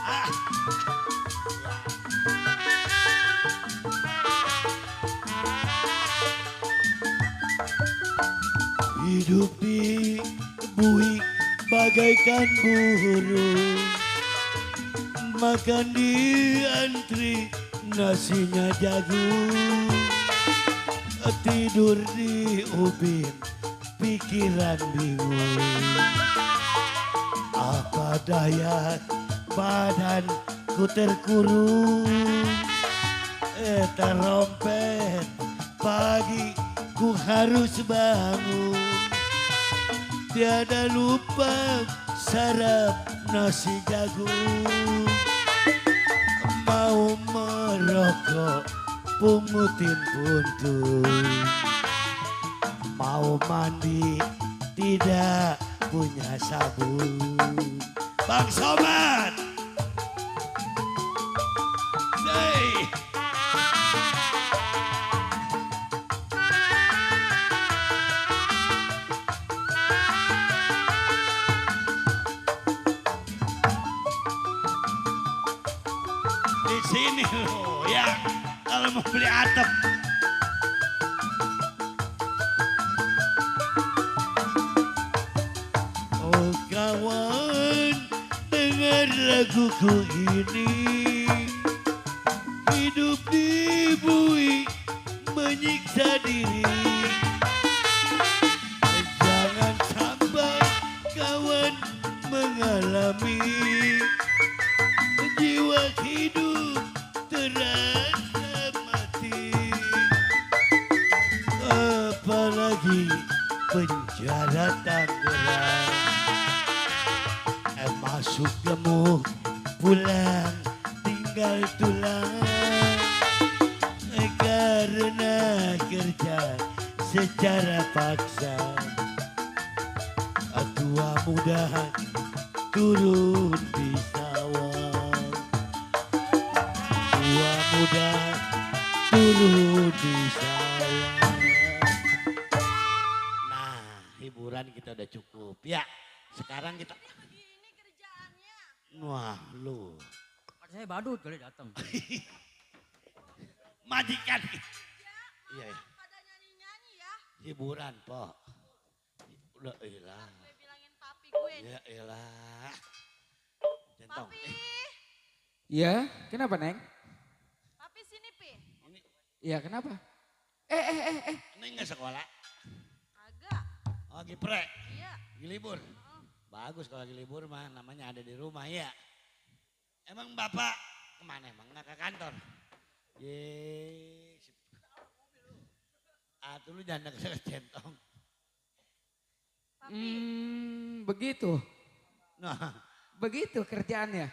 Ah. Hidup di bui bagaikan burung, makan di antri nasinya jagung, tidur di ubin pikiran bingung. Apa daya badanku terkurung, terompet pagi ku harus bangun. Tiada lupa sarap nasi jagung. Mau merokok pungutin puntung. Mau mandi tidak punya sabun. Bang Somad. Say. Di sini loh ya, kalau mau beli atap. Oh kawan, dengar laguku ini. Hidup di bui menyiksa diri. Jangan sampai kawan mengalami jiwa hidup terasa mati. Apalagi penjara Tangerang. Masuk gemuk, pulang tinggal tulang. Karena kerja secara paksa. Tua muda turun di sawah. Tua muda turun di sawah. Nah, hiburan kita udah cukup. Ya, sekarang kita... Wah, lu. Saya badut kali datang. Majikan. Iya, ya. Hiburan, Pok. Udah, elah. Gue bilangin papi gue. Ya elah. Centong. Iya, kenapa Neng? Papi sini, Pi. Iya, kenapa? Neng nggak sekolah? Agak. Oh, lagi pre. Iya. Lagi libur. Bagus kalau lagi libur mah namanya ada di rumah ya. Emang Bapak kemana emang? Nggak ke kantor? Yes. Tuh lu jangan ke centong. Begitu. Nah, Begitu kerjaannya.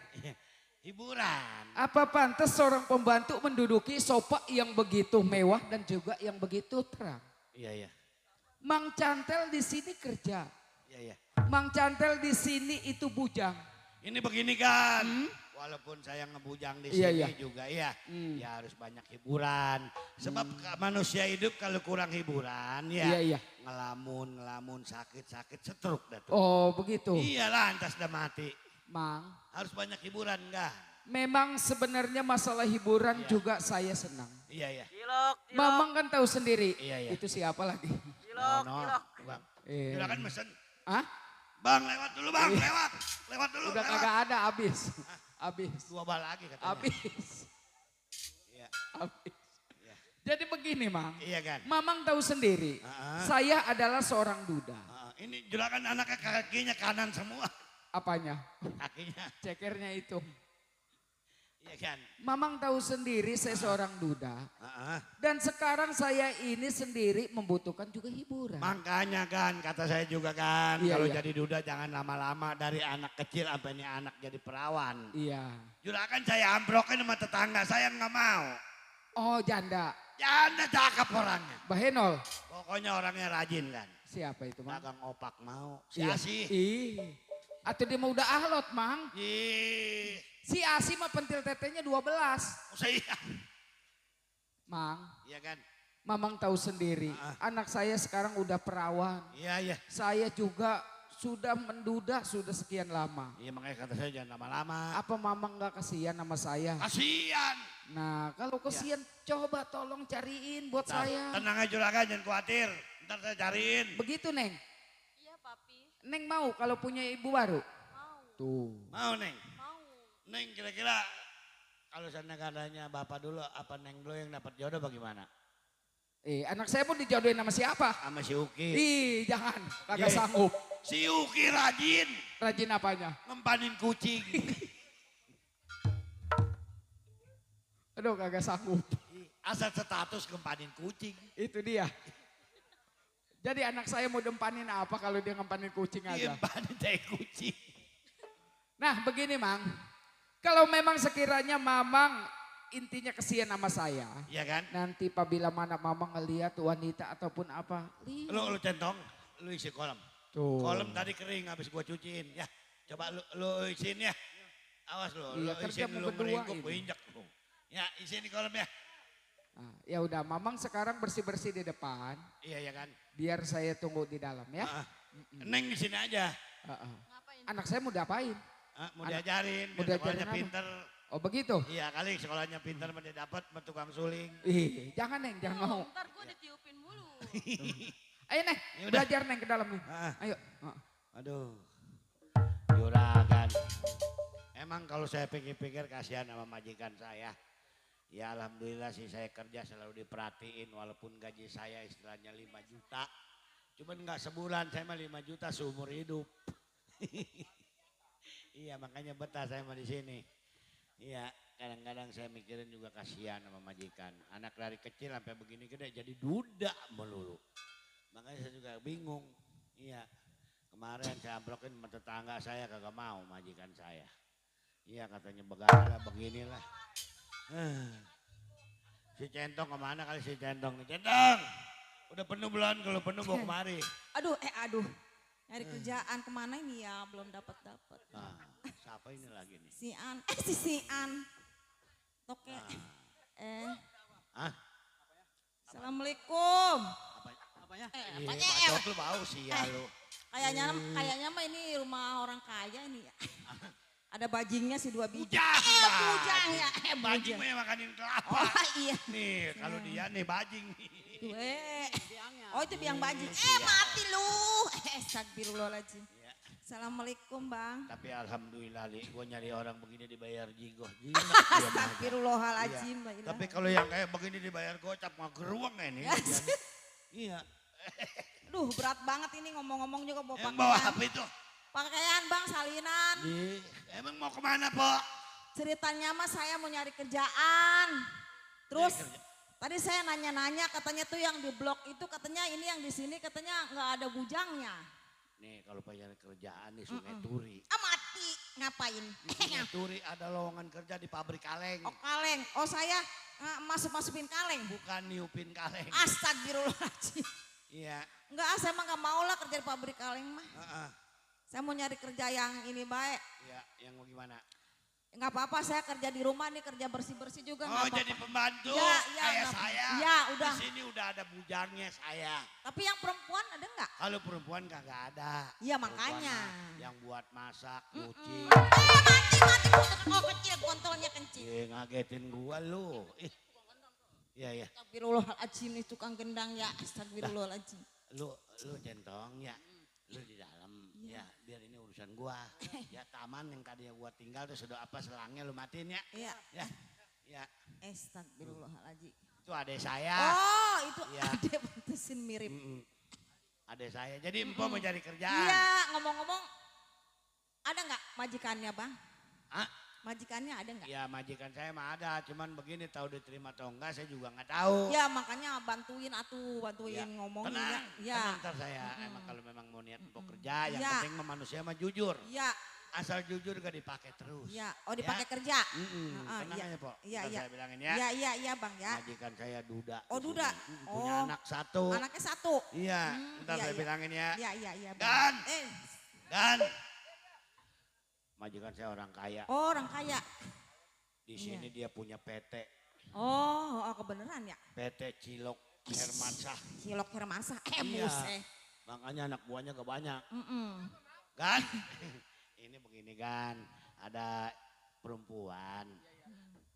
hiburan. Apa pantas seorang pembantu menduduki sofa yang begitu mewah dan juga yang begitu terang? Iya, iya. Mang Cantel di sini kerja. Iya, iya. Mang Cantel di sini itu bujang. Ini begini kan, walaupun saya ngebujang di Iya, sini iya. juga ya, ya harus banyak hiburan. Sebab manusia hidup kalau kurang hiburan ya, Iya, iya. ngelamun sakit stroke dah tuh. Oh begitu. Iyalah, antas dah mati. Mang. Harus banyak hiburan enggak? Memang sebenarnya masalah hiburan juga saya senang. Iya, iya. Mamang kan tahu sendiri. Iya, iya. Itu siapa lagi? Bang. Eh. Silakan mesen. Hah? Bang lewat dulu bang, lewat dulu. Udah lewat. kagak ada, habis. Habis. 2 bal lagi katanya. Habis. Iya. Habis. Jadi begini Mang. Iya kan. Mamang tahu sendiri. Saya adalah seorang duda. Ini juragan anaknya kakinya kanan semua. Apanya? Kakinya. Cekernya itu. Iya kan. Mamang tahu sendiri saya seorang duda. Dan sekarang saya ini sendiri membutuhkan juga hiburan. Makanya kan kata saya juga kan. Iya, Kalau iya. jadi duda jangan lama-lama dari anak kecil sampai ini anak jadi perawan. Iya. Juragan saya ambrokin sama tetangga saya nggak mau. Oh janda. Janda cakep orangnya. Bahenol. Pokoknya orangnya rajin kan. Siapa itu, Mang? Dagang opak mau. Si Iya. Asih. Ih. Atau dia mau udah ahlot, Mang. Ih. Si Asi mah pentil tetenya 12. Saya. Mang, Iya kan? Mamang tahu sendiri. Anak saya sekarang udah perawan. Iya, iya. Saya juga sudah menduda sudah sekian lama. Iya makanya kata saya jangan lama-lama. Apa Mamang gak kasihan sama saya? Kasihan. Nah kalau kasihan coba tolong cariin buat saya. Tenang aja Juragan, jangan khawatir. Ntar saya cariin. Begitu Neng? Iya papi. Neng mau kalau punya ibu baru? Mau. Tuh. Mau Neng? Mau. Neng kira-kira kalau seandainya adanya bapak dulu apa Neng dulu yang dapat jodoh bagaimana? Anak saya pun dijodohin sama siapa? Sama si Uki. Ih jangan, kagak sanggup. Si Uki rajin. Rajin apanya? Ngempanin kucing. Aduh kagak sanggup. Asal status ngempanin kucing. Itu dia. Jadi anak saya mau dempanin apa kalau dia ngempanin kucing aja? Ngempanin tai kucing. Nah begini Mang, kalau memang sekiranya Mamang intinya kesian sama saya. Iya kan? Nanti apabila mana Mamang ngelihat wanita ataupun apa. Lihat. Lu centong, lu isi kolam. Tuh. Kolam tadi kering habis gua cuciin ya. Coba lu isiin ya. Awas lu, Iya, lu kerja isiin mau lu berdua meringkuk, ini. gua injek lu. Ya isiin di kolam ya. Nah, ya udah Mamang sekarang bersih-bersih di depan. Iya ya kan? Biar saya tunggu di dalam ya. Neng di sini aja. Anak saya mau diapain? Mau diajarin, mau biar diajarin sekolahnya apa? pinter. Oh begitu? Iya kali sekolahnya pinter dia dapat tukang suling. Ih, jangan Neng, jangan mau. Ntar gue ditiupin mulu. Ayo Neng, Yaudah. belajar Neng ke dalam nih. Ayo. Aduh, Juragan. Emang kalau saya pikir-pikir kasihan sama majikan saya. Ya alhamdulillah sih saya kerja selalu diperhatiin walaupun gaji saya istilahnya 5 juta. Cuman nggak sebulan, saya mah 5 juta seumur hidup. Iya makanya betah saya mah di sini. Iya kadang-kadang saya mikirin juga kasihan sama majikan. Anak dari kecil sampai begini gede jadi duda melulu. Makanya saya juga bingung. Iya kemarin saya ambrokin sama tetangga saya kagak mau majikan saya. Iya katanya begala beginilah. Si Centong kemana kali si Centong nih? Centong! Udah penuh belum? Kalau penuh bawa kemari. Aduh. Nyari kerjaan kemana ini ya belum dapat. Nah, siapa ini lagi nih? Si An. Toke. Hah? Assalamualaikum. Apanya? Apanya? Bacok lu bau sih ya lu. Kayaknya mah ini rumah orang kaya ini ya. Ada bajingnya si 2 biji. Bujang ya. Bajing mah yang makanin kelapa. Oh iya. Nih kalau dia nih bajing nih. Oh itu biang bajing. Mati lu. Astagfirullahaladzim. Assalamualaikum Bang. Tapi alhamdulillah Li, gue nyari orang begini dibayar jigoh. Astagfirullahaladzim. Tapi kalau yang kayak begini dibayar gocap mah geruang ini. Iya. Duh berat banget ini ngomong-ngomong juga bawa Yang bawa apa itu? Pakaian Bang salinan. Emang mau kemana Po? Ceritanya mah saya mau nyari kerjaan. Terus tadi saya nanya-nanya katanya tuh yang di blok itu katanya ini yang di sini katanya nggak ada bujangnya. Nih kalau pengen kerjaan di Sungai Turi. Mati ngapain? Di Sungai Turi ada lowongan kerja di pabrik kaleng. Oh kaleng. Oh saya masukin kaleng. Bukan niupin kaleng. Astagfirullahaladzim. Iya. Enggak, saya mah nggak mau lah kerja di pabrik kaleng mah. Saya mau nyari kerja yang ini baik. Iya, yang mau gimana? Enggak apa-apa, saya kerja di rumah nih, kerja bersih-bersih juga. Oh jadi pembantu ya, kayak saya. Ya udah. Di sini udah ada bujangnya saya. Tapi yang perempuan ada enggak? Kalau perempuan kagak ada. Iya makanya. Yang buat masak, cuci. Mati. Oh kecil, kontolnya kencing. Ngagetin gua lu. Iya. Astagfirullahaladzim nih tukang gendang ya. Astagfirullahaladzim. Lu Centong ya. Lu di dalam ya biar ini urusan gua. Ya taman yang tadi gua tinggal tuh sudah apa selangnya lu matiin ya. Iya. Ya. Astagfirullahaladzim. Itu adek saya. Oh itu ya. adek pantesin mirip. Adek saya. Jadi empok mau cari kerjaan. Iya ngomong-ngomong ada nggak majikannya Bang? Hah? Majikannya ada nggak? Ya majikan saya mah ada, cuman begini tahu diterima atau enggak saya juga nggak tahu. Ya makanya bantuin Ya, ngomongin tenang, ya. tenang ntar saya emang kalau memang mau niat untuk kerja yang penting mah manusia mah jujur. Ya. asal jujur gak dipakai terus. Ya, oh dipakai kerja. Tenang iya. aja, Pok. Iya, Ntar iya. saya bilangin ya. Iya, Bang ya. Majikan saya Duda. Oh, di Duda. sini. Punya Oh. anak satu. Anaknya satu. Iya, ntar iya, saya iya. bilangin ya. Iya, Bang. Dan, Eh, dan. Majikan saya orang kaya. oh orang kaya. Di sini dia punya PT. Oh, kebenaran ya? PT Cilok Hermansah. Cilok Hermansah. Iya. Buset. Makanya anak buahnya gak banyak. Mm-mm. Kan? Ini begini kan, ada perempuan.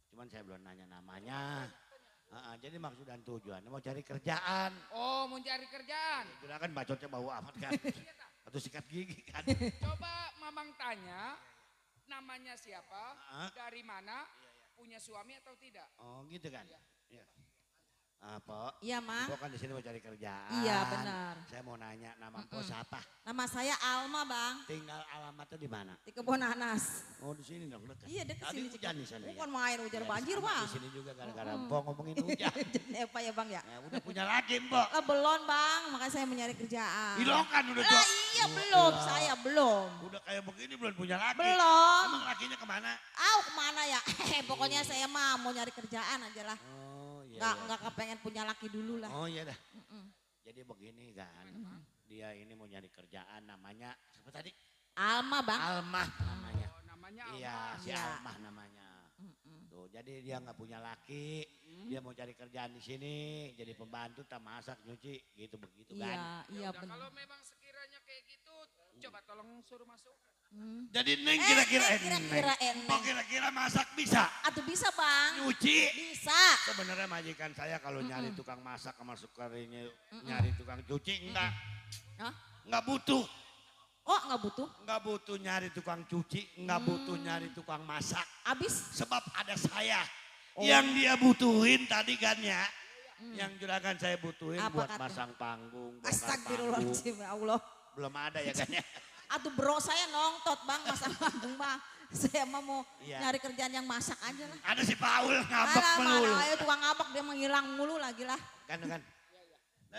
Cuman saya belum nanya namanya. Jadi maksud dan tujuannya mau cari kerjaan. Oh, mau cari kerjaan. Itulah kan bacotnya bau amat kan. Atau sikat gigi kan. Coba Mamang tanya, namanya siapa, dari mana, punya suami atau tidak? Oh gitu kan. Iya. Apa? Iya, Mang. Pok kan di sini mau cari kerjaan. Iya, benar. Saya mau nanya nama Pok siapa? Nama saya Alma, Bang. Tinggal alamatnya di mana? Di Kebun Nanas. Oh di sini dong dekat. Iya, dekat Tadi sini. hujan di sana. Bukan main hujan banjir, sama Bang. Di sini juga gara-gara Mpok ngomongin hujan. Apa ya, Bang ya? Udah punya lagi Mpok. Belum, Bang. Makanya saya mencari kerjaan. Ilokan udah Lah tua. iya, belum. Saya belum. Udah kayak begini belum punya laki. Belum. Emang lakinya kemana? Kemana ya? Pokoknya saya mah mau nyari kerjaan aja lah. Oh iya. Nggak kepengen punya laki dulu lah. Oh iya dah. Jadi begini kan. Dia ini mau nyari kerjaan namanya siapa tadi? Alma, Bang. Almah namanya. Oh, namanya Iya, si Iya. Almah namanya. Tuh, jadi dia nggak punya laki, dia mau cari kerjaan di sini, jadi pembantu, tak masak, nyuci, gitu begitu kan. Iya, Udah, benar. kalau memang sekiranya kayak gitu, coba tolong suruh masuk. Jadi Neng kira-kira kira-kira Neng. Oh kira-kira masak bisa? Atau bisa, Bang? Nyuci? Bisa. Sebenarnya majikan saya kalau nyari tukang masak sama sukarinya nyari tukang cuci enggak. Hah? Enggak butuh. Oh, nggak butuh? Enggak butuh nyari tukang cuci, enggak butuh nyari tukang masak. Abis? Sebab ada saya. Yang dia butuhin tadi kan ya. Yang juragan saya butuhin Apa buat kata? masang panggung, bongkar panggung. Astagfirullahaladzim, ya Allah. Belum ada ya kan ya. Aduh bro saya nongtot, Bang, masang panggung, Bang. Saya mah mau Iya. nyari kerjaan yang masak aja lah. Ada si Paul ngambek Alah, melulu. mana ayo tukang ngabak dia menghilang mulu lagi lah. Kan. Dan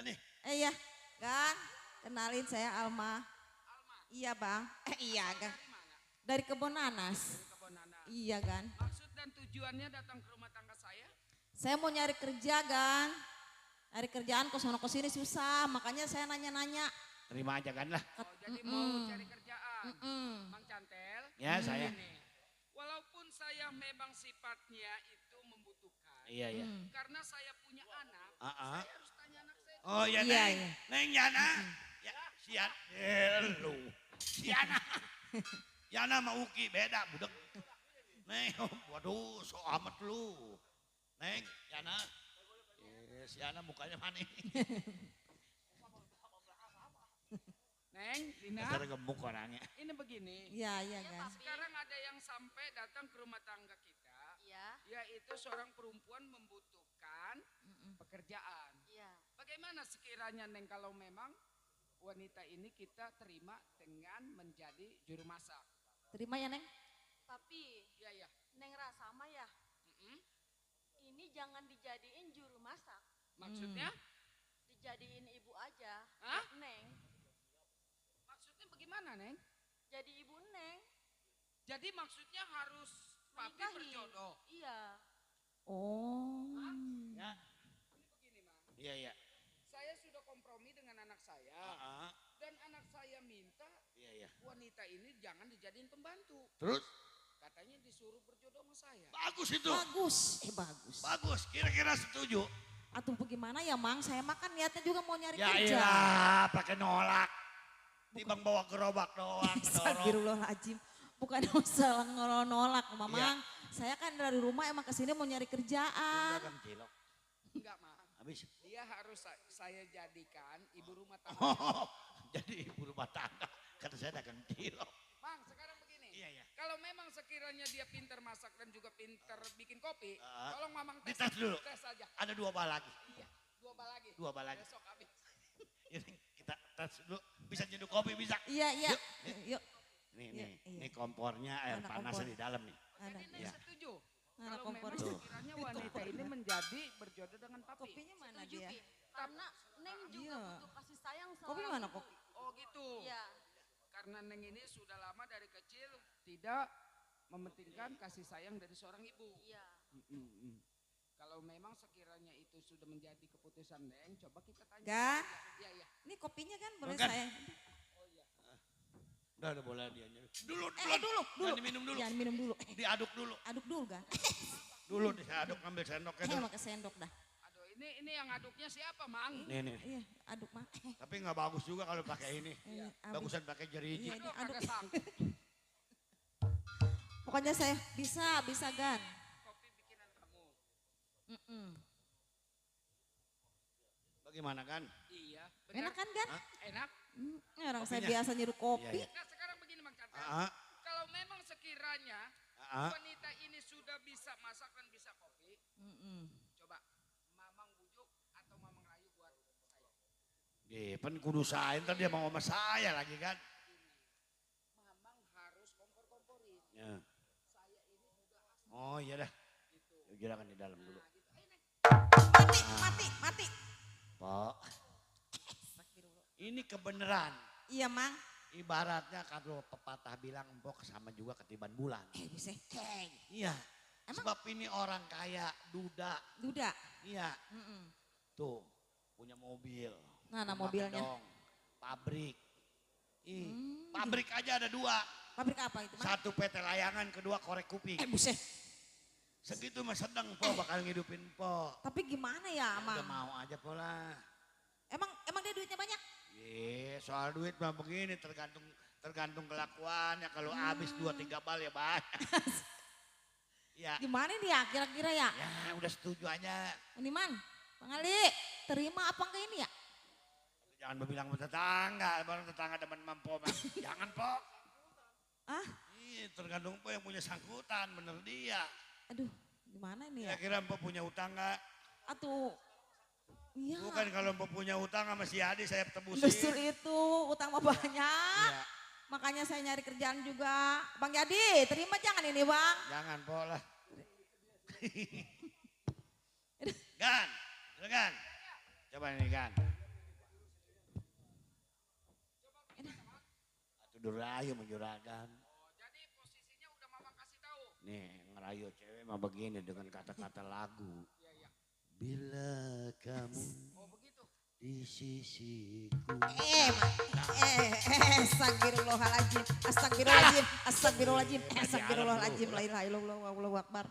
nih. Iya, kan? Kenalin saya Alma. Iya, Bang. Iya, kan? Dari Kebun Nanas. Iya, kan? Maksud dan tujuannya datang ke rumah tangga saya? Saya mau nyari kerja, kan? Nyari kerjaan ke sono ke sini susah, makanya saya nanya-nanya. Terima aja kan lah. Oh, jadi mau cari kerjaan. Mang Cantel. Ya, saya. Begini, walaupun saya memang sifatnya itu membutuhkan. Iya, iya. Karena saya punya anak, Ah, ah. saya harus tanya anak saya. Oh ya Iya, Neng. iya. Neng Yana. Ya, si lu. Si Yana. Yana sama Uki beda budek. Neng, waduh so amat lu. Neng, Yana. Si Yana mukanya manis. Neng, Dina. Dasar gemuk orangnya. Ini begini. Iya, iya, kan? Sekarang ada yang sampai datang ke rumah tangga kita. Iya. Yaitu seorang perempuan membutuhkan pekerjaan. Iya. Bagaimana sekiranya Neng kalau memang wanita ini kita terima dengan menjadi juru masak? Terima ya, Neng? Tapi Iya, iya. Neng Rasama ya, ini jangan dijadiin juru masak. Maksudnya? Dijadiin ibu aja. Hah? Neng, Maksudnya bagaimana, Neng? jadi ibu Neng. Jadi maksudnya harus papi Menikahi. berjodoh. Iya. Oh. Ya. Ini begini, Mang. Iya, iya. Saya sudah kompromi dengan anak saya. Ah, ah. Dan anak saya minta Iya, iya. wanita ini jangan dijadiin pembantu. Terus? Katanya disuruh berjodoh sama saya. Bagus itu. Bagus. Bagus. Bagus. Kira-kira setuju. Atau bagaimana ya, Mang? Saya makan niatnya juga mau nyari Ya kerja. iya, pakai nolak. Timbang bawa gerobak doang, ngedorong. Astagfirullahaladzim. Bukan masalah nolak, Mamang. Saya kan dari rumah emang kesini mau nyari kerjaan. Dagang cilok. Enggak, Mang. Habis. Dia harus saya jadikan ibu rumah tangga. Oh, jadi ibu rumah tangga. Kata saya dagang cilok. Mang, sekarang begini. Iya, iya. Kalau memang sekiranya dia pintar masak dan juga pintar bikin kopi, Ah. tolong Mamang tes. Dites dulu. Tes aja. Ada 2 bal lagi. Iya, 2 bal lagi. 2 bal lagi. Besok habis. Ini kita tes dulu. Bisa nyeduh kopi, bisa. Iya, iya. Yuk. Nih, Iya, nih. iya. Ini kompornya air Mana panasnya kompor? di dalam nih. Ada. Jadi Neng Iya. setuju. Mana Kalau kompor? memang sekiranya wanita ini menjadi berjodoh dengan papi. Kopinya mana Setuju, dia? Ki. Karena Neng juga Iya. butuh kasih sayang Kopi seorang mana, ibu. Kok? Oh gitu. Iya. Karena Neng ini sudah lama dari kecil tidak mementingkan kasih sayang dari seorang ibu. Iya. Kalau memang sekiranya itu sudah menjadi keputusan Neng, coba kita tanya. Gan, Iya, iya. ini kopinya kan boleh Gan. saya. Udah boleh dia. Dulu. Dulu. Jangan diminum dulu. Jangan minum dulu. Diaduk dulu. Aduk dulu kan. Dulu diaduk ambil sendoknya dulu. Pakai sendok dah. Aduh, ini yang aduknya siapa, Mang? Nih. Iya, aduk mah. Tapi nggak bagus juga kalau pakai ini. Iya, Bagusan pakai jeriji. Iya, diaduk. Kagak sanggup. Pokoknya saya bisa Gan. Kopi bikinan kamu. Bagaimana kan? Iya, benar. Enak kan Gan? Enak. Orang saya Kopinya? biasa nyeduh kopi. Iya, Nah, sekarang begini, Mang Cantel. Kalau memang sekiranya wanita ini sudah bisa masak dan bisa kopi, coba Mamang bujuk atau Mamang rayu buat saya. Pen kudu saya, ntar dia mau sama saya lagi kan. Mamang harus kompor-komporin. Ya. Saya ini juga asli. Oh iya dah. Gerakan di dalam dulu. Mati. Pak. Ini kebenaran. Iya, Mang. Ibaratnya kalau pepatah bilang empok sama juga ketiban bulan. Bisa. Iya. Sebab ini orang kaya, duda. Duda. Iya. Tuh, punya mobil. Nah, rumah mobilnya. gedong, pabrik. Pabrik aja ada 2. Pabrik apa itu, Mang? 1 PT layangan, kedua korek kuping. Buset. Segitu mah sedang po bakal ngidupin po. Tapi gimana ya, Mang? Udah mau aja po lah. Emang dia duitnya banyak? Soal duit mah begini tergantung kelakuannya. Kalau habis 2-3 bal ya banyak. Ya. Gimana nih ya kira-kira ya? Ya udah setuju aja. Ini Man, Bang Ali, terima apa enggak ini ya? Jangan berbilang sama tetangga, barang tetangga demen mampo mah. Jangan po. Tergantung po yang punya sangkutan, bener dia. Aduh, gimana ini ya? Kira-kira po punya utang gak? Atuh, iya. Bukan kalau po punya utang sama si Adi saya tebusin. Justru itu, utang mah banyak. Iya. Makanya saya nyari kerjaan juga. Bang Yadi, terima jangan ini Bang. Jangan po lah. Gan, Gan. Coba ini Gan. Atuh durayu menjuragan. Jadi posisinya udah Mamang kasih tahu. Nih ngerayu cewek mah begini dengan kata-kata lagu. Bila kamu di sisiku. Astagfirullahaladzim. La ilaha illallah wallahu akbar.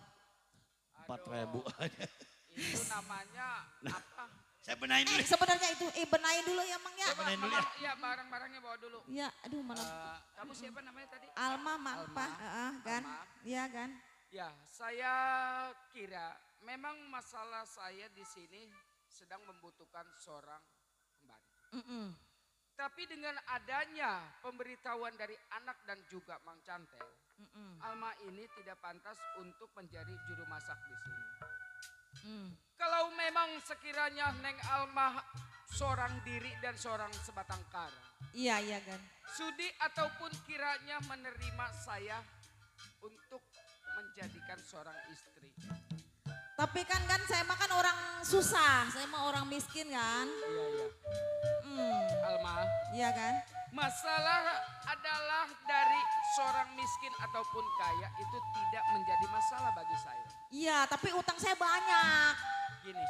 4.000 aja. Itu namanya apa? Saya benahin dulu. Sebenarnya itu, benahin dulu ya Mang ya. Benahin dulu ya. Iya, barang-barangnya bawa dulu. Iya, aduh mana. Kamu siapa namanya tadi? Alma, Mampa, Gan. Iya, Gan. Ya, saya kira memang masalah saya di sini sedang membutuhkan seorang pembantu. Tapi dengan adanya pemberitahuan dari anak dan juga Mang Cantel, Alma ini tidak pantas untuk menjadi juru masak di sini. Kalau memang sekiranya Neng Alma seorang diri dan seorang sebatang kara. Iya, Gan. Sudi ataupun kiranya menerima saya untuk menjadikan seorang istri. Tapi kan saya mah kan orang susah, saya mah orang miskin kan. Iya. Alma. Iya kan. Masalah adalah dari seorang miskin ataupun kaya itu tidak menjadi masalah bagi saya. Iya, tapi utang saya banyak. Gini.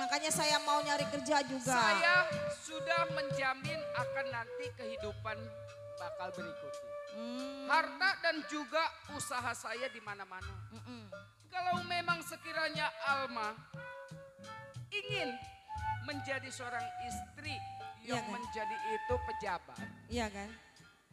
Makanya saya mau nyari kerja juga. Saya sudah menjamin akan nanti kehidupan bakal berikutnya. Harta dan juga usaha saya di mana-mana. Kalau memang sekiranya Alma ingin menjadi seorang istri yang menjadi itu pejabat. Iya kan?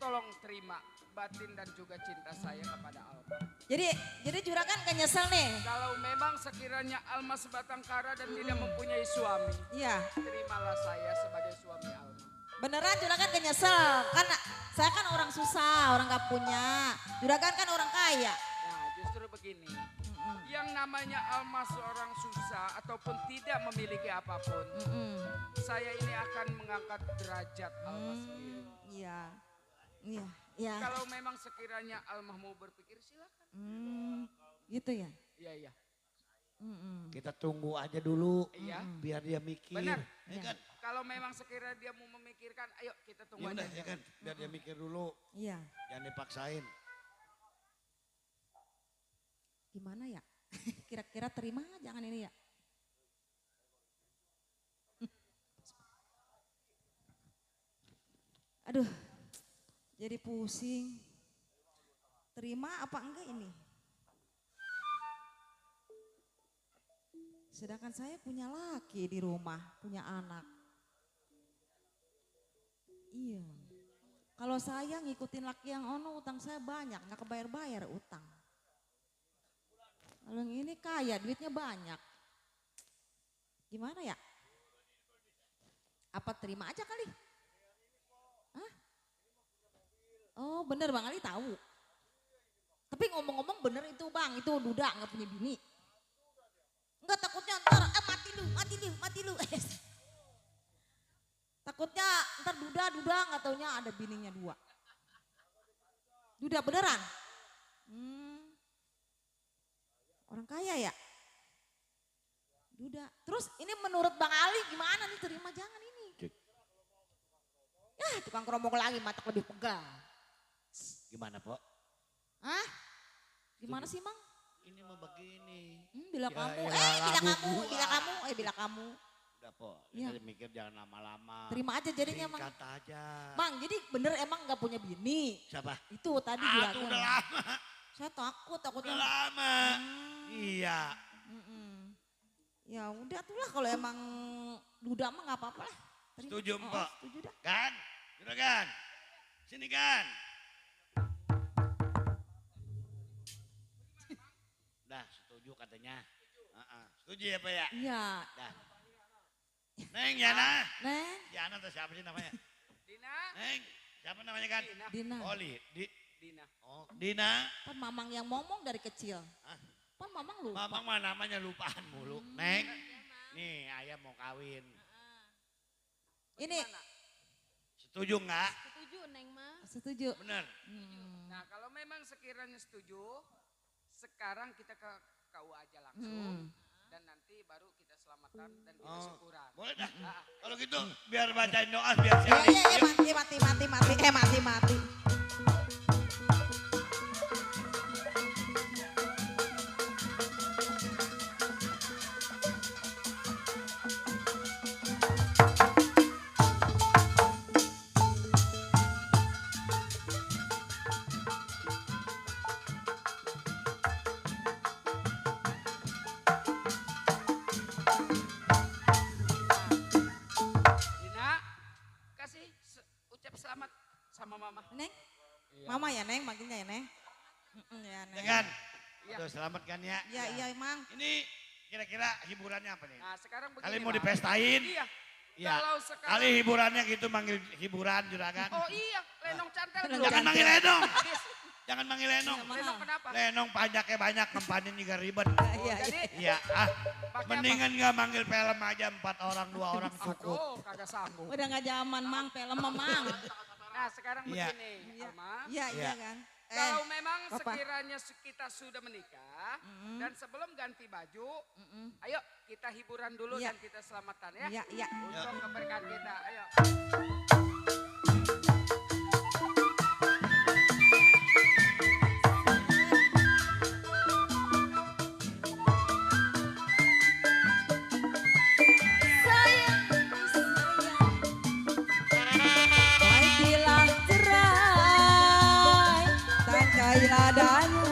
Tolong terima batin dan juga cinta saya kepada Alma. Jadi juragan gak nyesel nih? Kalau memang sekiranya Alma sebatang kara dan tidak mempunyai suami. Iya. Terimalah saya sebagai suami Alma. Beneran juragan gak nyesel? Karena saya kan orang susah, orang gak punya. Juragan kan orang kaya. Nah justru begini. Yang namanya Alma seorang susah ataupun tidak memiliki apapun. Saya ini akan mengangkat derajat Alma sendiri. Iya. Kalau memang sekiranya Alma mau berpikir silakan. Gitu ya? Iya. Kita tunggu aja dulu. Iya. Biar dia mikir. Benar. Ya kan? Kalau memang sekiranya dia mau memikirkan, ayo kita tunggu Ya aja. udah, ya kan? Biar dia mikir dulu. Iya. Jangan dipaksain. Gimana ya? Kira-kira terima jangan ini ya? Aduh, jadi pusing. Terima apa enggak ini? Sedangkan saya punya laki di rumah, punya anak. Iya. Kalau saya ngikutin laki yang ono, utang saya banyak, nggak kebayar-bayar utang. Kalau yang ini kaya, duitnya banyak. Gimana ya? Apa terima aja kali? Hah? Oh bener Bang Ali tahu. Tapi ngomong-ngomong bener itu Bang, itu duda nggak punya bini. Enggak takutnya ntar mati lu. Takutnya ntar duda nggak taunya ada bininya 2. Duda beneran? Orang kaya ya? Duda. Terus ini menurut Bang Ali gimana nih terima jangan ini? Ya tukang keromong lagi matak lebih pegang. Gimana, Pok? Hah? Gimana sih Mang? Ini mau begini. Bila Ya, kamu, ya, bila kamu. Udah, Pok. Iya. Kita mikir jangan lama-lama. Terima aja jadinya Mang. Singkat aja. Mang jadi bener emang gak punya bini. Siapa? Itu tadi Itu juragan. udah lama. Saya takutnya. Udah lama. Iya. Ya udah tuh lah kalau emang duda mah gak apa-apa lah. Terima. Setuju, Mpok. Setuju dah. Kan? Juragan. Sini kan. Dah setuju katanya. Setuju ya Pak ya? Iya. Dah. Neng Yana. Neng. Yana atau siapa sih namanya? Dina. Neng. Siapa namanya kan? Dina. Oh Dina. Oh Dina. Kan Mamang yang ngomong dari kecil. Kan Mamang lupa. Mamang mah namanya lupaan mulu. Neng. Nih ayah mau kawin. Ini. Setuju nggak? Setuju Neng mah. Setuju. Bener. Nah kalau memang sekiranya setuju, sekarang kita ke KUA aja langsung. Dan nanti baru kita selamatan dan kita syukuran. Boleh dah. Kalau gitu biar bacain doa biar siap. Iya mati. Dina, kasih ucap selamat sama mama. Neng. Mama ya Neng manggilnya ya Neng. Ya Neng. Ya kan? Iya. Tuh selamat kan ya. Iya Mang. Ini kira-kira hiburannya apa nih? Nah sekarang begini. Kalian mau Bang. dipestain? Iya. Iya. Kalau sekarang. Kali hiburannya gitu manggil hiburan juragan. Oh iya, lenong cantel. Jangan manggil lenong. Jangan manggil lenong. Lenong kenapa? Lenong pajaknya banyak, ngempanin juga ribet. Iya. Iya, mendingan nggak manggil film aja 4 orang, 2 orang cukup. Aduh, kagak sanggup. Udah gak zaman Mang, film mah Mang. Nah sekarang Iya. begini, Alma. Iya kan. Kalau memang Apa? sekiranya kita sudah menikah dan sebelum ganti baju, ayo kita hiburan dulu Iya. dan kita selamatan ya. Iya. Untuk keberkahan kita, ayo. Baik bila cerai, tangkai ladanya.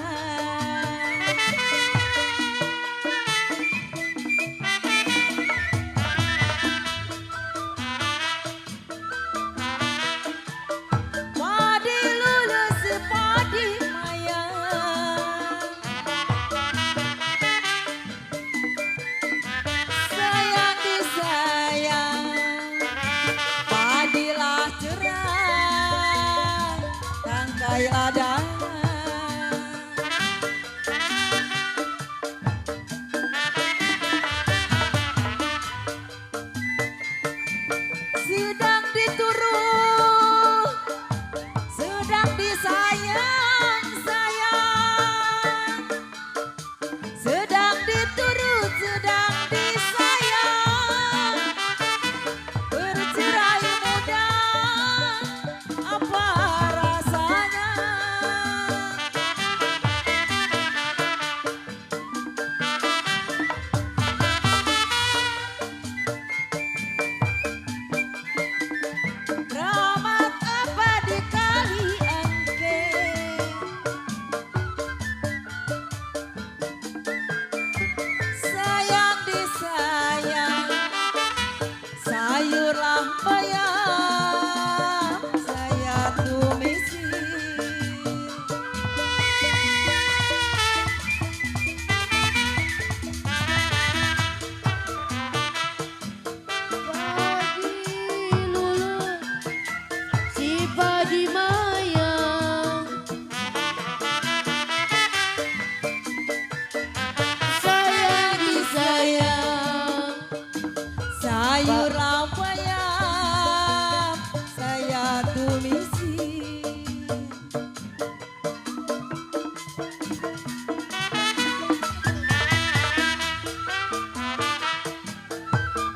sayur bayam saya tumisi.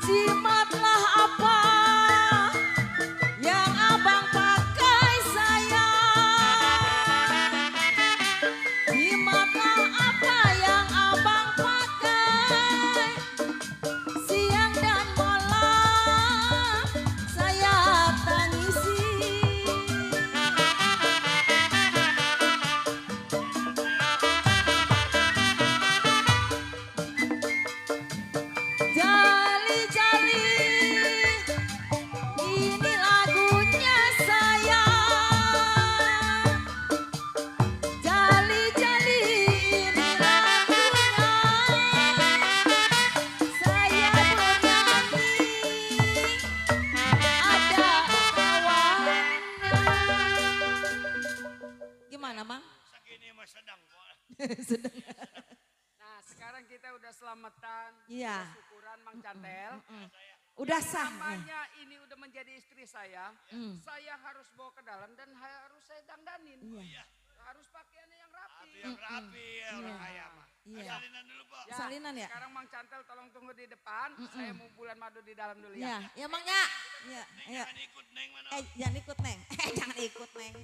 Jimatlah apa yang abang pakai sayang. Jimatlah apa yang abang pakai. Siang dan malam saya tangisi. Jali-jali, ini lagunya sayang. Jali-jali, ini lagunya. Saya bernyanyi, ada kawannya. Gimana, Bang? Segini mah sedang kok. Sedang. Nah, sekarang kita udah selamatan. Iya. Syukuran Mang Cantel. Udah sah. Namanya ini udah menjadi istri saya. Hmm. Saya harus bawa ke dalam dan harus saya dandanin. Iya. Harus pakaiannya yang rapi. Yang rapi ya orang kaya mah. Iya. Salinan dulu, Pak. Salinan ya? Sekarang Mang Cantel tolong tunggu di depan. Saya mau bulan madu di dalam dulu Iya, ya. ya Mang ya. Iya, ayo. Jangan ikut Neng mana. Jangan ikut, Neng. Jangan ikut, Neng.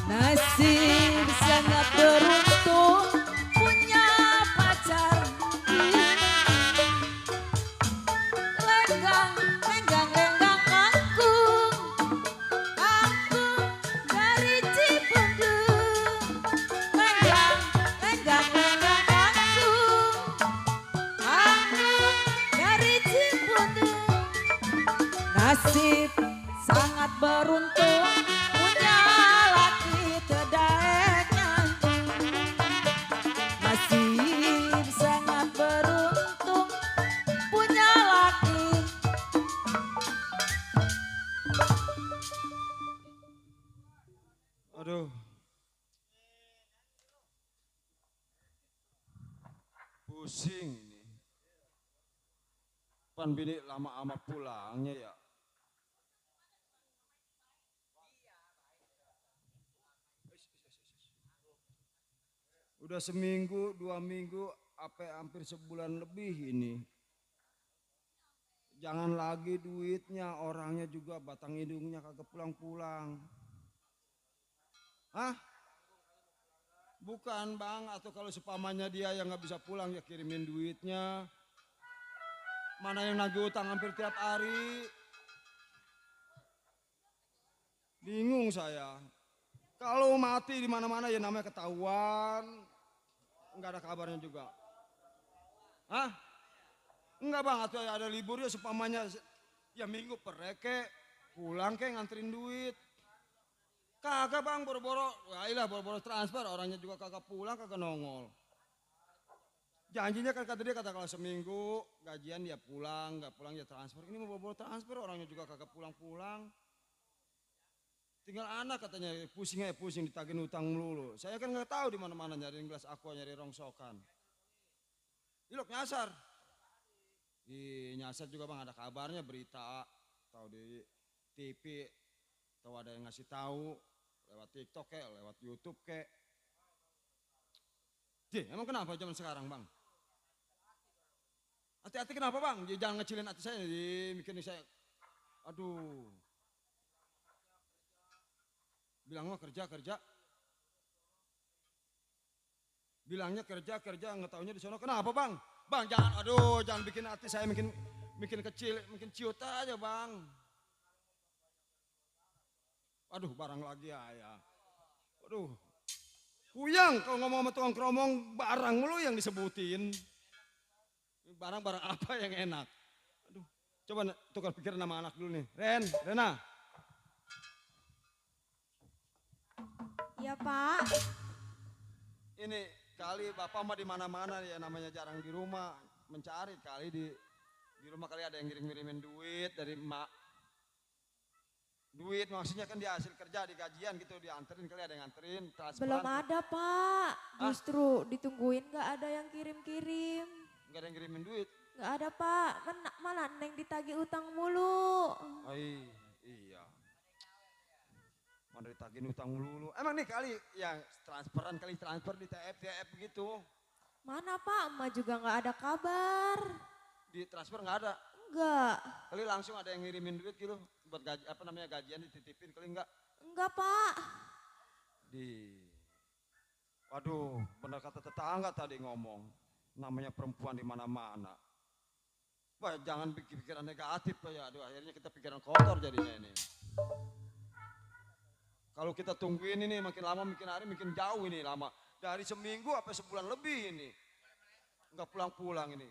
Nasib sangat beruntung punya pacar. Lenggang, lenggang, lenggang kangkung. Kangkung dari Cipendung. Lenggang, lenggang, lenggang kangkung. Kangkung dari Cipendung. Nasib sangat beruntung punya laki terdaek nyantung. Nasib sangat beruntung punya laki. Aduh. Pusing ini. Pan bini lama amat pulangnya ya. Udah seminggu, 2 minggu, apa hampir sebulan lebih ini. Jangan lagi duitnya, orangnya juga batang hidungnya kagak pulang-pulang. Hah? Bukan bang, atau kalau sepamanya dia yang nggak bisa pulang ya kirimin duitnya. Mana yang nagih utang hampir tiap hari. Bingung saya. Kalau mati di mana-mana ya namanya ketahuan. Enggak ada kabarnya juga. Hah? Enggak bang, atau ada libur ya sepamanya ya minggu pereke pulang kayak nganterin duit. Kagak bang, boro-boro, ya boro-boro transfer, orangnya juga kagak pulang, kagak nongol. Janjinya kan kata dia kalau seminggu gajian dia pulang, nggak pulang ya transfer. Ini mau boro-boro transfer, orangnya juga kagak pulang-pulang. Tinggal anak katanya pusing ditagih utang melulu. Saya kan nggak tahu di mana-mana nyariin gelas aqua, nyari rongsokan. Ilok nyasar. Di nyasar juga bang ada kabarnya berita, tahu di TV, tahu ada yang ngasih tahu lewat TikTok kek, lewat YouTube kek. Emang kenapa zaman sekarang bang? Hati-hati kenapa bang? Jangan ngecilin hati saya, mikirin saya. Aduh. Bilang mah kerja. Bilangnya kerja, nggak taunya di sana. Kenapa bang? Bang jangan bikin hati saya bikin kecil, bikin ciut aja bang. Aduh barang lagi ya. Aduh. Kuyang kalau ngomong sama tukang keromong barang lu yang disebutin. barang-barang apa yang enak. Aduh, coba tukar pikiran nama anak dulu nih. Rena. Iya Pak. Ini kali bapak mah di mana-mana ya, namanya jarang di rumah, mencari kali di rumah kali ada yang ngirim-ngirimin duit dari emak. Duit maksudnya kan dia hasil kerja di gajian gitu, dianterin kali, ada yang nganterin transparan. Belum ada Pak, justru ditungguin gak ada yang kirim-kirim. Gak ada yang ngirimin duit? Gak ada Pak, kan malah Neng ditagih utang mulu. Iya. Mana ditagih utang mulu. Emang nih kali yang transferan kali transfer di TF begitu. Mana Pak, emak juga gak ada kabar. Di transfer gak ada? Enggak. Kali langsung ada yang ngirimin duit gitu buat gajian dititipin kali enggak? Enggak Pak. Waduh, benar kata tetangga tadi ngomong, namanya perempuan di mana-mana. Wah, jangan pikiran negatif ya. Aduh, akhirnya kita pikiran kotor jadinya ini. Kalau kita tungguin ini makin lama, makin hari, makin jauh ini lama. Dari seminggu apa sebulan lebih ini. Enggak pulang-pulang ini.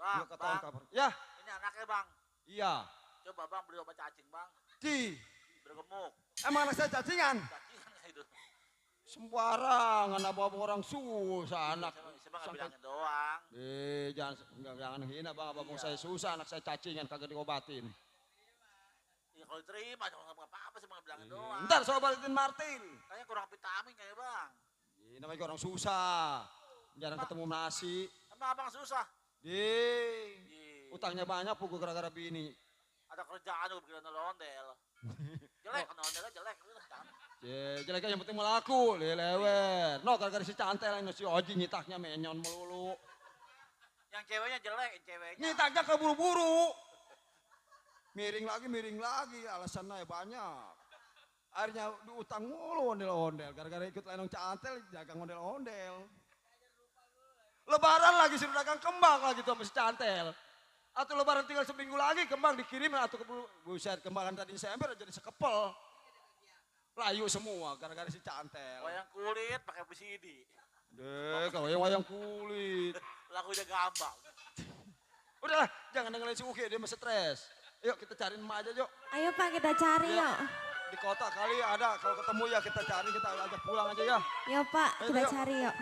Bang, Nggak ketahuan kabar. Ya. Ini anaknya bang. Iya. Coba bang beli obat cacing bang. Bergemuk. Emang anak saya cacingan? Cacingan itu. Sembarangan abang orang susah anak. Saya nggak bilangin doang. Jangan hina bang, abang saya susah, anak saya cacingan kagak diobatin. Iya kalau diterima jangan apa-apa sih nggak bilangin doang. Ntar saya obatin Martin. Kayaknya kurang vitamin kayak bang. Namanya orang susah, jarang ketemu nasi. Emang abang susah? Utangnya banyak pukul gara-gara bini. Ada kerjaan juga bikin ondel. Jelek kan ondelnya jelek. Jelek yang penting mau laku, lewer. No gara-gara si cantel ini si Oji nyitaknya menyon melulu. Yang ceweknya jelek, ceweknya. Nyitaknya keburu-buru. Miring lagi, alasannya banyak. Akhirnya diutang mulu ondel-ondel. Gara-gara ikut lenong cantel, dagang ondel-ondel. Lebaran lagi suruh dagang kembang lagi tuh sama si cantel. Atau lebaran tinggal seminggu lagi kembang dikirim atau buset kembangan tadi Desember jadi sekepel. Layu semua gara-gara si cantel. Wayang kulit pakai VCD. Kalau wayang kulit. Lagunya gampang. Udahlah, jangan dengerin si Uki, dia masih stres. Yuk kita cariin emak aja yuk. Ayo Pak kita cari yuk. Di kota kali ada, kalau ketemu ya kita cari, kita ajak pulang aja ya. Yuk Pak, kita yuk. cari yuk.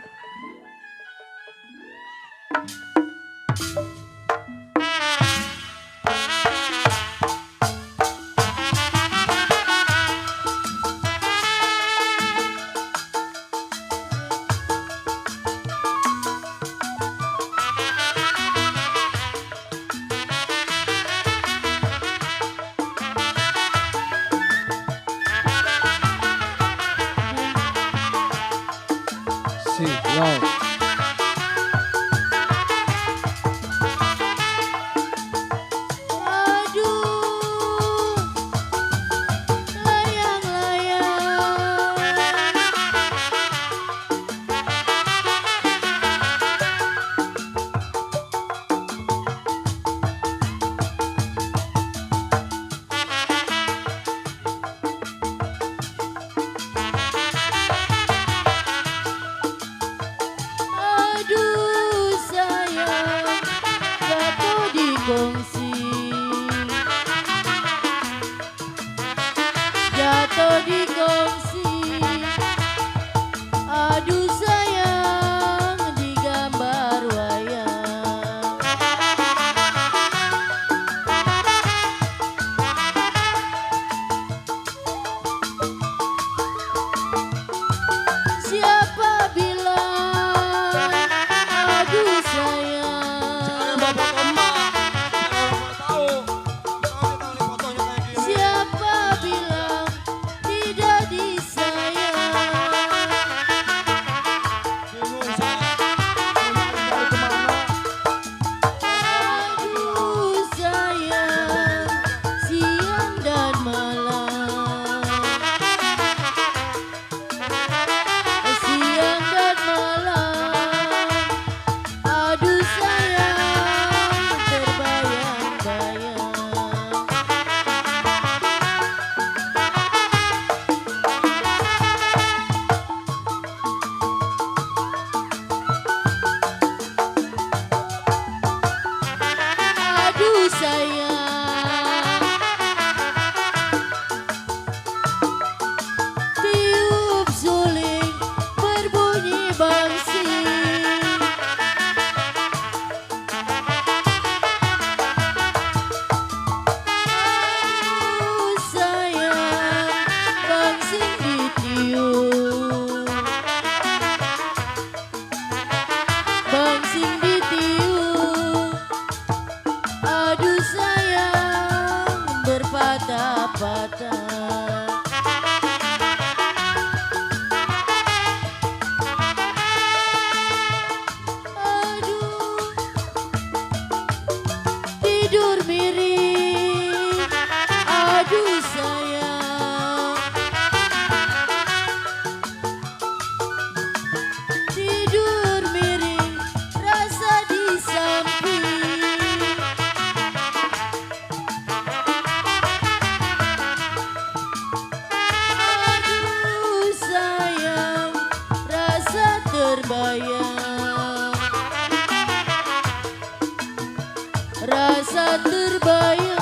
rasa terbayang,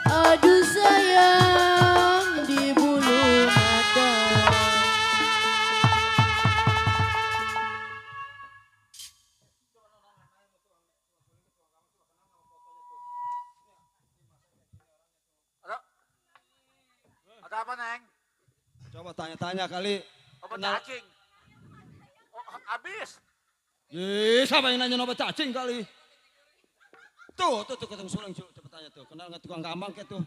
aduh sayang di bulu mata. Ada apa, Neng? Coba tanya-tanya kali. Obat Kenal- cacing. Oh, habis. Siapa yang nanya obat cacing kali? Tuh, ketemu sulang, coba tanya tuh. Kenal nggak tukang gambang kayak tuh?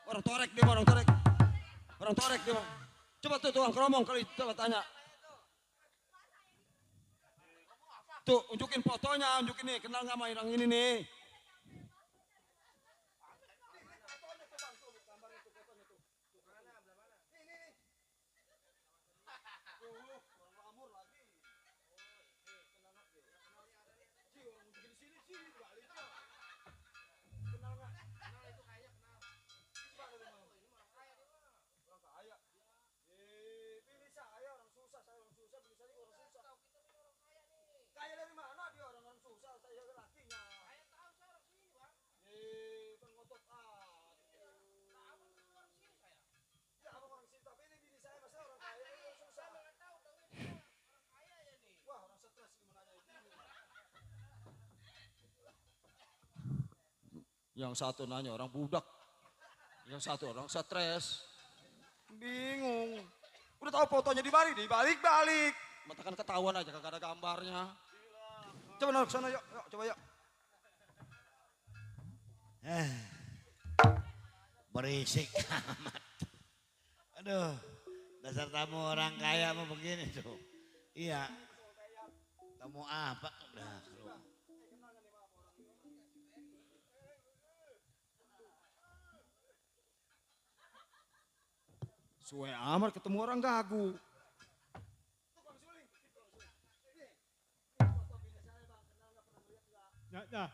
Orang torek dia, orang torek. Orang torek dia. Coba tuh tukang keromong kali, coba tanya. Tuh, unjukin fotonya, unjukin nih, kenal nggak sama orang ini nih? Kaya dari mana dia orang susah, saya lakinya. Saya tahu saya orang sini, Bang. Pengotot Ya, abang orang sini, tapi ini bini saya, masa orang kaya, ini orang susah. Saya nggak tahu, orang kaya ya nih. Wah, orang stres gimana ini. Yang satu nanya orang budak, yang satu orang stres. Bingung. Udah tahu fotonya dibalik. Matakan ketahuan aja, kagak ada gambarnya. Coba nol sana yuk, coba yuk. Berisik amat. Aduh, dasar tamu orang kaya mau begini tuh. Iya. Tamu apa? Udah keluar. Suwe amat ketemu orang gagu. Nah.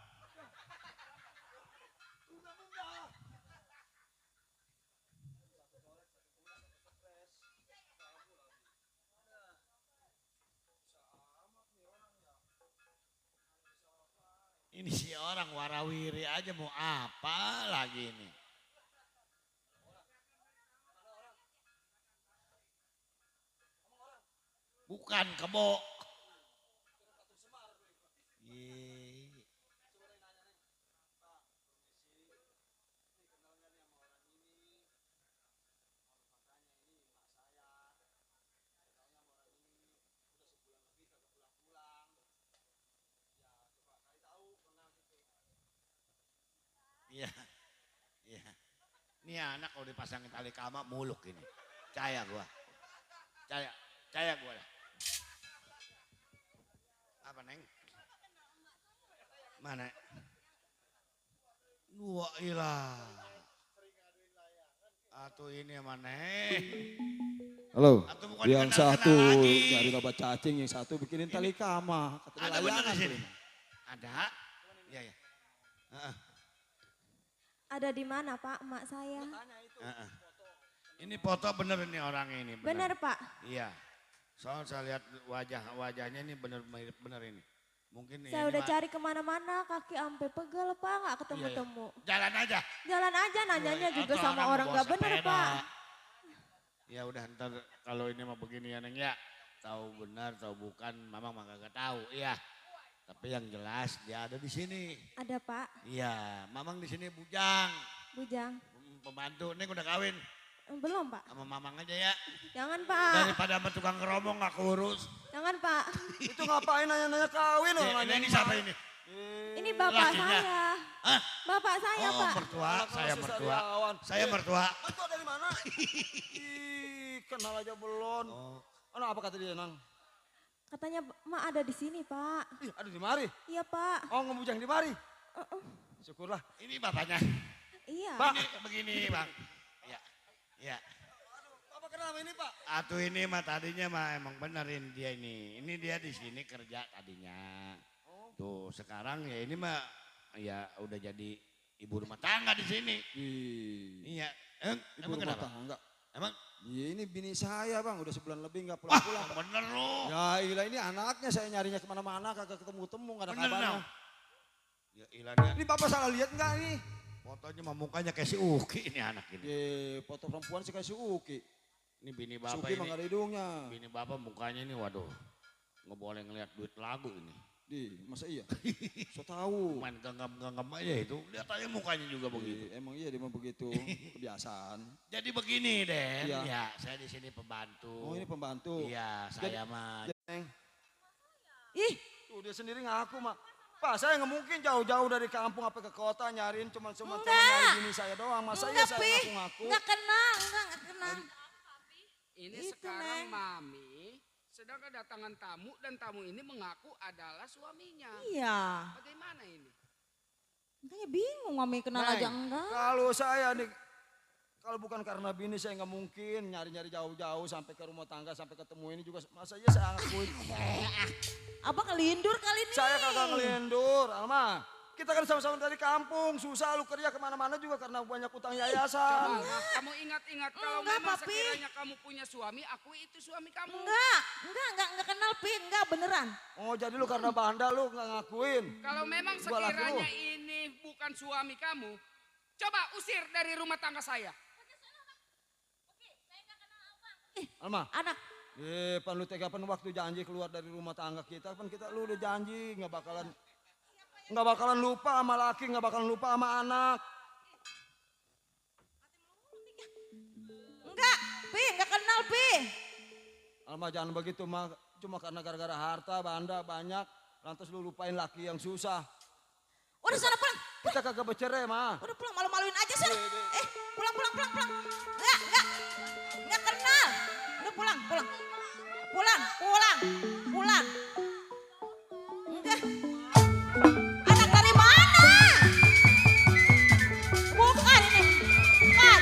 Ini si orang warawiri aja mau apa lagi ini? Bukan kebo. Iya. Ini anak kalau dipasangin tali kama muluk ini. Caya gua. Caya gua lah. Apa Neng? Mana? Dua ilah. Atau ini mana? Halo, bukan yang dikenal-kenal satu lagi. cari obat cacing, yang satu bikinin tali kama. Ada bener di sini? Ada? Iya. Ada di mana Pak emak saya? Ini foto bener ini orang ini. Bener Pak? Iya. Soal saya lihat wajahnya ini bener ini. Mungkin Saya ini udah cari kemana-mana, kaki ampe pegel Pak, nggak ketemu-temu. Jalan aja. Jalan aja nanyanya juga Atau sama orang bawa nggak bener sepeda. Pak. Ya udah ntar kalau ini mah begini ya Neng ya. Tahu benar, tahu bukan, Mamang mah kagak tahu. Iya. Tapi yang jelas dia ada di sini. Ada Pak, Iya, Mamang di sini bujang. Bujang. Pembantu Neng udah kawin Belum Pak. sama Mamang aja ya. Jangan Pak. Daripada sama tukang keromong gak kurus. Jangan Pak. Itu ngapain nanya-nanya kawin orang Ini siapa ini? Ini bapak Lakinya. saya. Hah? Bapak saya Oh, Pak. mertua, saya mertua. Sariawan. Saya mertua. Mertua dari mana? Kenal aja belum. Ano apa kata dia Nang? Katanya Mak ada di sini Pak. Ih, ada di mari. Iya Pak. Oh ngebujang di mari. Syukurlah. Ini bapaknya. Iya. Pak, begini Bang. Iya. Apa kenapa ini Pak? Atuh ini mah tadinya mah emang benerin dia ini. Ini dia di sini kerja tadinya. Tuh sekarang ya ini mah ya udah jadi ibu rumah tangga di sini. Iya. Ibu Emang rumah kenapa? tangga. Emang Iya ini bini saya bang, udah sebulan lebih nggak pulang-pulang. Bener lu. Ya ilah ini anaknya saya nyarinya kemana-mana kagak ketemu-temu nggak ada Bener kabarnya. dong. Ya ilahnya. Ini bapak salah lihat nggak nih? Fotonya mah mukanya kayak si Uki ini anak ini. Foto perempuan sih kayak si Uki. Ini bini bapak Suki mah ini. nggak ada hidungnya. Bini bapak mukanya ini waduh. Nggak boleh ngeliat duit lagu ini. Masa iya? So tahu. Main genggam-genggam aja itu. Lihat aja mukanya juga begitu. Emang iya dia mah begitu. Kebiasaan. Jadi begini Den. Iya. Ya saya di sini pembantu. Oh ini pembantu. Iya saya mah. Ih, tuh dia sendiri ngaku mak. Pak saya nggak mungkin jauh-jauh dari kampung apa ke kota nyariin cuma nyari bini saya doang. Masa iya saya ngaku-ngaku? Enggak kenal, enggak kenal. Ini Itu, sekarang Neng. Mami sedang kedatangan tamu dan tamu ini mengaku adalah suaminya. Iya. Bagaimana ini? Makanya bingung Mami kenal Neng, aja enggak. Kalau saya nih, kalau bukan karena bini saya nggak mungkin nyari-nyari jauh-jauh sampai ke rumah tangga sampai ketemu ini juga. Masa iya saya ngakuin? Apa kelindur kali ini? Saya kagak ngelindur, Alma. Kita kan sama-sama dari kampung, susah lu kerja kemana-mana juga karena banyak utang yayasan. Coba, kamu ingat-ingat kalau Enggak, memang Papi. sekiranya kamu punya suami, aku itu suami kamu. Enggak kenal Pi, enggak beneran. Oh jadi lu karena bandel lu nggak ngakuin. Kalau memang Gua laki lu. sekiranya ini bukan suami kamu, coba usir dari rumah tangga saya. Alma. Anak. Pan lu tega pan waktu janji keluar dari rumah tangga kita, pan kita lu udah janji nggak bakalan lupa sama laki, nggak bakalan lupa sama anak. Enggak, Pi, enggak kenal Pi. Alma jangan begitu mah, cuma karena gara-gara harta banda banyak, lantas lu lupain laki yang susah. Udah sana pulang. Kita kagak bercerai mah. Udah pulang, malu-maluin aja sana. Pulang. Enggak kenal. Udah pulang. Enggak. Anak dari mana? Bukan ini. Bukan.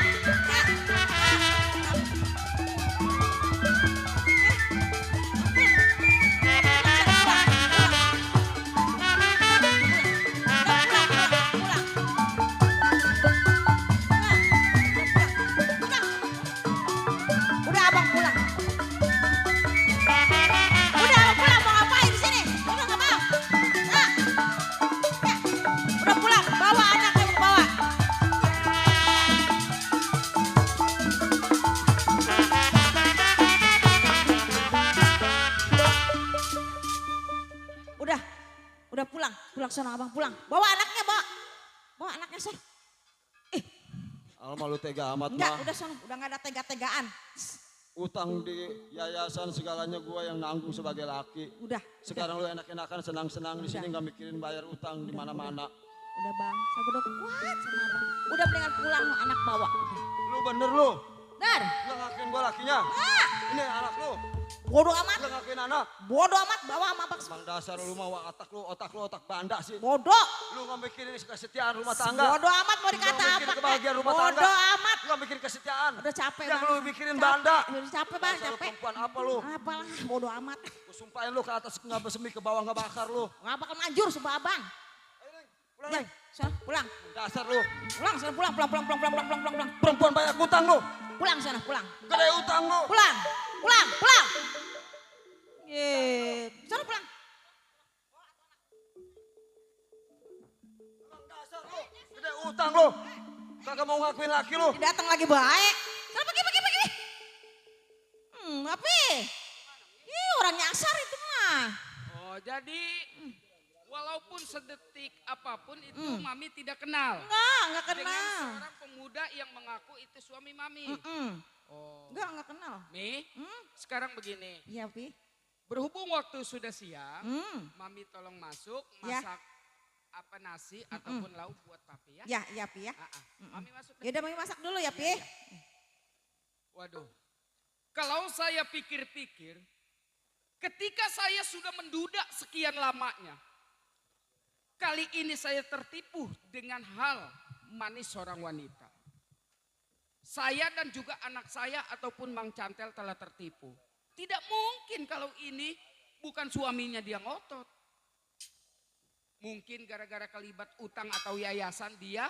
Udah abang pulang. Udah abang pulang mau ngapain di sini? Udah nggak mau. Ah. Ya. Udah pulang, bawa anaknya bawa. Udah pulang sana abang pulang. Bawa anaknya bawa anaknya sana. Alma lu tega amat Enggak, mah. udah sana, udah nggak ada tega-tegaan. Utang di yayasan segalanya gua yang nanggung sebagai laki. Udah. Sekarang lu enak-enakan senang-senang di sini nggak mikirin bayar utang di mana-mana. Udah bang, saya udah kuat sama abang. Udah mendingan pulang anak bawa. Lu bener lu. Dar. Lu ngakuin gua lakinya. Ini anak lu. Bodoh amat. Lu ngakuin anak. Bodoh amat bawa sama abang. Mang dasar lu mah otak lu otak banda sih. Bodoh. Lu nggak mikirin kesetiaan rumah tangga. Bodoh amat mau dikata Lu nggak mikirin apa. kebahagiaan rumah tangga. Bodoh amat. Lu nggak mikirin kesetiaan. Udah capek Yang bang. lu mikirin banda. Udah capek bang, Dasar lu capek. perempuan apa lu? Apalah, bodoh amat. Gua sumpahin lu ke atas nggak bersemi, ke bawah nggak bakar lu. Nggak bakal manjur sumpah abang. Pulang, Ya, sana pulang. Dasar lu. Pulang sana pulang. Perempuan banyak utang lu. Pulang sana pulang. Gede utang lu. Pulang. Ye, sana pulang. Dasar lu. Gede utang lu. Kagak mau ngakuin laki lu. Datang lagi baik. Sana pergi. Tapi. Ih, orang nyasar itu mah. Oh, jadi walaupun sedetik apapun itu Mami tidak kenal. Enggak kenal. Dengan seorang pemuda yang mengaku itu suami Mami. Oh. Enggak kenal. Mi, sekarang begini. Iya, Pi. Berhubung waktu sudah siang, Mami tolong masuk Ya. masak apa nasi ataupun lauk buat Papi ya. Ya, Pi ya. Mami masuk. Ya udah Mami masak dulu ya, Pi. Waduh. Kalau saya pikir-pikir, ketika saya sudah menduda sekian lamanya, kali ini saya tertipu dengan hal manis seorang wanita. Saya dan juga anak saya ataupun Mang Cantel telah tertipu. Tidak mungkin kalau ini bukan suaminya dia ngotot. Mungkin gara-gara kelibat utang atau yayasan dia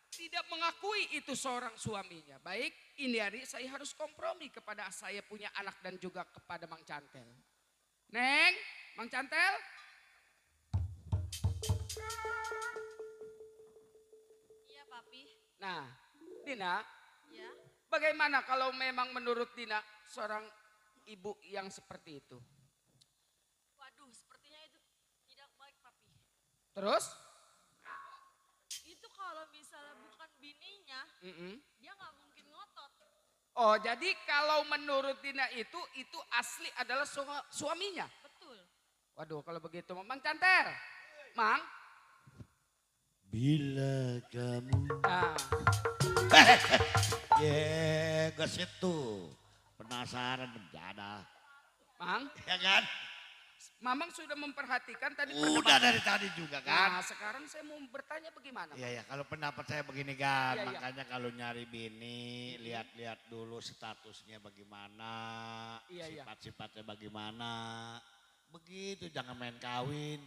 tidak mengakui itu seorang suaminya. Baik, ini hari saya harus kompromi kepada saya punya anak dan juga kepada Mang Cantel. Neng, Mang Cantel. Iya, Papi. Nah, Dina, Ya. bagaimana kalau memang menurut Dina seorang ibu yang seperti itu? Waduh, sepertinya itu tidak baik, Papi. Terus? Itu kalau misalnya bukan bininya, dia nggak mungkin ngotot. Oh, jadi kalau menurut Dina itu asli adalah suaminya? Betul. Waduh, kalau begitu Mang Canter. Mang? Bila kamu Nah, ya gesit tuh penasaran menjada Mang? ya kan? Mamang sudah memperhatikan tadi Udah perdebatan. dari tadi juga kan? Nah, sekarang saya mau bertanya bagaimana? Iya ya, kalau pendapat saya begini kan, Iya, iya. makanya kalau nyari bini lihat-lihat dulu statusnya bagaimana, Iya, iya. sifat-sifatnya bagaimana. Begitu, jangan main kawin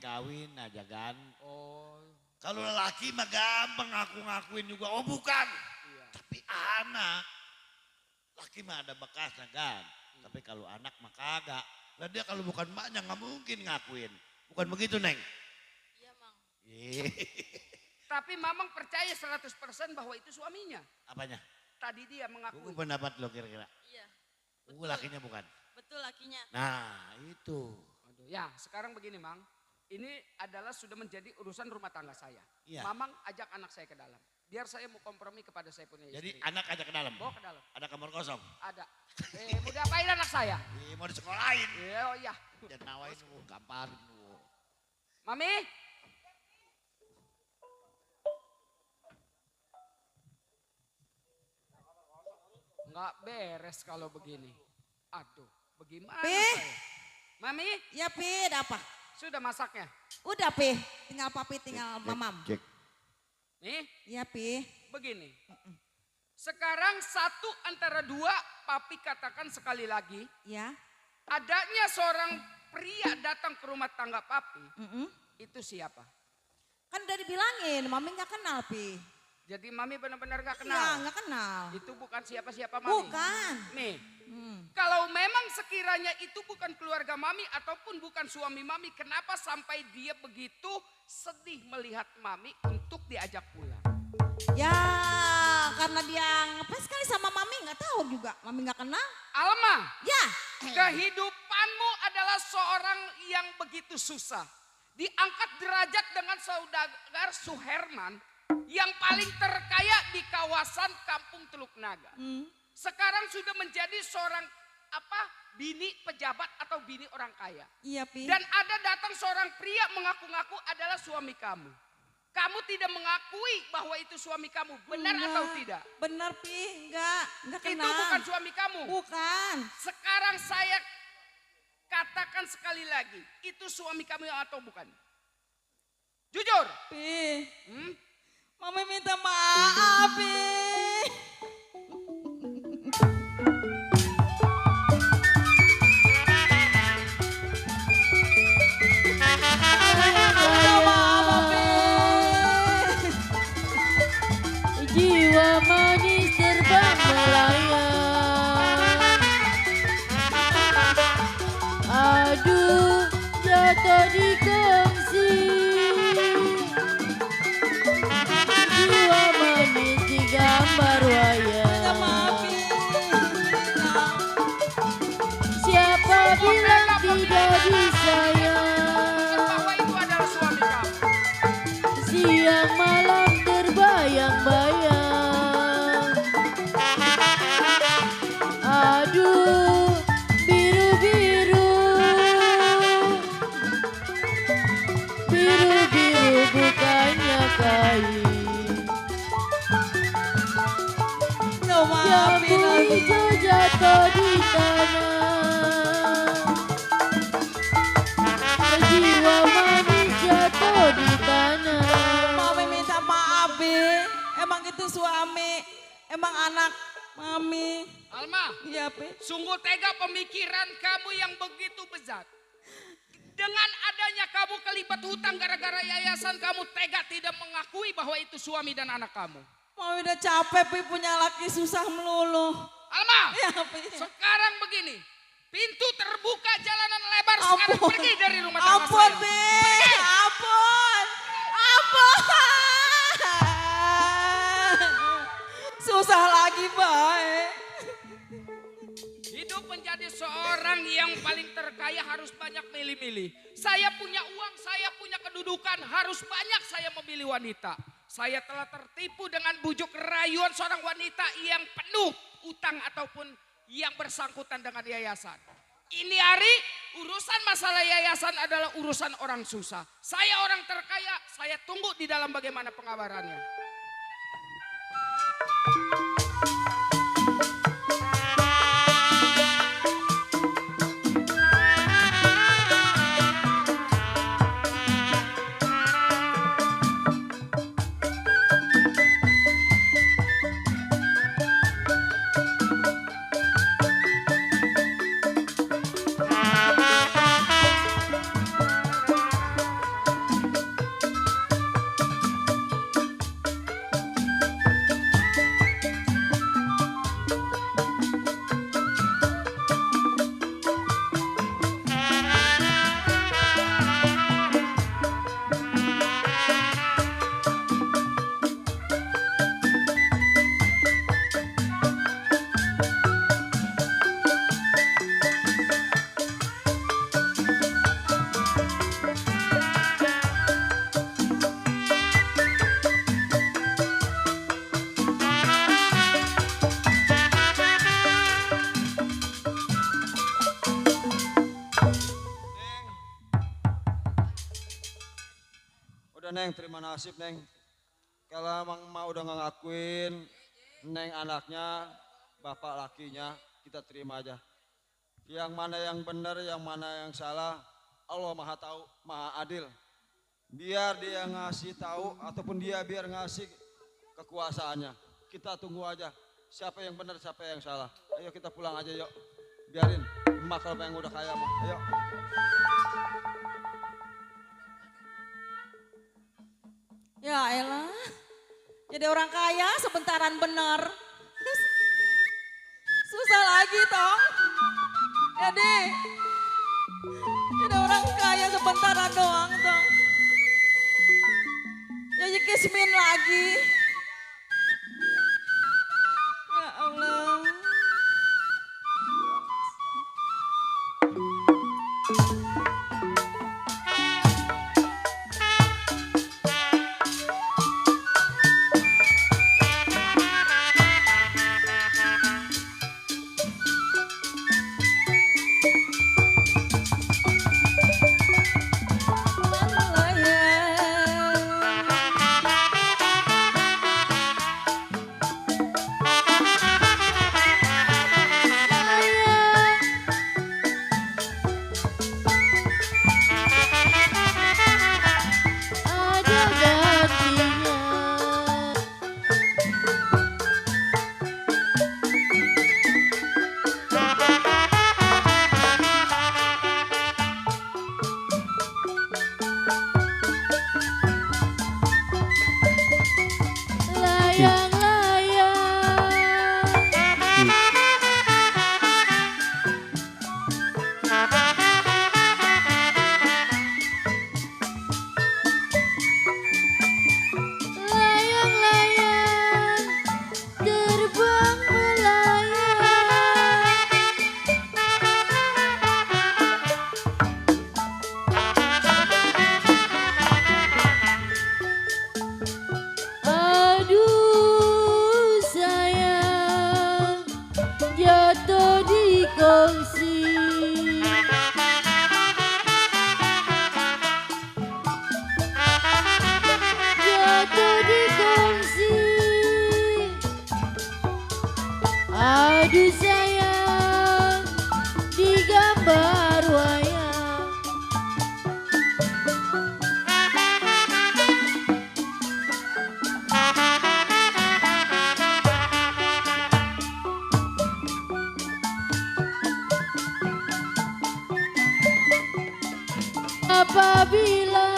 aja kan. Oh, Kalau lelaki mah gampang ngaku-ngakuin juga, oh bukan. iya. Tapi anak, laki mah ada bekasnya kan. Tapi kalau anak mah kagak. Lah dia kalau bukan maknya nggak mungkin ngakuin. Bukan begitu, Neng? Iya, Mang. Tapi Mamang percaya 100% bahwa itu suaminya. Apanya? Tadi dia mengakui. Tunggu pendapat lo kira-kira. Iya. Lakinya bukan? Betul lakinya. Nah itu. Aduh, ya, sekarang begini, Mang. Ini adalah sudah menjadi urusan rumah tangga saya. Iya. Mamang ajak anak saya ke dalam. Biar saya mau kompromi kepada saya punya Jadi istri. anak ajak ke dalam? Bawa ke dalam. Ada kamar kosong? Ada. Mau diapain anak saya? Mau disekolahin. Iya, oh iya. Jangan nawain lu, gamparin lu. Mami? Nggak beres kalau begini. Aduh, bagaimana Pi. saya? Mami? Ya Pi, ada apa? Sudah masaknya? Udah Pi, tinggal Papi, tinggal Mamam. Nih, Ya Pi. begini. Sekarang satu antara dua, Papi katakan sekali lagi. Ya. Adanya seorang pria datang ke rumah tangga Papi. Itu siapa? Kan udah dibilangin, Mami nggak kenal Pi. Jadi Mami benar-benar gak Iya, kenal? nggak kenal. Itu bukan siapa-siapa Mami? Bukan. Nih, kalau memang sekiranya itu bukan keluarga Mami ataupun bukan suami Mami, kenapa sampai dia begitu sedih melihat Mami untuk diajak pulang? Ya, karena dia ngepes sekali sama Mami, nggak tahu juga. Mami nggak kenal. Alma, Ya. kehidupanmu adalah seorang yang begitu susah. Diangkat derajat dengan saudagar Suherman yang paling terkaya di kawasan Kampung Teluk Naga. Sekarang sudah menjadi seorang bini pejabat atau bini orang kaya. Iya Pi. Dan ada datang seorang pria mengaku-ngaku adalah suami kamu. Kamu tidak mengakui bahwa itu suami kamu, benar Enggak. atau tidak? Benar Pi, nggak kenal. Itu bukan suami kamu. Bukan. Sekarang saya katakan sekali lagi, itu suami kamu atau bukan? Jujur. Pi. Mami minta maaf Pi. Jiwa manis terbang melayang. Aduh, jatuh di kongsi. Jiwa manis digambar wayang. Siapa bilang tidak disayang? Bahwa itu adalah suami kamu. Siang malam terbayang-bayang. Aduh, biru-biru. Biru-biru bukannya kain. Jambu hijau jatuh di tanah. Jiwa manis jatuh di tanah. Mami minta maaf, Bi. Emang itu suami, emang anak Mami. Alma, Iya, Bi. sungguh tega pemikiran kamu yang begitu besar. Dengan adanya kamu kelibat hutang gara-gara yayasan, kamu tega tidak mengakui bahwa itu suami dan anak kamu. Mau udah capek Pi punya laki susah melulu. Alma, Ya, Pi. sekarang begini. Pintu terbuka, jalanan lebar. Sekarang pergi dari rumah tangga Ampun, saya. Pi. Ampun. Ampun. Susah lagi, baik. Hidup menjadi seorang yang paling terkaya harus banyak milih-milih. Saya punya uang, saya punya kedudukan, harus banyak saya memilih wanita. Saya telah tertipu dengan bujuk rayuan seorang wanita yang penuh utang ataupun yang bersangkutan dengan yayasan. Ini hari urusan masalah yayasan adalah urusan orang susah. Saya orang terkaya, saya tunggu di dalam bagaimana pengabarannya. Neng, terima nasib Neng. Kalau emang emak udah nggak ngakuin Neng anaknya, bapak lakinya, kita terima aja. Yang mana yang benar, yang mana yang salah, Allah maha tahu, maha adil. Biar dia ngasih tahu ataupun dia biar ngasih kekuasaannya. Kita tunggu aja siapa yang benar, siapa yang salah. Ayo kita pulang aja yuk. Biarin emak kalau yang udah kaya mah. Ayo. Ya elah, jadi orang kaya sebentaran bener. Susah lagi toh. Jadi orang kaya sebentaran doang toh. Jadi kismin lagi. Ya Allah. Aduh sayang, digambar wayang. Apabila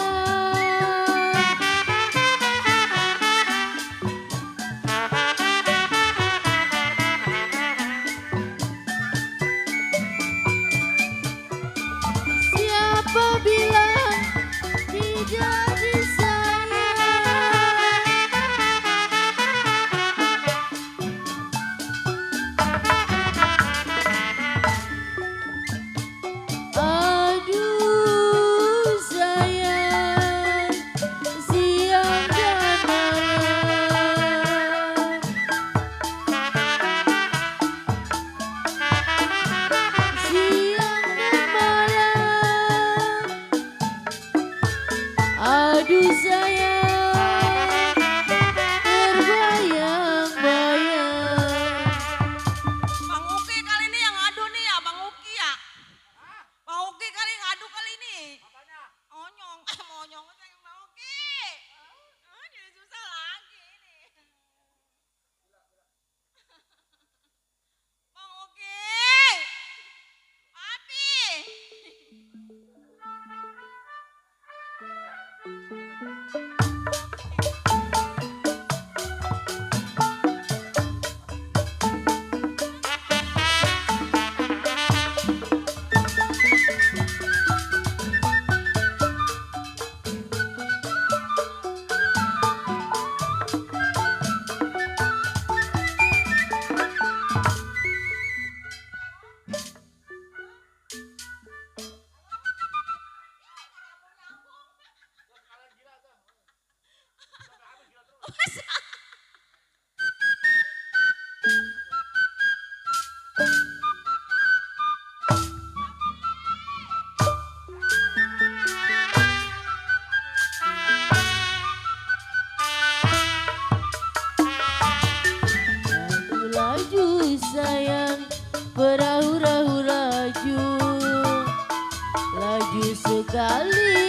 kali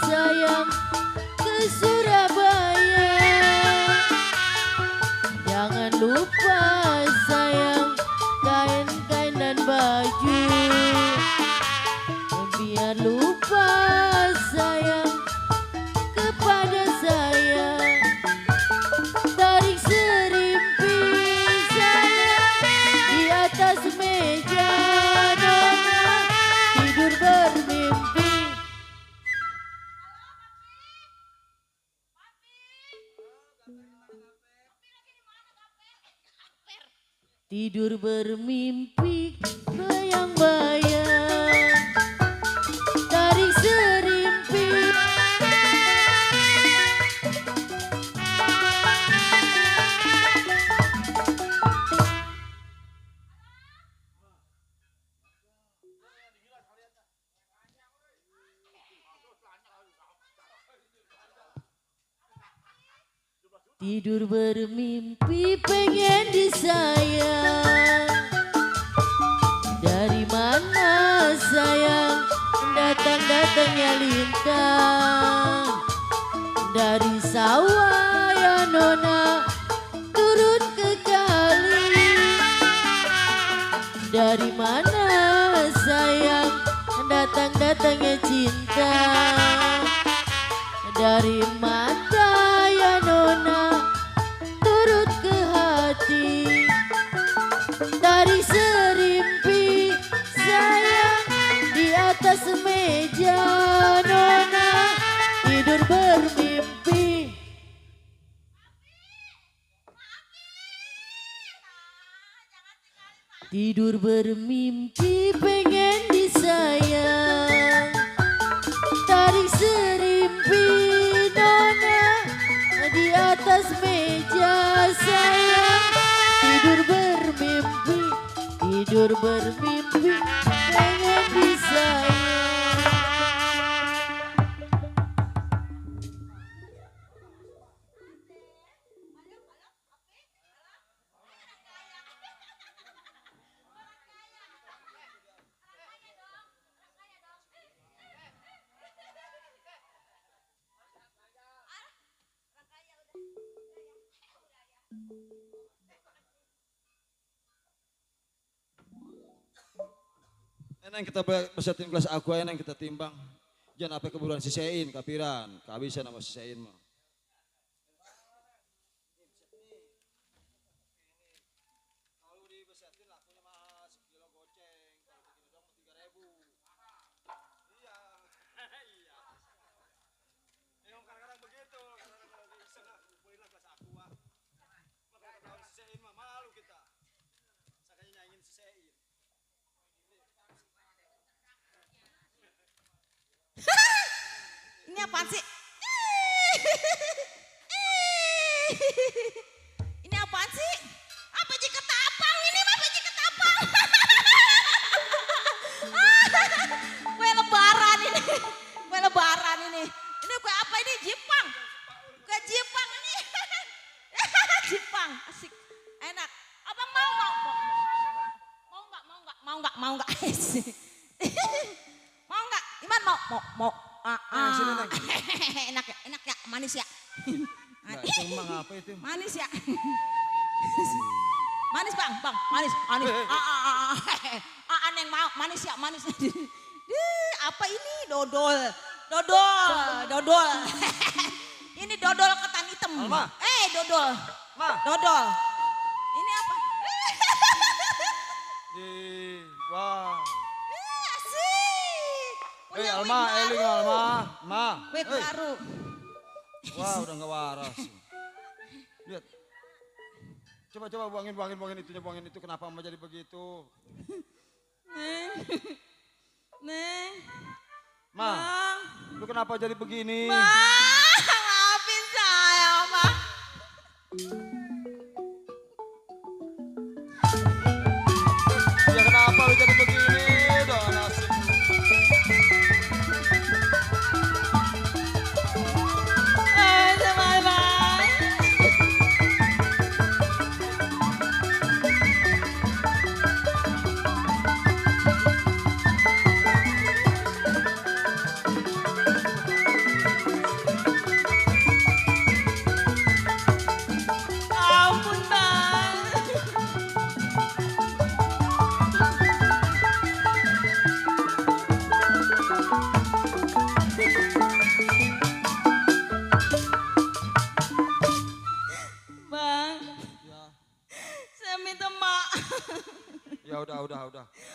sayang ke Surabaya. Jangan lupa sayang kain-kain dan baju. Biar lupa sayang kepada saya. Tarik serimpi sayang di atas meja. Nona tidur bermimpi. Tidur bermimpi bayang-bayang. Tarik serimpi. Tidur bermimpi pengen disayang. Dari mana sayang datang-datangnya lintang. Dari sawah ya nona turun ke kali. Dari mana sayang datang-datangnya cinta. Dari mata ya nona turut ke hati. Dari serimpi sayang di atas meja. Nona tidur bermimpi. Tidur bermimpi pengen disayang. Tarik serimpi nona di atas meja sayang. Tidur bermimpi, tidur bermimpi pengen disayang. Eneng kita besetin gelas aku, eneng kita timbang. Jangan apa keburuan sisein, kapiran, kehabisan sama sisein mah. Ini apaan sih? Ini apaan sih? Apa jika ketapang? Ini mah apa jika ketapang? Kue lebaran ini. Kue lebaran ini. Ini kue apa ini? Jipang. Kue jipang ini. Jipang. Asik. Enak. Abang mau enggak? Mau enggak? Mau enggak? Iman mau. Enak ya, manis ya. Nah, itu emang apa itu? Manis ya. Manis bang, manis. Aneh mau, manis ya, manis. Apa ini? Dodol. Ini dodol ketan hitam. Alma. Dodol. Dodol. Ini apa? Wah. Asik. Alma, Eling Alma. Ma. Wek baru. Wah, udah gak waras. Lihat. Coba buangin itu. Kenapa Mama jadi begitu? Neng. Ma, lu kenapa jadi begini? Maafin saya, Ma. Ya kenapa lu jadi begini? Udah nasib.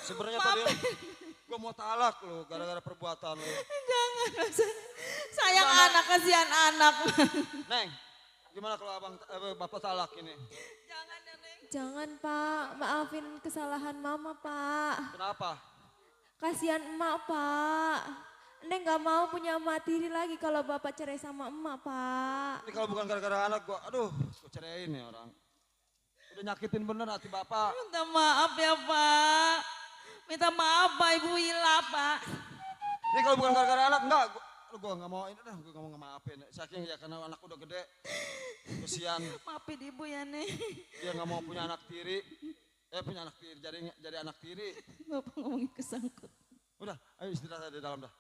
Sebenarnya tadi gue mau talak lo gara-gara perbuatan lo. Jangan, sayang anak, kasihan anak. Neng, gimana kalau bapak talak ini? Jangan Pak, maafin kesalahan Mama Pak. Kenapa? Kasihan emak Pak. Neng gak mau punya emak tiri lagi kalau Bapak cerai sama emak Pak. Ini kalau bukan gara-gara anak gue, aduh, gue ceraiin nih orang. Udah nyakitin bener hati bapak. Minta maaf ya Pak. Minta maaf Pak Ibu Ila Pak. Ini kalau bukan gara-gara anak, enggak. Gue gak mau, ini gue gak mau ngemaafin. Saking ya karena anak udah gede. Kesian. Maafin Ibu ya Neng. Dia gak mau punya anak tiri. Punya anak tiri, jadi anak tiri. Bapak ngomongin kesangkut. Udah, ayo istirahat di dalam dah.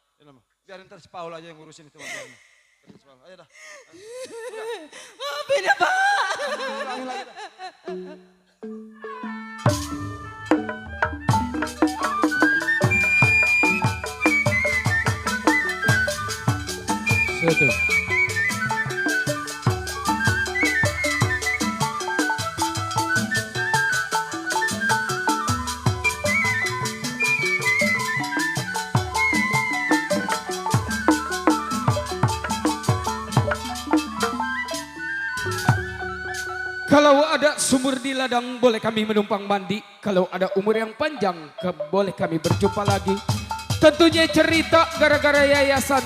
Biarin ntar si Paul aja yang ngurusin itu. Ayo dah. Maafin ya Pak. Ulangin lagi dah. Satu. Kalau ada sumur di ladang boleh kami menumpang mandi. Kalau ada umur yang panjang boleh kami berjumpa lagi. Tentunya cerita gara-gara yayasan